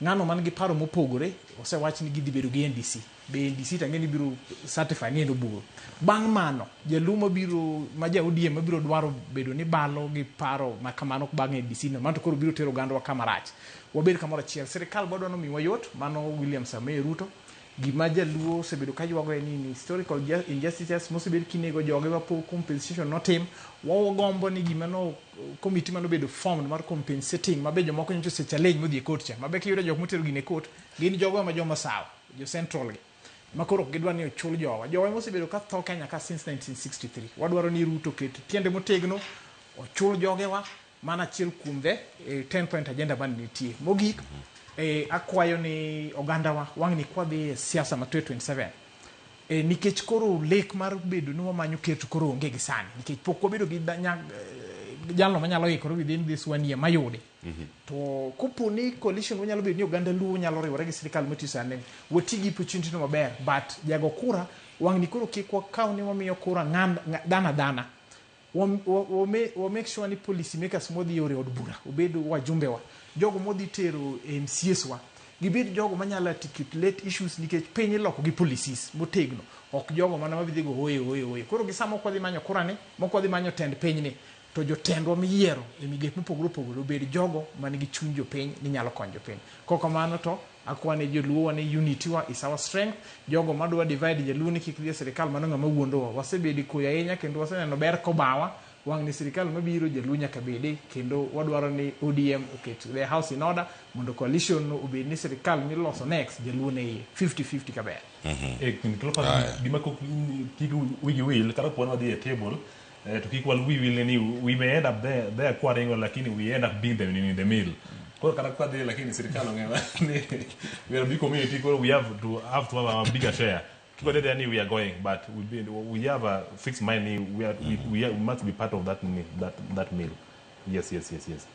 Ng'ano man gi paro mopogore, osewach ni gidhi bedo gi NDC. Be NDC to ang'e ni biro certify ni en Oburu. Bang' mano, jaluo mabiro, ma ja ODM mabiro dwaro bedo ni balo gi paro ma kamano bang' NDC no, mano to koro biro tero ogandawa kama rach. Wabed kamoro achiel. Sirikal bwadwa nomiwa yot, mano William Samoei Ruto. Gima jaluo osebedo ka ywago en ni historical injustices mosebed kinego joge mapok compensation notim. Wagombo ni gima no committee manobedo formed mar compensating mabe jomoko nyocha ose challenge modhi e court cha. Mabe kiyudo jok motero gini e court gin jogo ma joma sawa, jo central gi. Ma koro ok gidwa ni ochul jowa. Jowa mosebedo ka tho Kenya ka since 1963. Wadwaro ni Ruto oket tiende motegno, ochul jogewa, mano achiel kuom the 10 point agenda mane nitie. Mogik, akwayo ni ogandawa wang'ni kwadhi e siasa ma 2027 nikech koro lek mar bedo ni wamanyo ker to koro onge gi sani nikech pok wabedo gi jalno manyalo ikore within this one year mayudi. To kopo ni coalition wanyalo bedo ni oganda Luo nyalo riwore gi sirikal matiyo sani, wati gi opportunity no maber, but jago kura wang'ni koro kik wakaw ni wamiyo kura dhano adhana. Wa make sure ni policy makers modhi ore od bura obed wajumbe wa, jogo modhi tero MCAs wa gibed jogo manyalo articulate issues nikech piny iloko gi policies motegno, ok jogo mana mabidhi go oye oye oye. Koro gi sama ok wadhi manyo kura ni, mok wadhi manyo tend piny ni, to jotendwa miyiero e migepe mopogore opogore obed jogo man gi chuny jopiny ni nyalo konyo jopiny. Kok kamano to akwane joluo ni unity wa is our strength. Jogo madwa divide jaluo ni kik dhi e sirikal mano ng'ama wuondowa. Wasebedo e koyo ahinya kendo waseneno ber kobawa. Wang' ni sirikal mabiro jaluo nyaka bede kendo wadwaro ni ODM oket their house in order mondo coalition no obed ni sirikal miloso next jaluo ne iye 50-50 kaber. Gima kik wigi wil kata kapo ni wadhi e table to kik wi wil ni we may end up there kwaringo lakini we end up being them in the middle. Koro kata kwadhi lakini sirikal ong'eyo ni we are a big community, koro we have to have our bigger share. Kik wadhi there ni we are going, but we have a fixed mind ni we must be part of that meal. Yes, yes, yes, yes.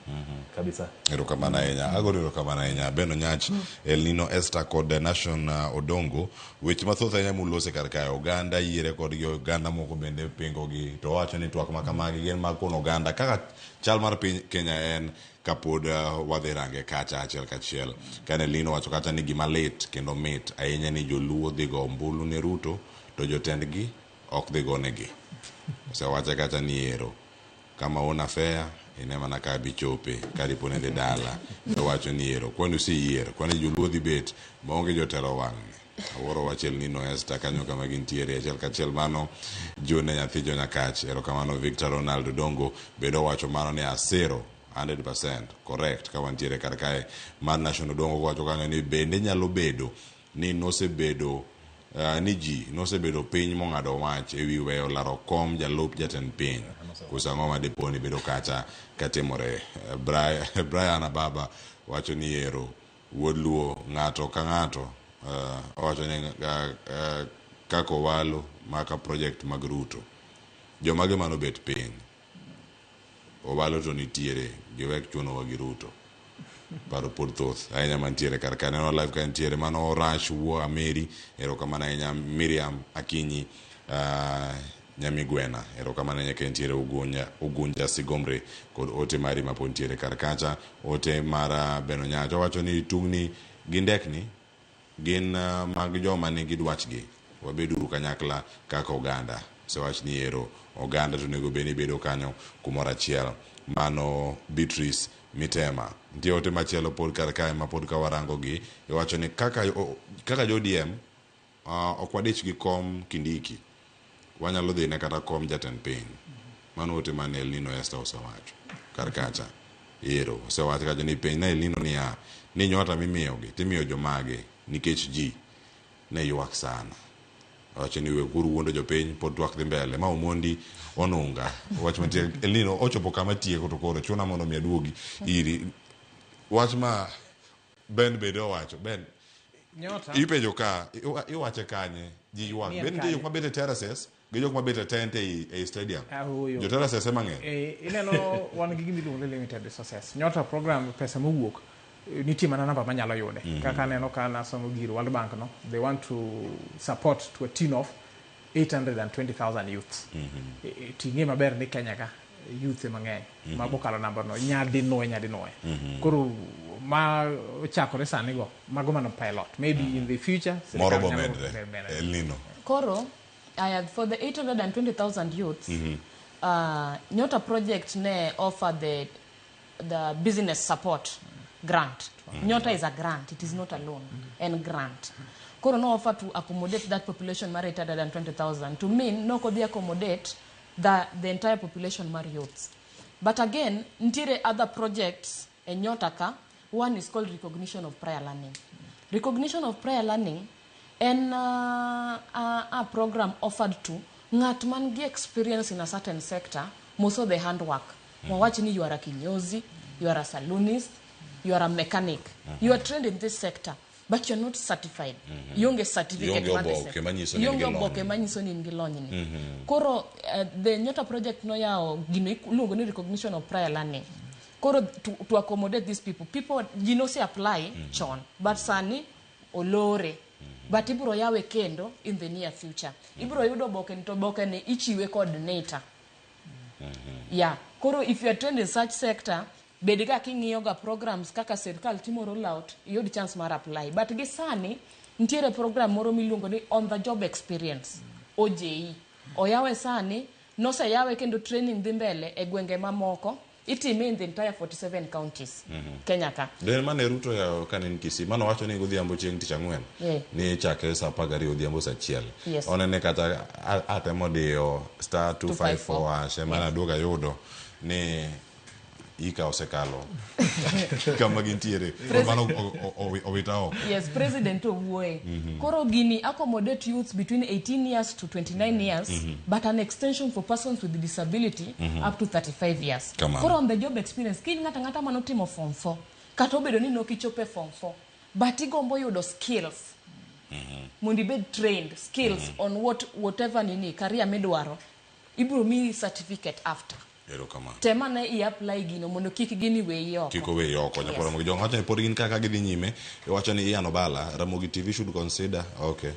Kabisa. Erokamano ahinya. Agoro erokamano ahinya. Ben Onyach, El Nino Esther kod Nation Odongo. Weche mathoth ahinya mulose kar kae. Oganda yiere kodgi, oganda moko bende pingogi. To wacho ni twak ma kamagi gin mag kono oganda kaka chal mar piny Kenya en kapod wadhi range kacha achiel kachiel. Kane El Nino wacho kacha ni gima lit kendo mit ahinya ni joluo dhi go ombulu ne Ruto to jotendgi ok dhi gonegi. Osewache kacha ni ero. Kama una fair, ine mana ka bichope, ka dipo ni dhi dala. To wacho ni ero, kwani useyiero, kwani joluo dhi bet maonge jotelo wang'ni. Awuoro wach El Nino Esther kanyo kama gintiere achiel kachiel mano Jone nyathi jo Nyakach. Erokamano Victor Ronald Odongo bende owacho mano ni asero 100% correct ka wantiere kar kae mar National Odongo wacho kanyo ni bende nyalo bedo ni nosebedo ni ji nosebedo piny mong'ado wach e wi weyo laro kom jalup jatend piny. Koso ang'o ma dipo ni bedo kacha katimore? Brian Ababa wacho ni ero wuod Luo ng'ato ka ng'ato owacho ni kaka Owalo maka project mag Ruto. Jomage manobet piny? Owalo to nitiere, giwek chunowa gi Ruto. Paro pod thoth ahinya mantiere kar ka. Neno live ka nitiere mano Rash Wuo Ameri, erokamano ahinya Miriam Akinyi Nyamigwena, erokamano ahinya ka nitiere Ugunja Sigomre kod ote mari mapod nitiere kar kacha. Ote mar Beno Nyacho owacho ni tungni gi ndekni gin mag joma nigi dwachgi. Wabeduru kanyakla kaka oganda. Osewach ni ero oganda to onego bed ni bedo kanyo kumoro achiel. Mano Beatrice Mitema. Nitie ote machielo pod kar kae ma pod ka warango gi iwacho ni kaka jo ODM ok wadich gi kom Kindiki. Wanyalo dhi ne kata kom jatend piny. Mano ote mane El Nino Esther osewacho kar kacha. Ero osewacho kacha ni penj na El Nino niya ni nyota mimiyogi timiyo jomage nikech ji ne ywak sana. Owacho ni wekuru wuondo jopiny pod twak dhi mbele. Ma Omondi Onunga. Wach mantie El Nino ochopo kama tieko to koro chuna mondo mi aduogi iri. Wach ma Ben bende owacho. Ben Nyota. Ipenjo ka iwache kanye ji ywak. Ni en Ben nitie kanye? jok mabet e terraces gi jok mabet e tent ei stadium. Ahoyo. Jo terraces ema ng'eny. Ineno wan gi gima iluongo ni limited resources. Nyota program pesa mowuok nitie mana namba manyalo yude. Kaka aneno ka nasomo gir World Bank no, they want to support to a tune of 820,000 youths. Ting'e maber ni Kenya ka youth ema ng'eny. Ma bokalo namba no nyadinwoya. Koro ma ochakore sani go, mago mano pilot. Maybe in the future Moro sirikal bo nyalo medre. medre. El Nino. Koro, for the 820,000 youths, Nyota project ne offer the business support grant. Nyota is a grant, it is not a loan, and grant. Koro no offer to accommodate that population mar 820,000 to mean no kodhi accommodate the entire population mar youths. But again, nitiere other projects e Nyota ka. One is called recognition of prior learning. Recognition of prior learning en a program offered to ng'at man gi experience in a certain sector, most of the handwork. Wawach ni you are a kinyozi, you are a saloonist, you are a mechanic. You are trained in this sector, but you are not certified. Ionge certificate Ionge mar the oboke sector. manyiso ni in Ionge gi lony. oboke manyiso ni in gi lony ni. Koro the Nyota project noyawo gino iluongo ni recognition of prior learning. Koro to accommodate these people, people ji nose apply chon, but sani olore. But ibiro yawe kendo in the near future. Ibiro yudo oboke ni to oboke ni ichiwe kod NITA. Yeah. Koro if you are trained in such sector, bed ga king'iyo ga programs kaka sirkal timo roll out, iyud chance mar apply. But gi sani, nitiere program moro miluongo ni on the job experience, OJE. Oyawe sani, noseyawe kendo training dhi mbele e gwenge mamoko. Itime in the entire 47 counties. Kenya ka. Den mane Ruto yawo ka ne en Kisii, mano wacho ni godhiambo chieng' tich ang'wen. Ni chakre saa apar gariyo odhiambo saa achiel. Onene kata atemo diyo star 254 hash ema naduogo ayudo ni ika osekalo kama gintiere. Mano owita oko. Yes, president owuoye. Koro gini accommodate youths between 18 years to 29 years, but an extension for persons with disability up to 35 years. Kamano. Koro on the job experience, kin ng'ato ang'ata manotimo form 4, kata obedo ni nok ichopo e form 4, but igombo yudo skills. Mondo ibed trained skills on whatever nini career midwaro, ibiro miyi certificate after. Erokamano. Tem ane i apply gino mondo kik gini weyi oko. Kik oweyi oko. Yes. Nyakwar Ramogi Jong wacho ni pod gin kaka gidhi nyime. Iwacho ni Ian Obala, Ramogi TV should consider. Okay.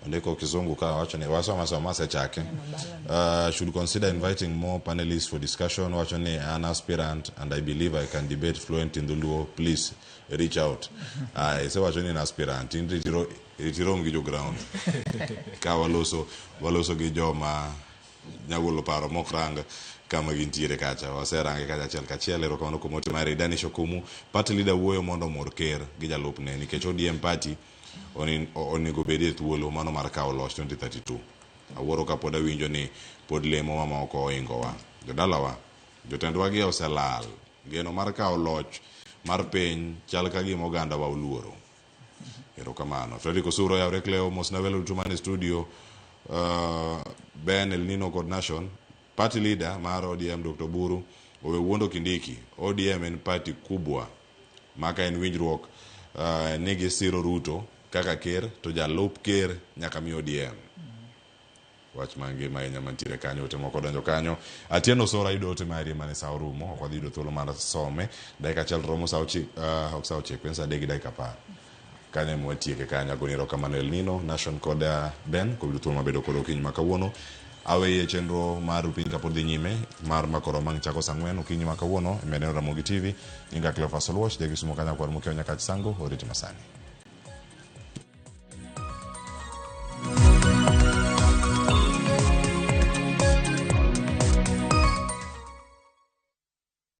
Ondiko kizungu ka wacho ni wasoma soma asechake. Should consider inviting more panelists for discussion. Wacho ni an aspirant and I believe I can debate fluent in Dholuo. Please reach out. Ah, isewacho ni in aspirant. In ritiro ritirom gi jo ground. Ka waloso waloso gi joma nyagolo paro mok rang kama gintiere kacha. Waserange kacha achiel kachiel. Erokamano kuom ote mari. Danish Okumu, party leader wuoyo mondo omor ker gi jalupne nikech ODM party onego bed e thuolo mano mar kawo loch 2032. Awuoro ka pod awinjo ni pod lemo mamoko oingowa. Jodalawa, jotendwa gi oselal. Geno mar kawo loch mar piny chal ka gima oganda wa oluoro. Erokamano. Fredrick Osuro yawre Cleo mosna welo duto man e studio. Ben El Nino kod Nation. Party leader mar ODM Dr. Oburu owe wuondo Kindiki. ODM en party kubwa maka en winjruok ni gisiro Ruto kaka ker to jalup ker nyaka mi ODM. Wach mangima ahinya mantiere kanyo, ote moko donjo kanyo. Atieno Sora yudo ote mari mane sa orumo, ok wadhi yudo thuolo mar some. Dakika achiel romo sa ochiko, ok sa ochiko, en sa adek gi dakika apar. Kanyo ema watieke kanyo. Agoni erokamano El Nino, Nation kod Ben kuom yudo thuolo mabedo kod okinyi ma kawuono. Aweyi e chenro mar piny kapod dhi nyime mar makoro mang' chako saa ang'wen okinyi ma kawuono e Meneno Ramogi TV. Nyinga Cleophas Oluoch, ja Kisumo kanyo kwar mokiewo Nyakach Sango, oriti masani.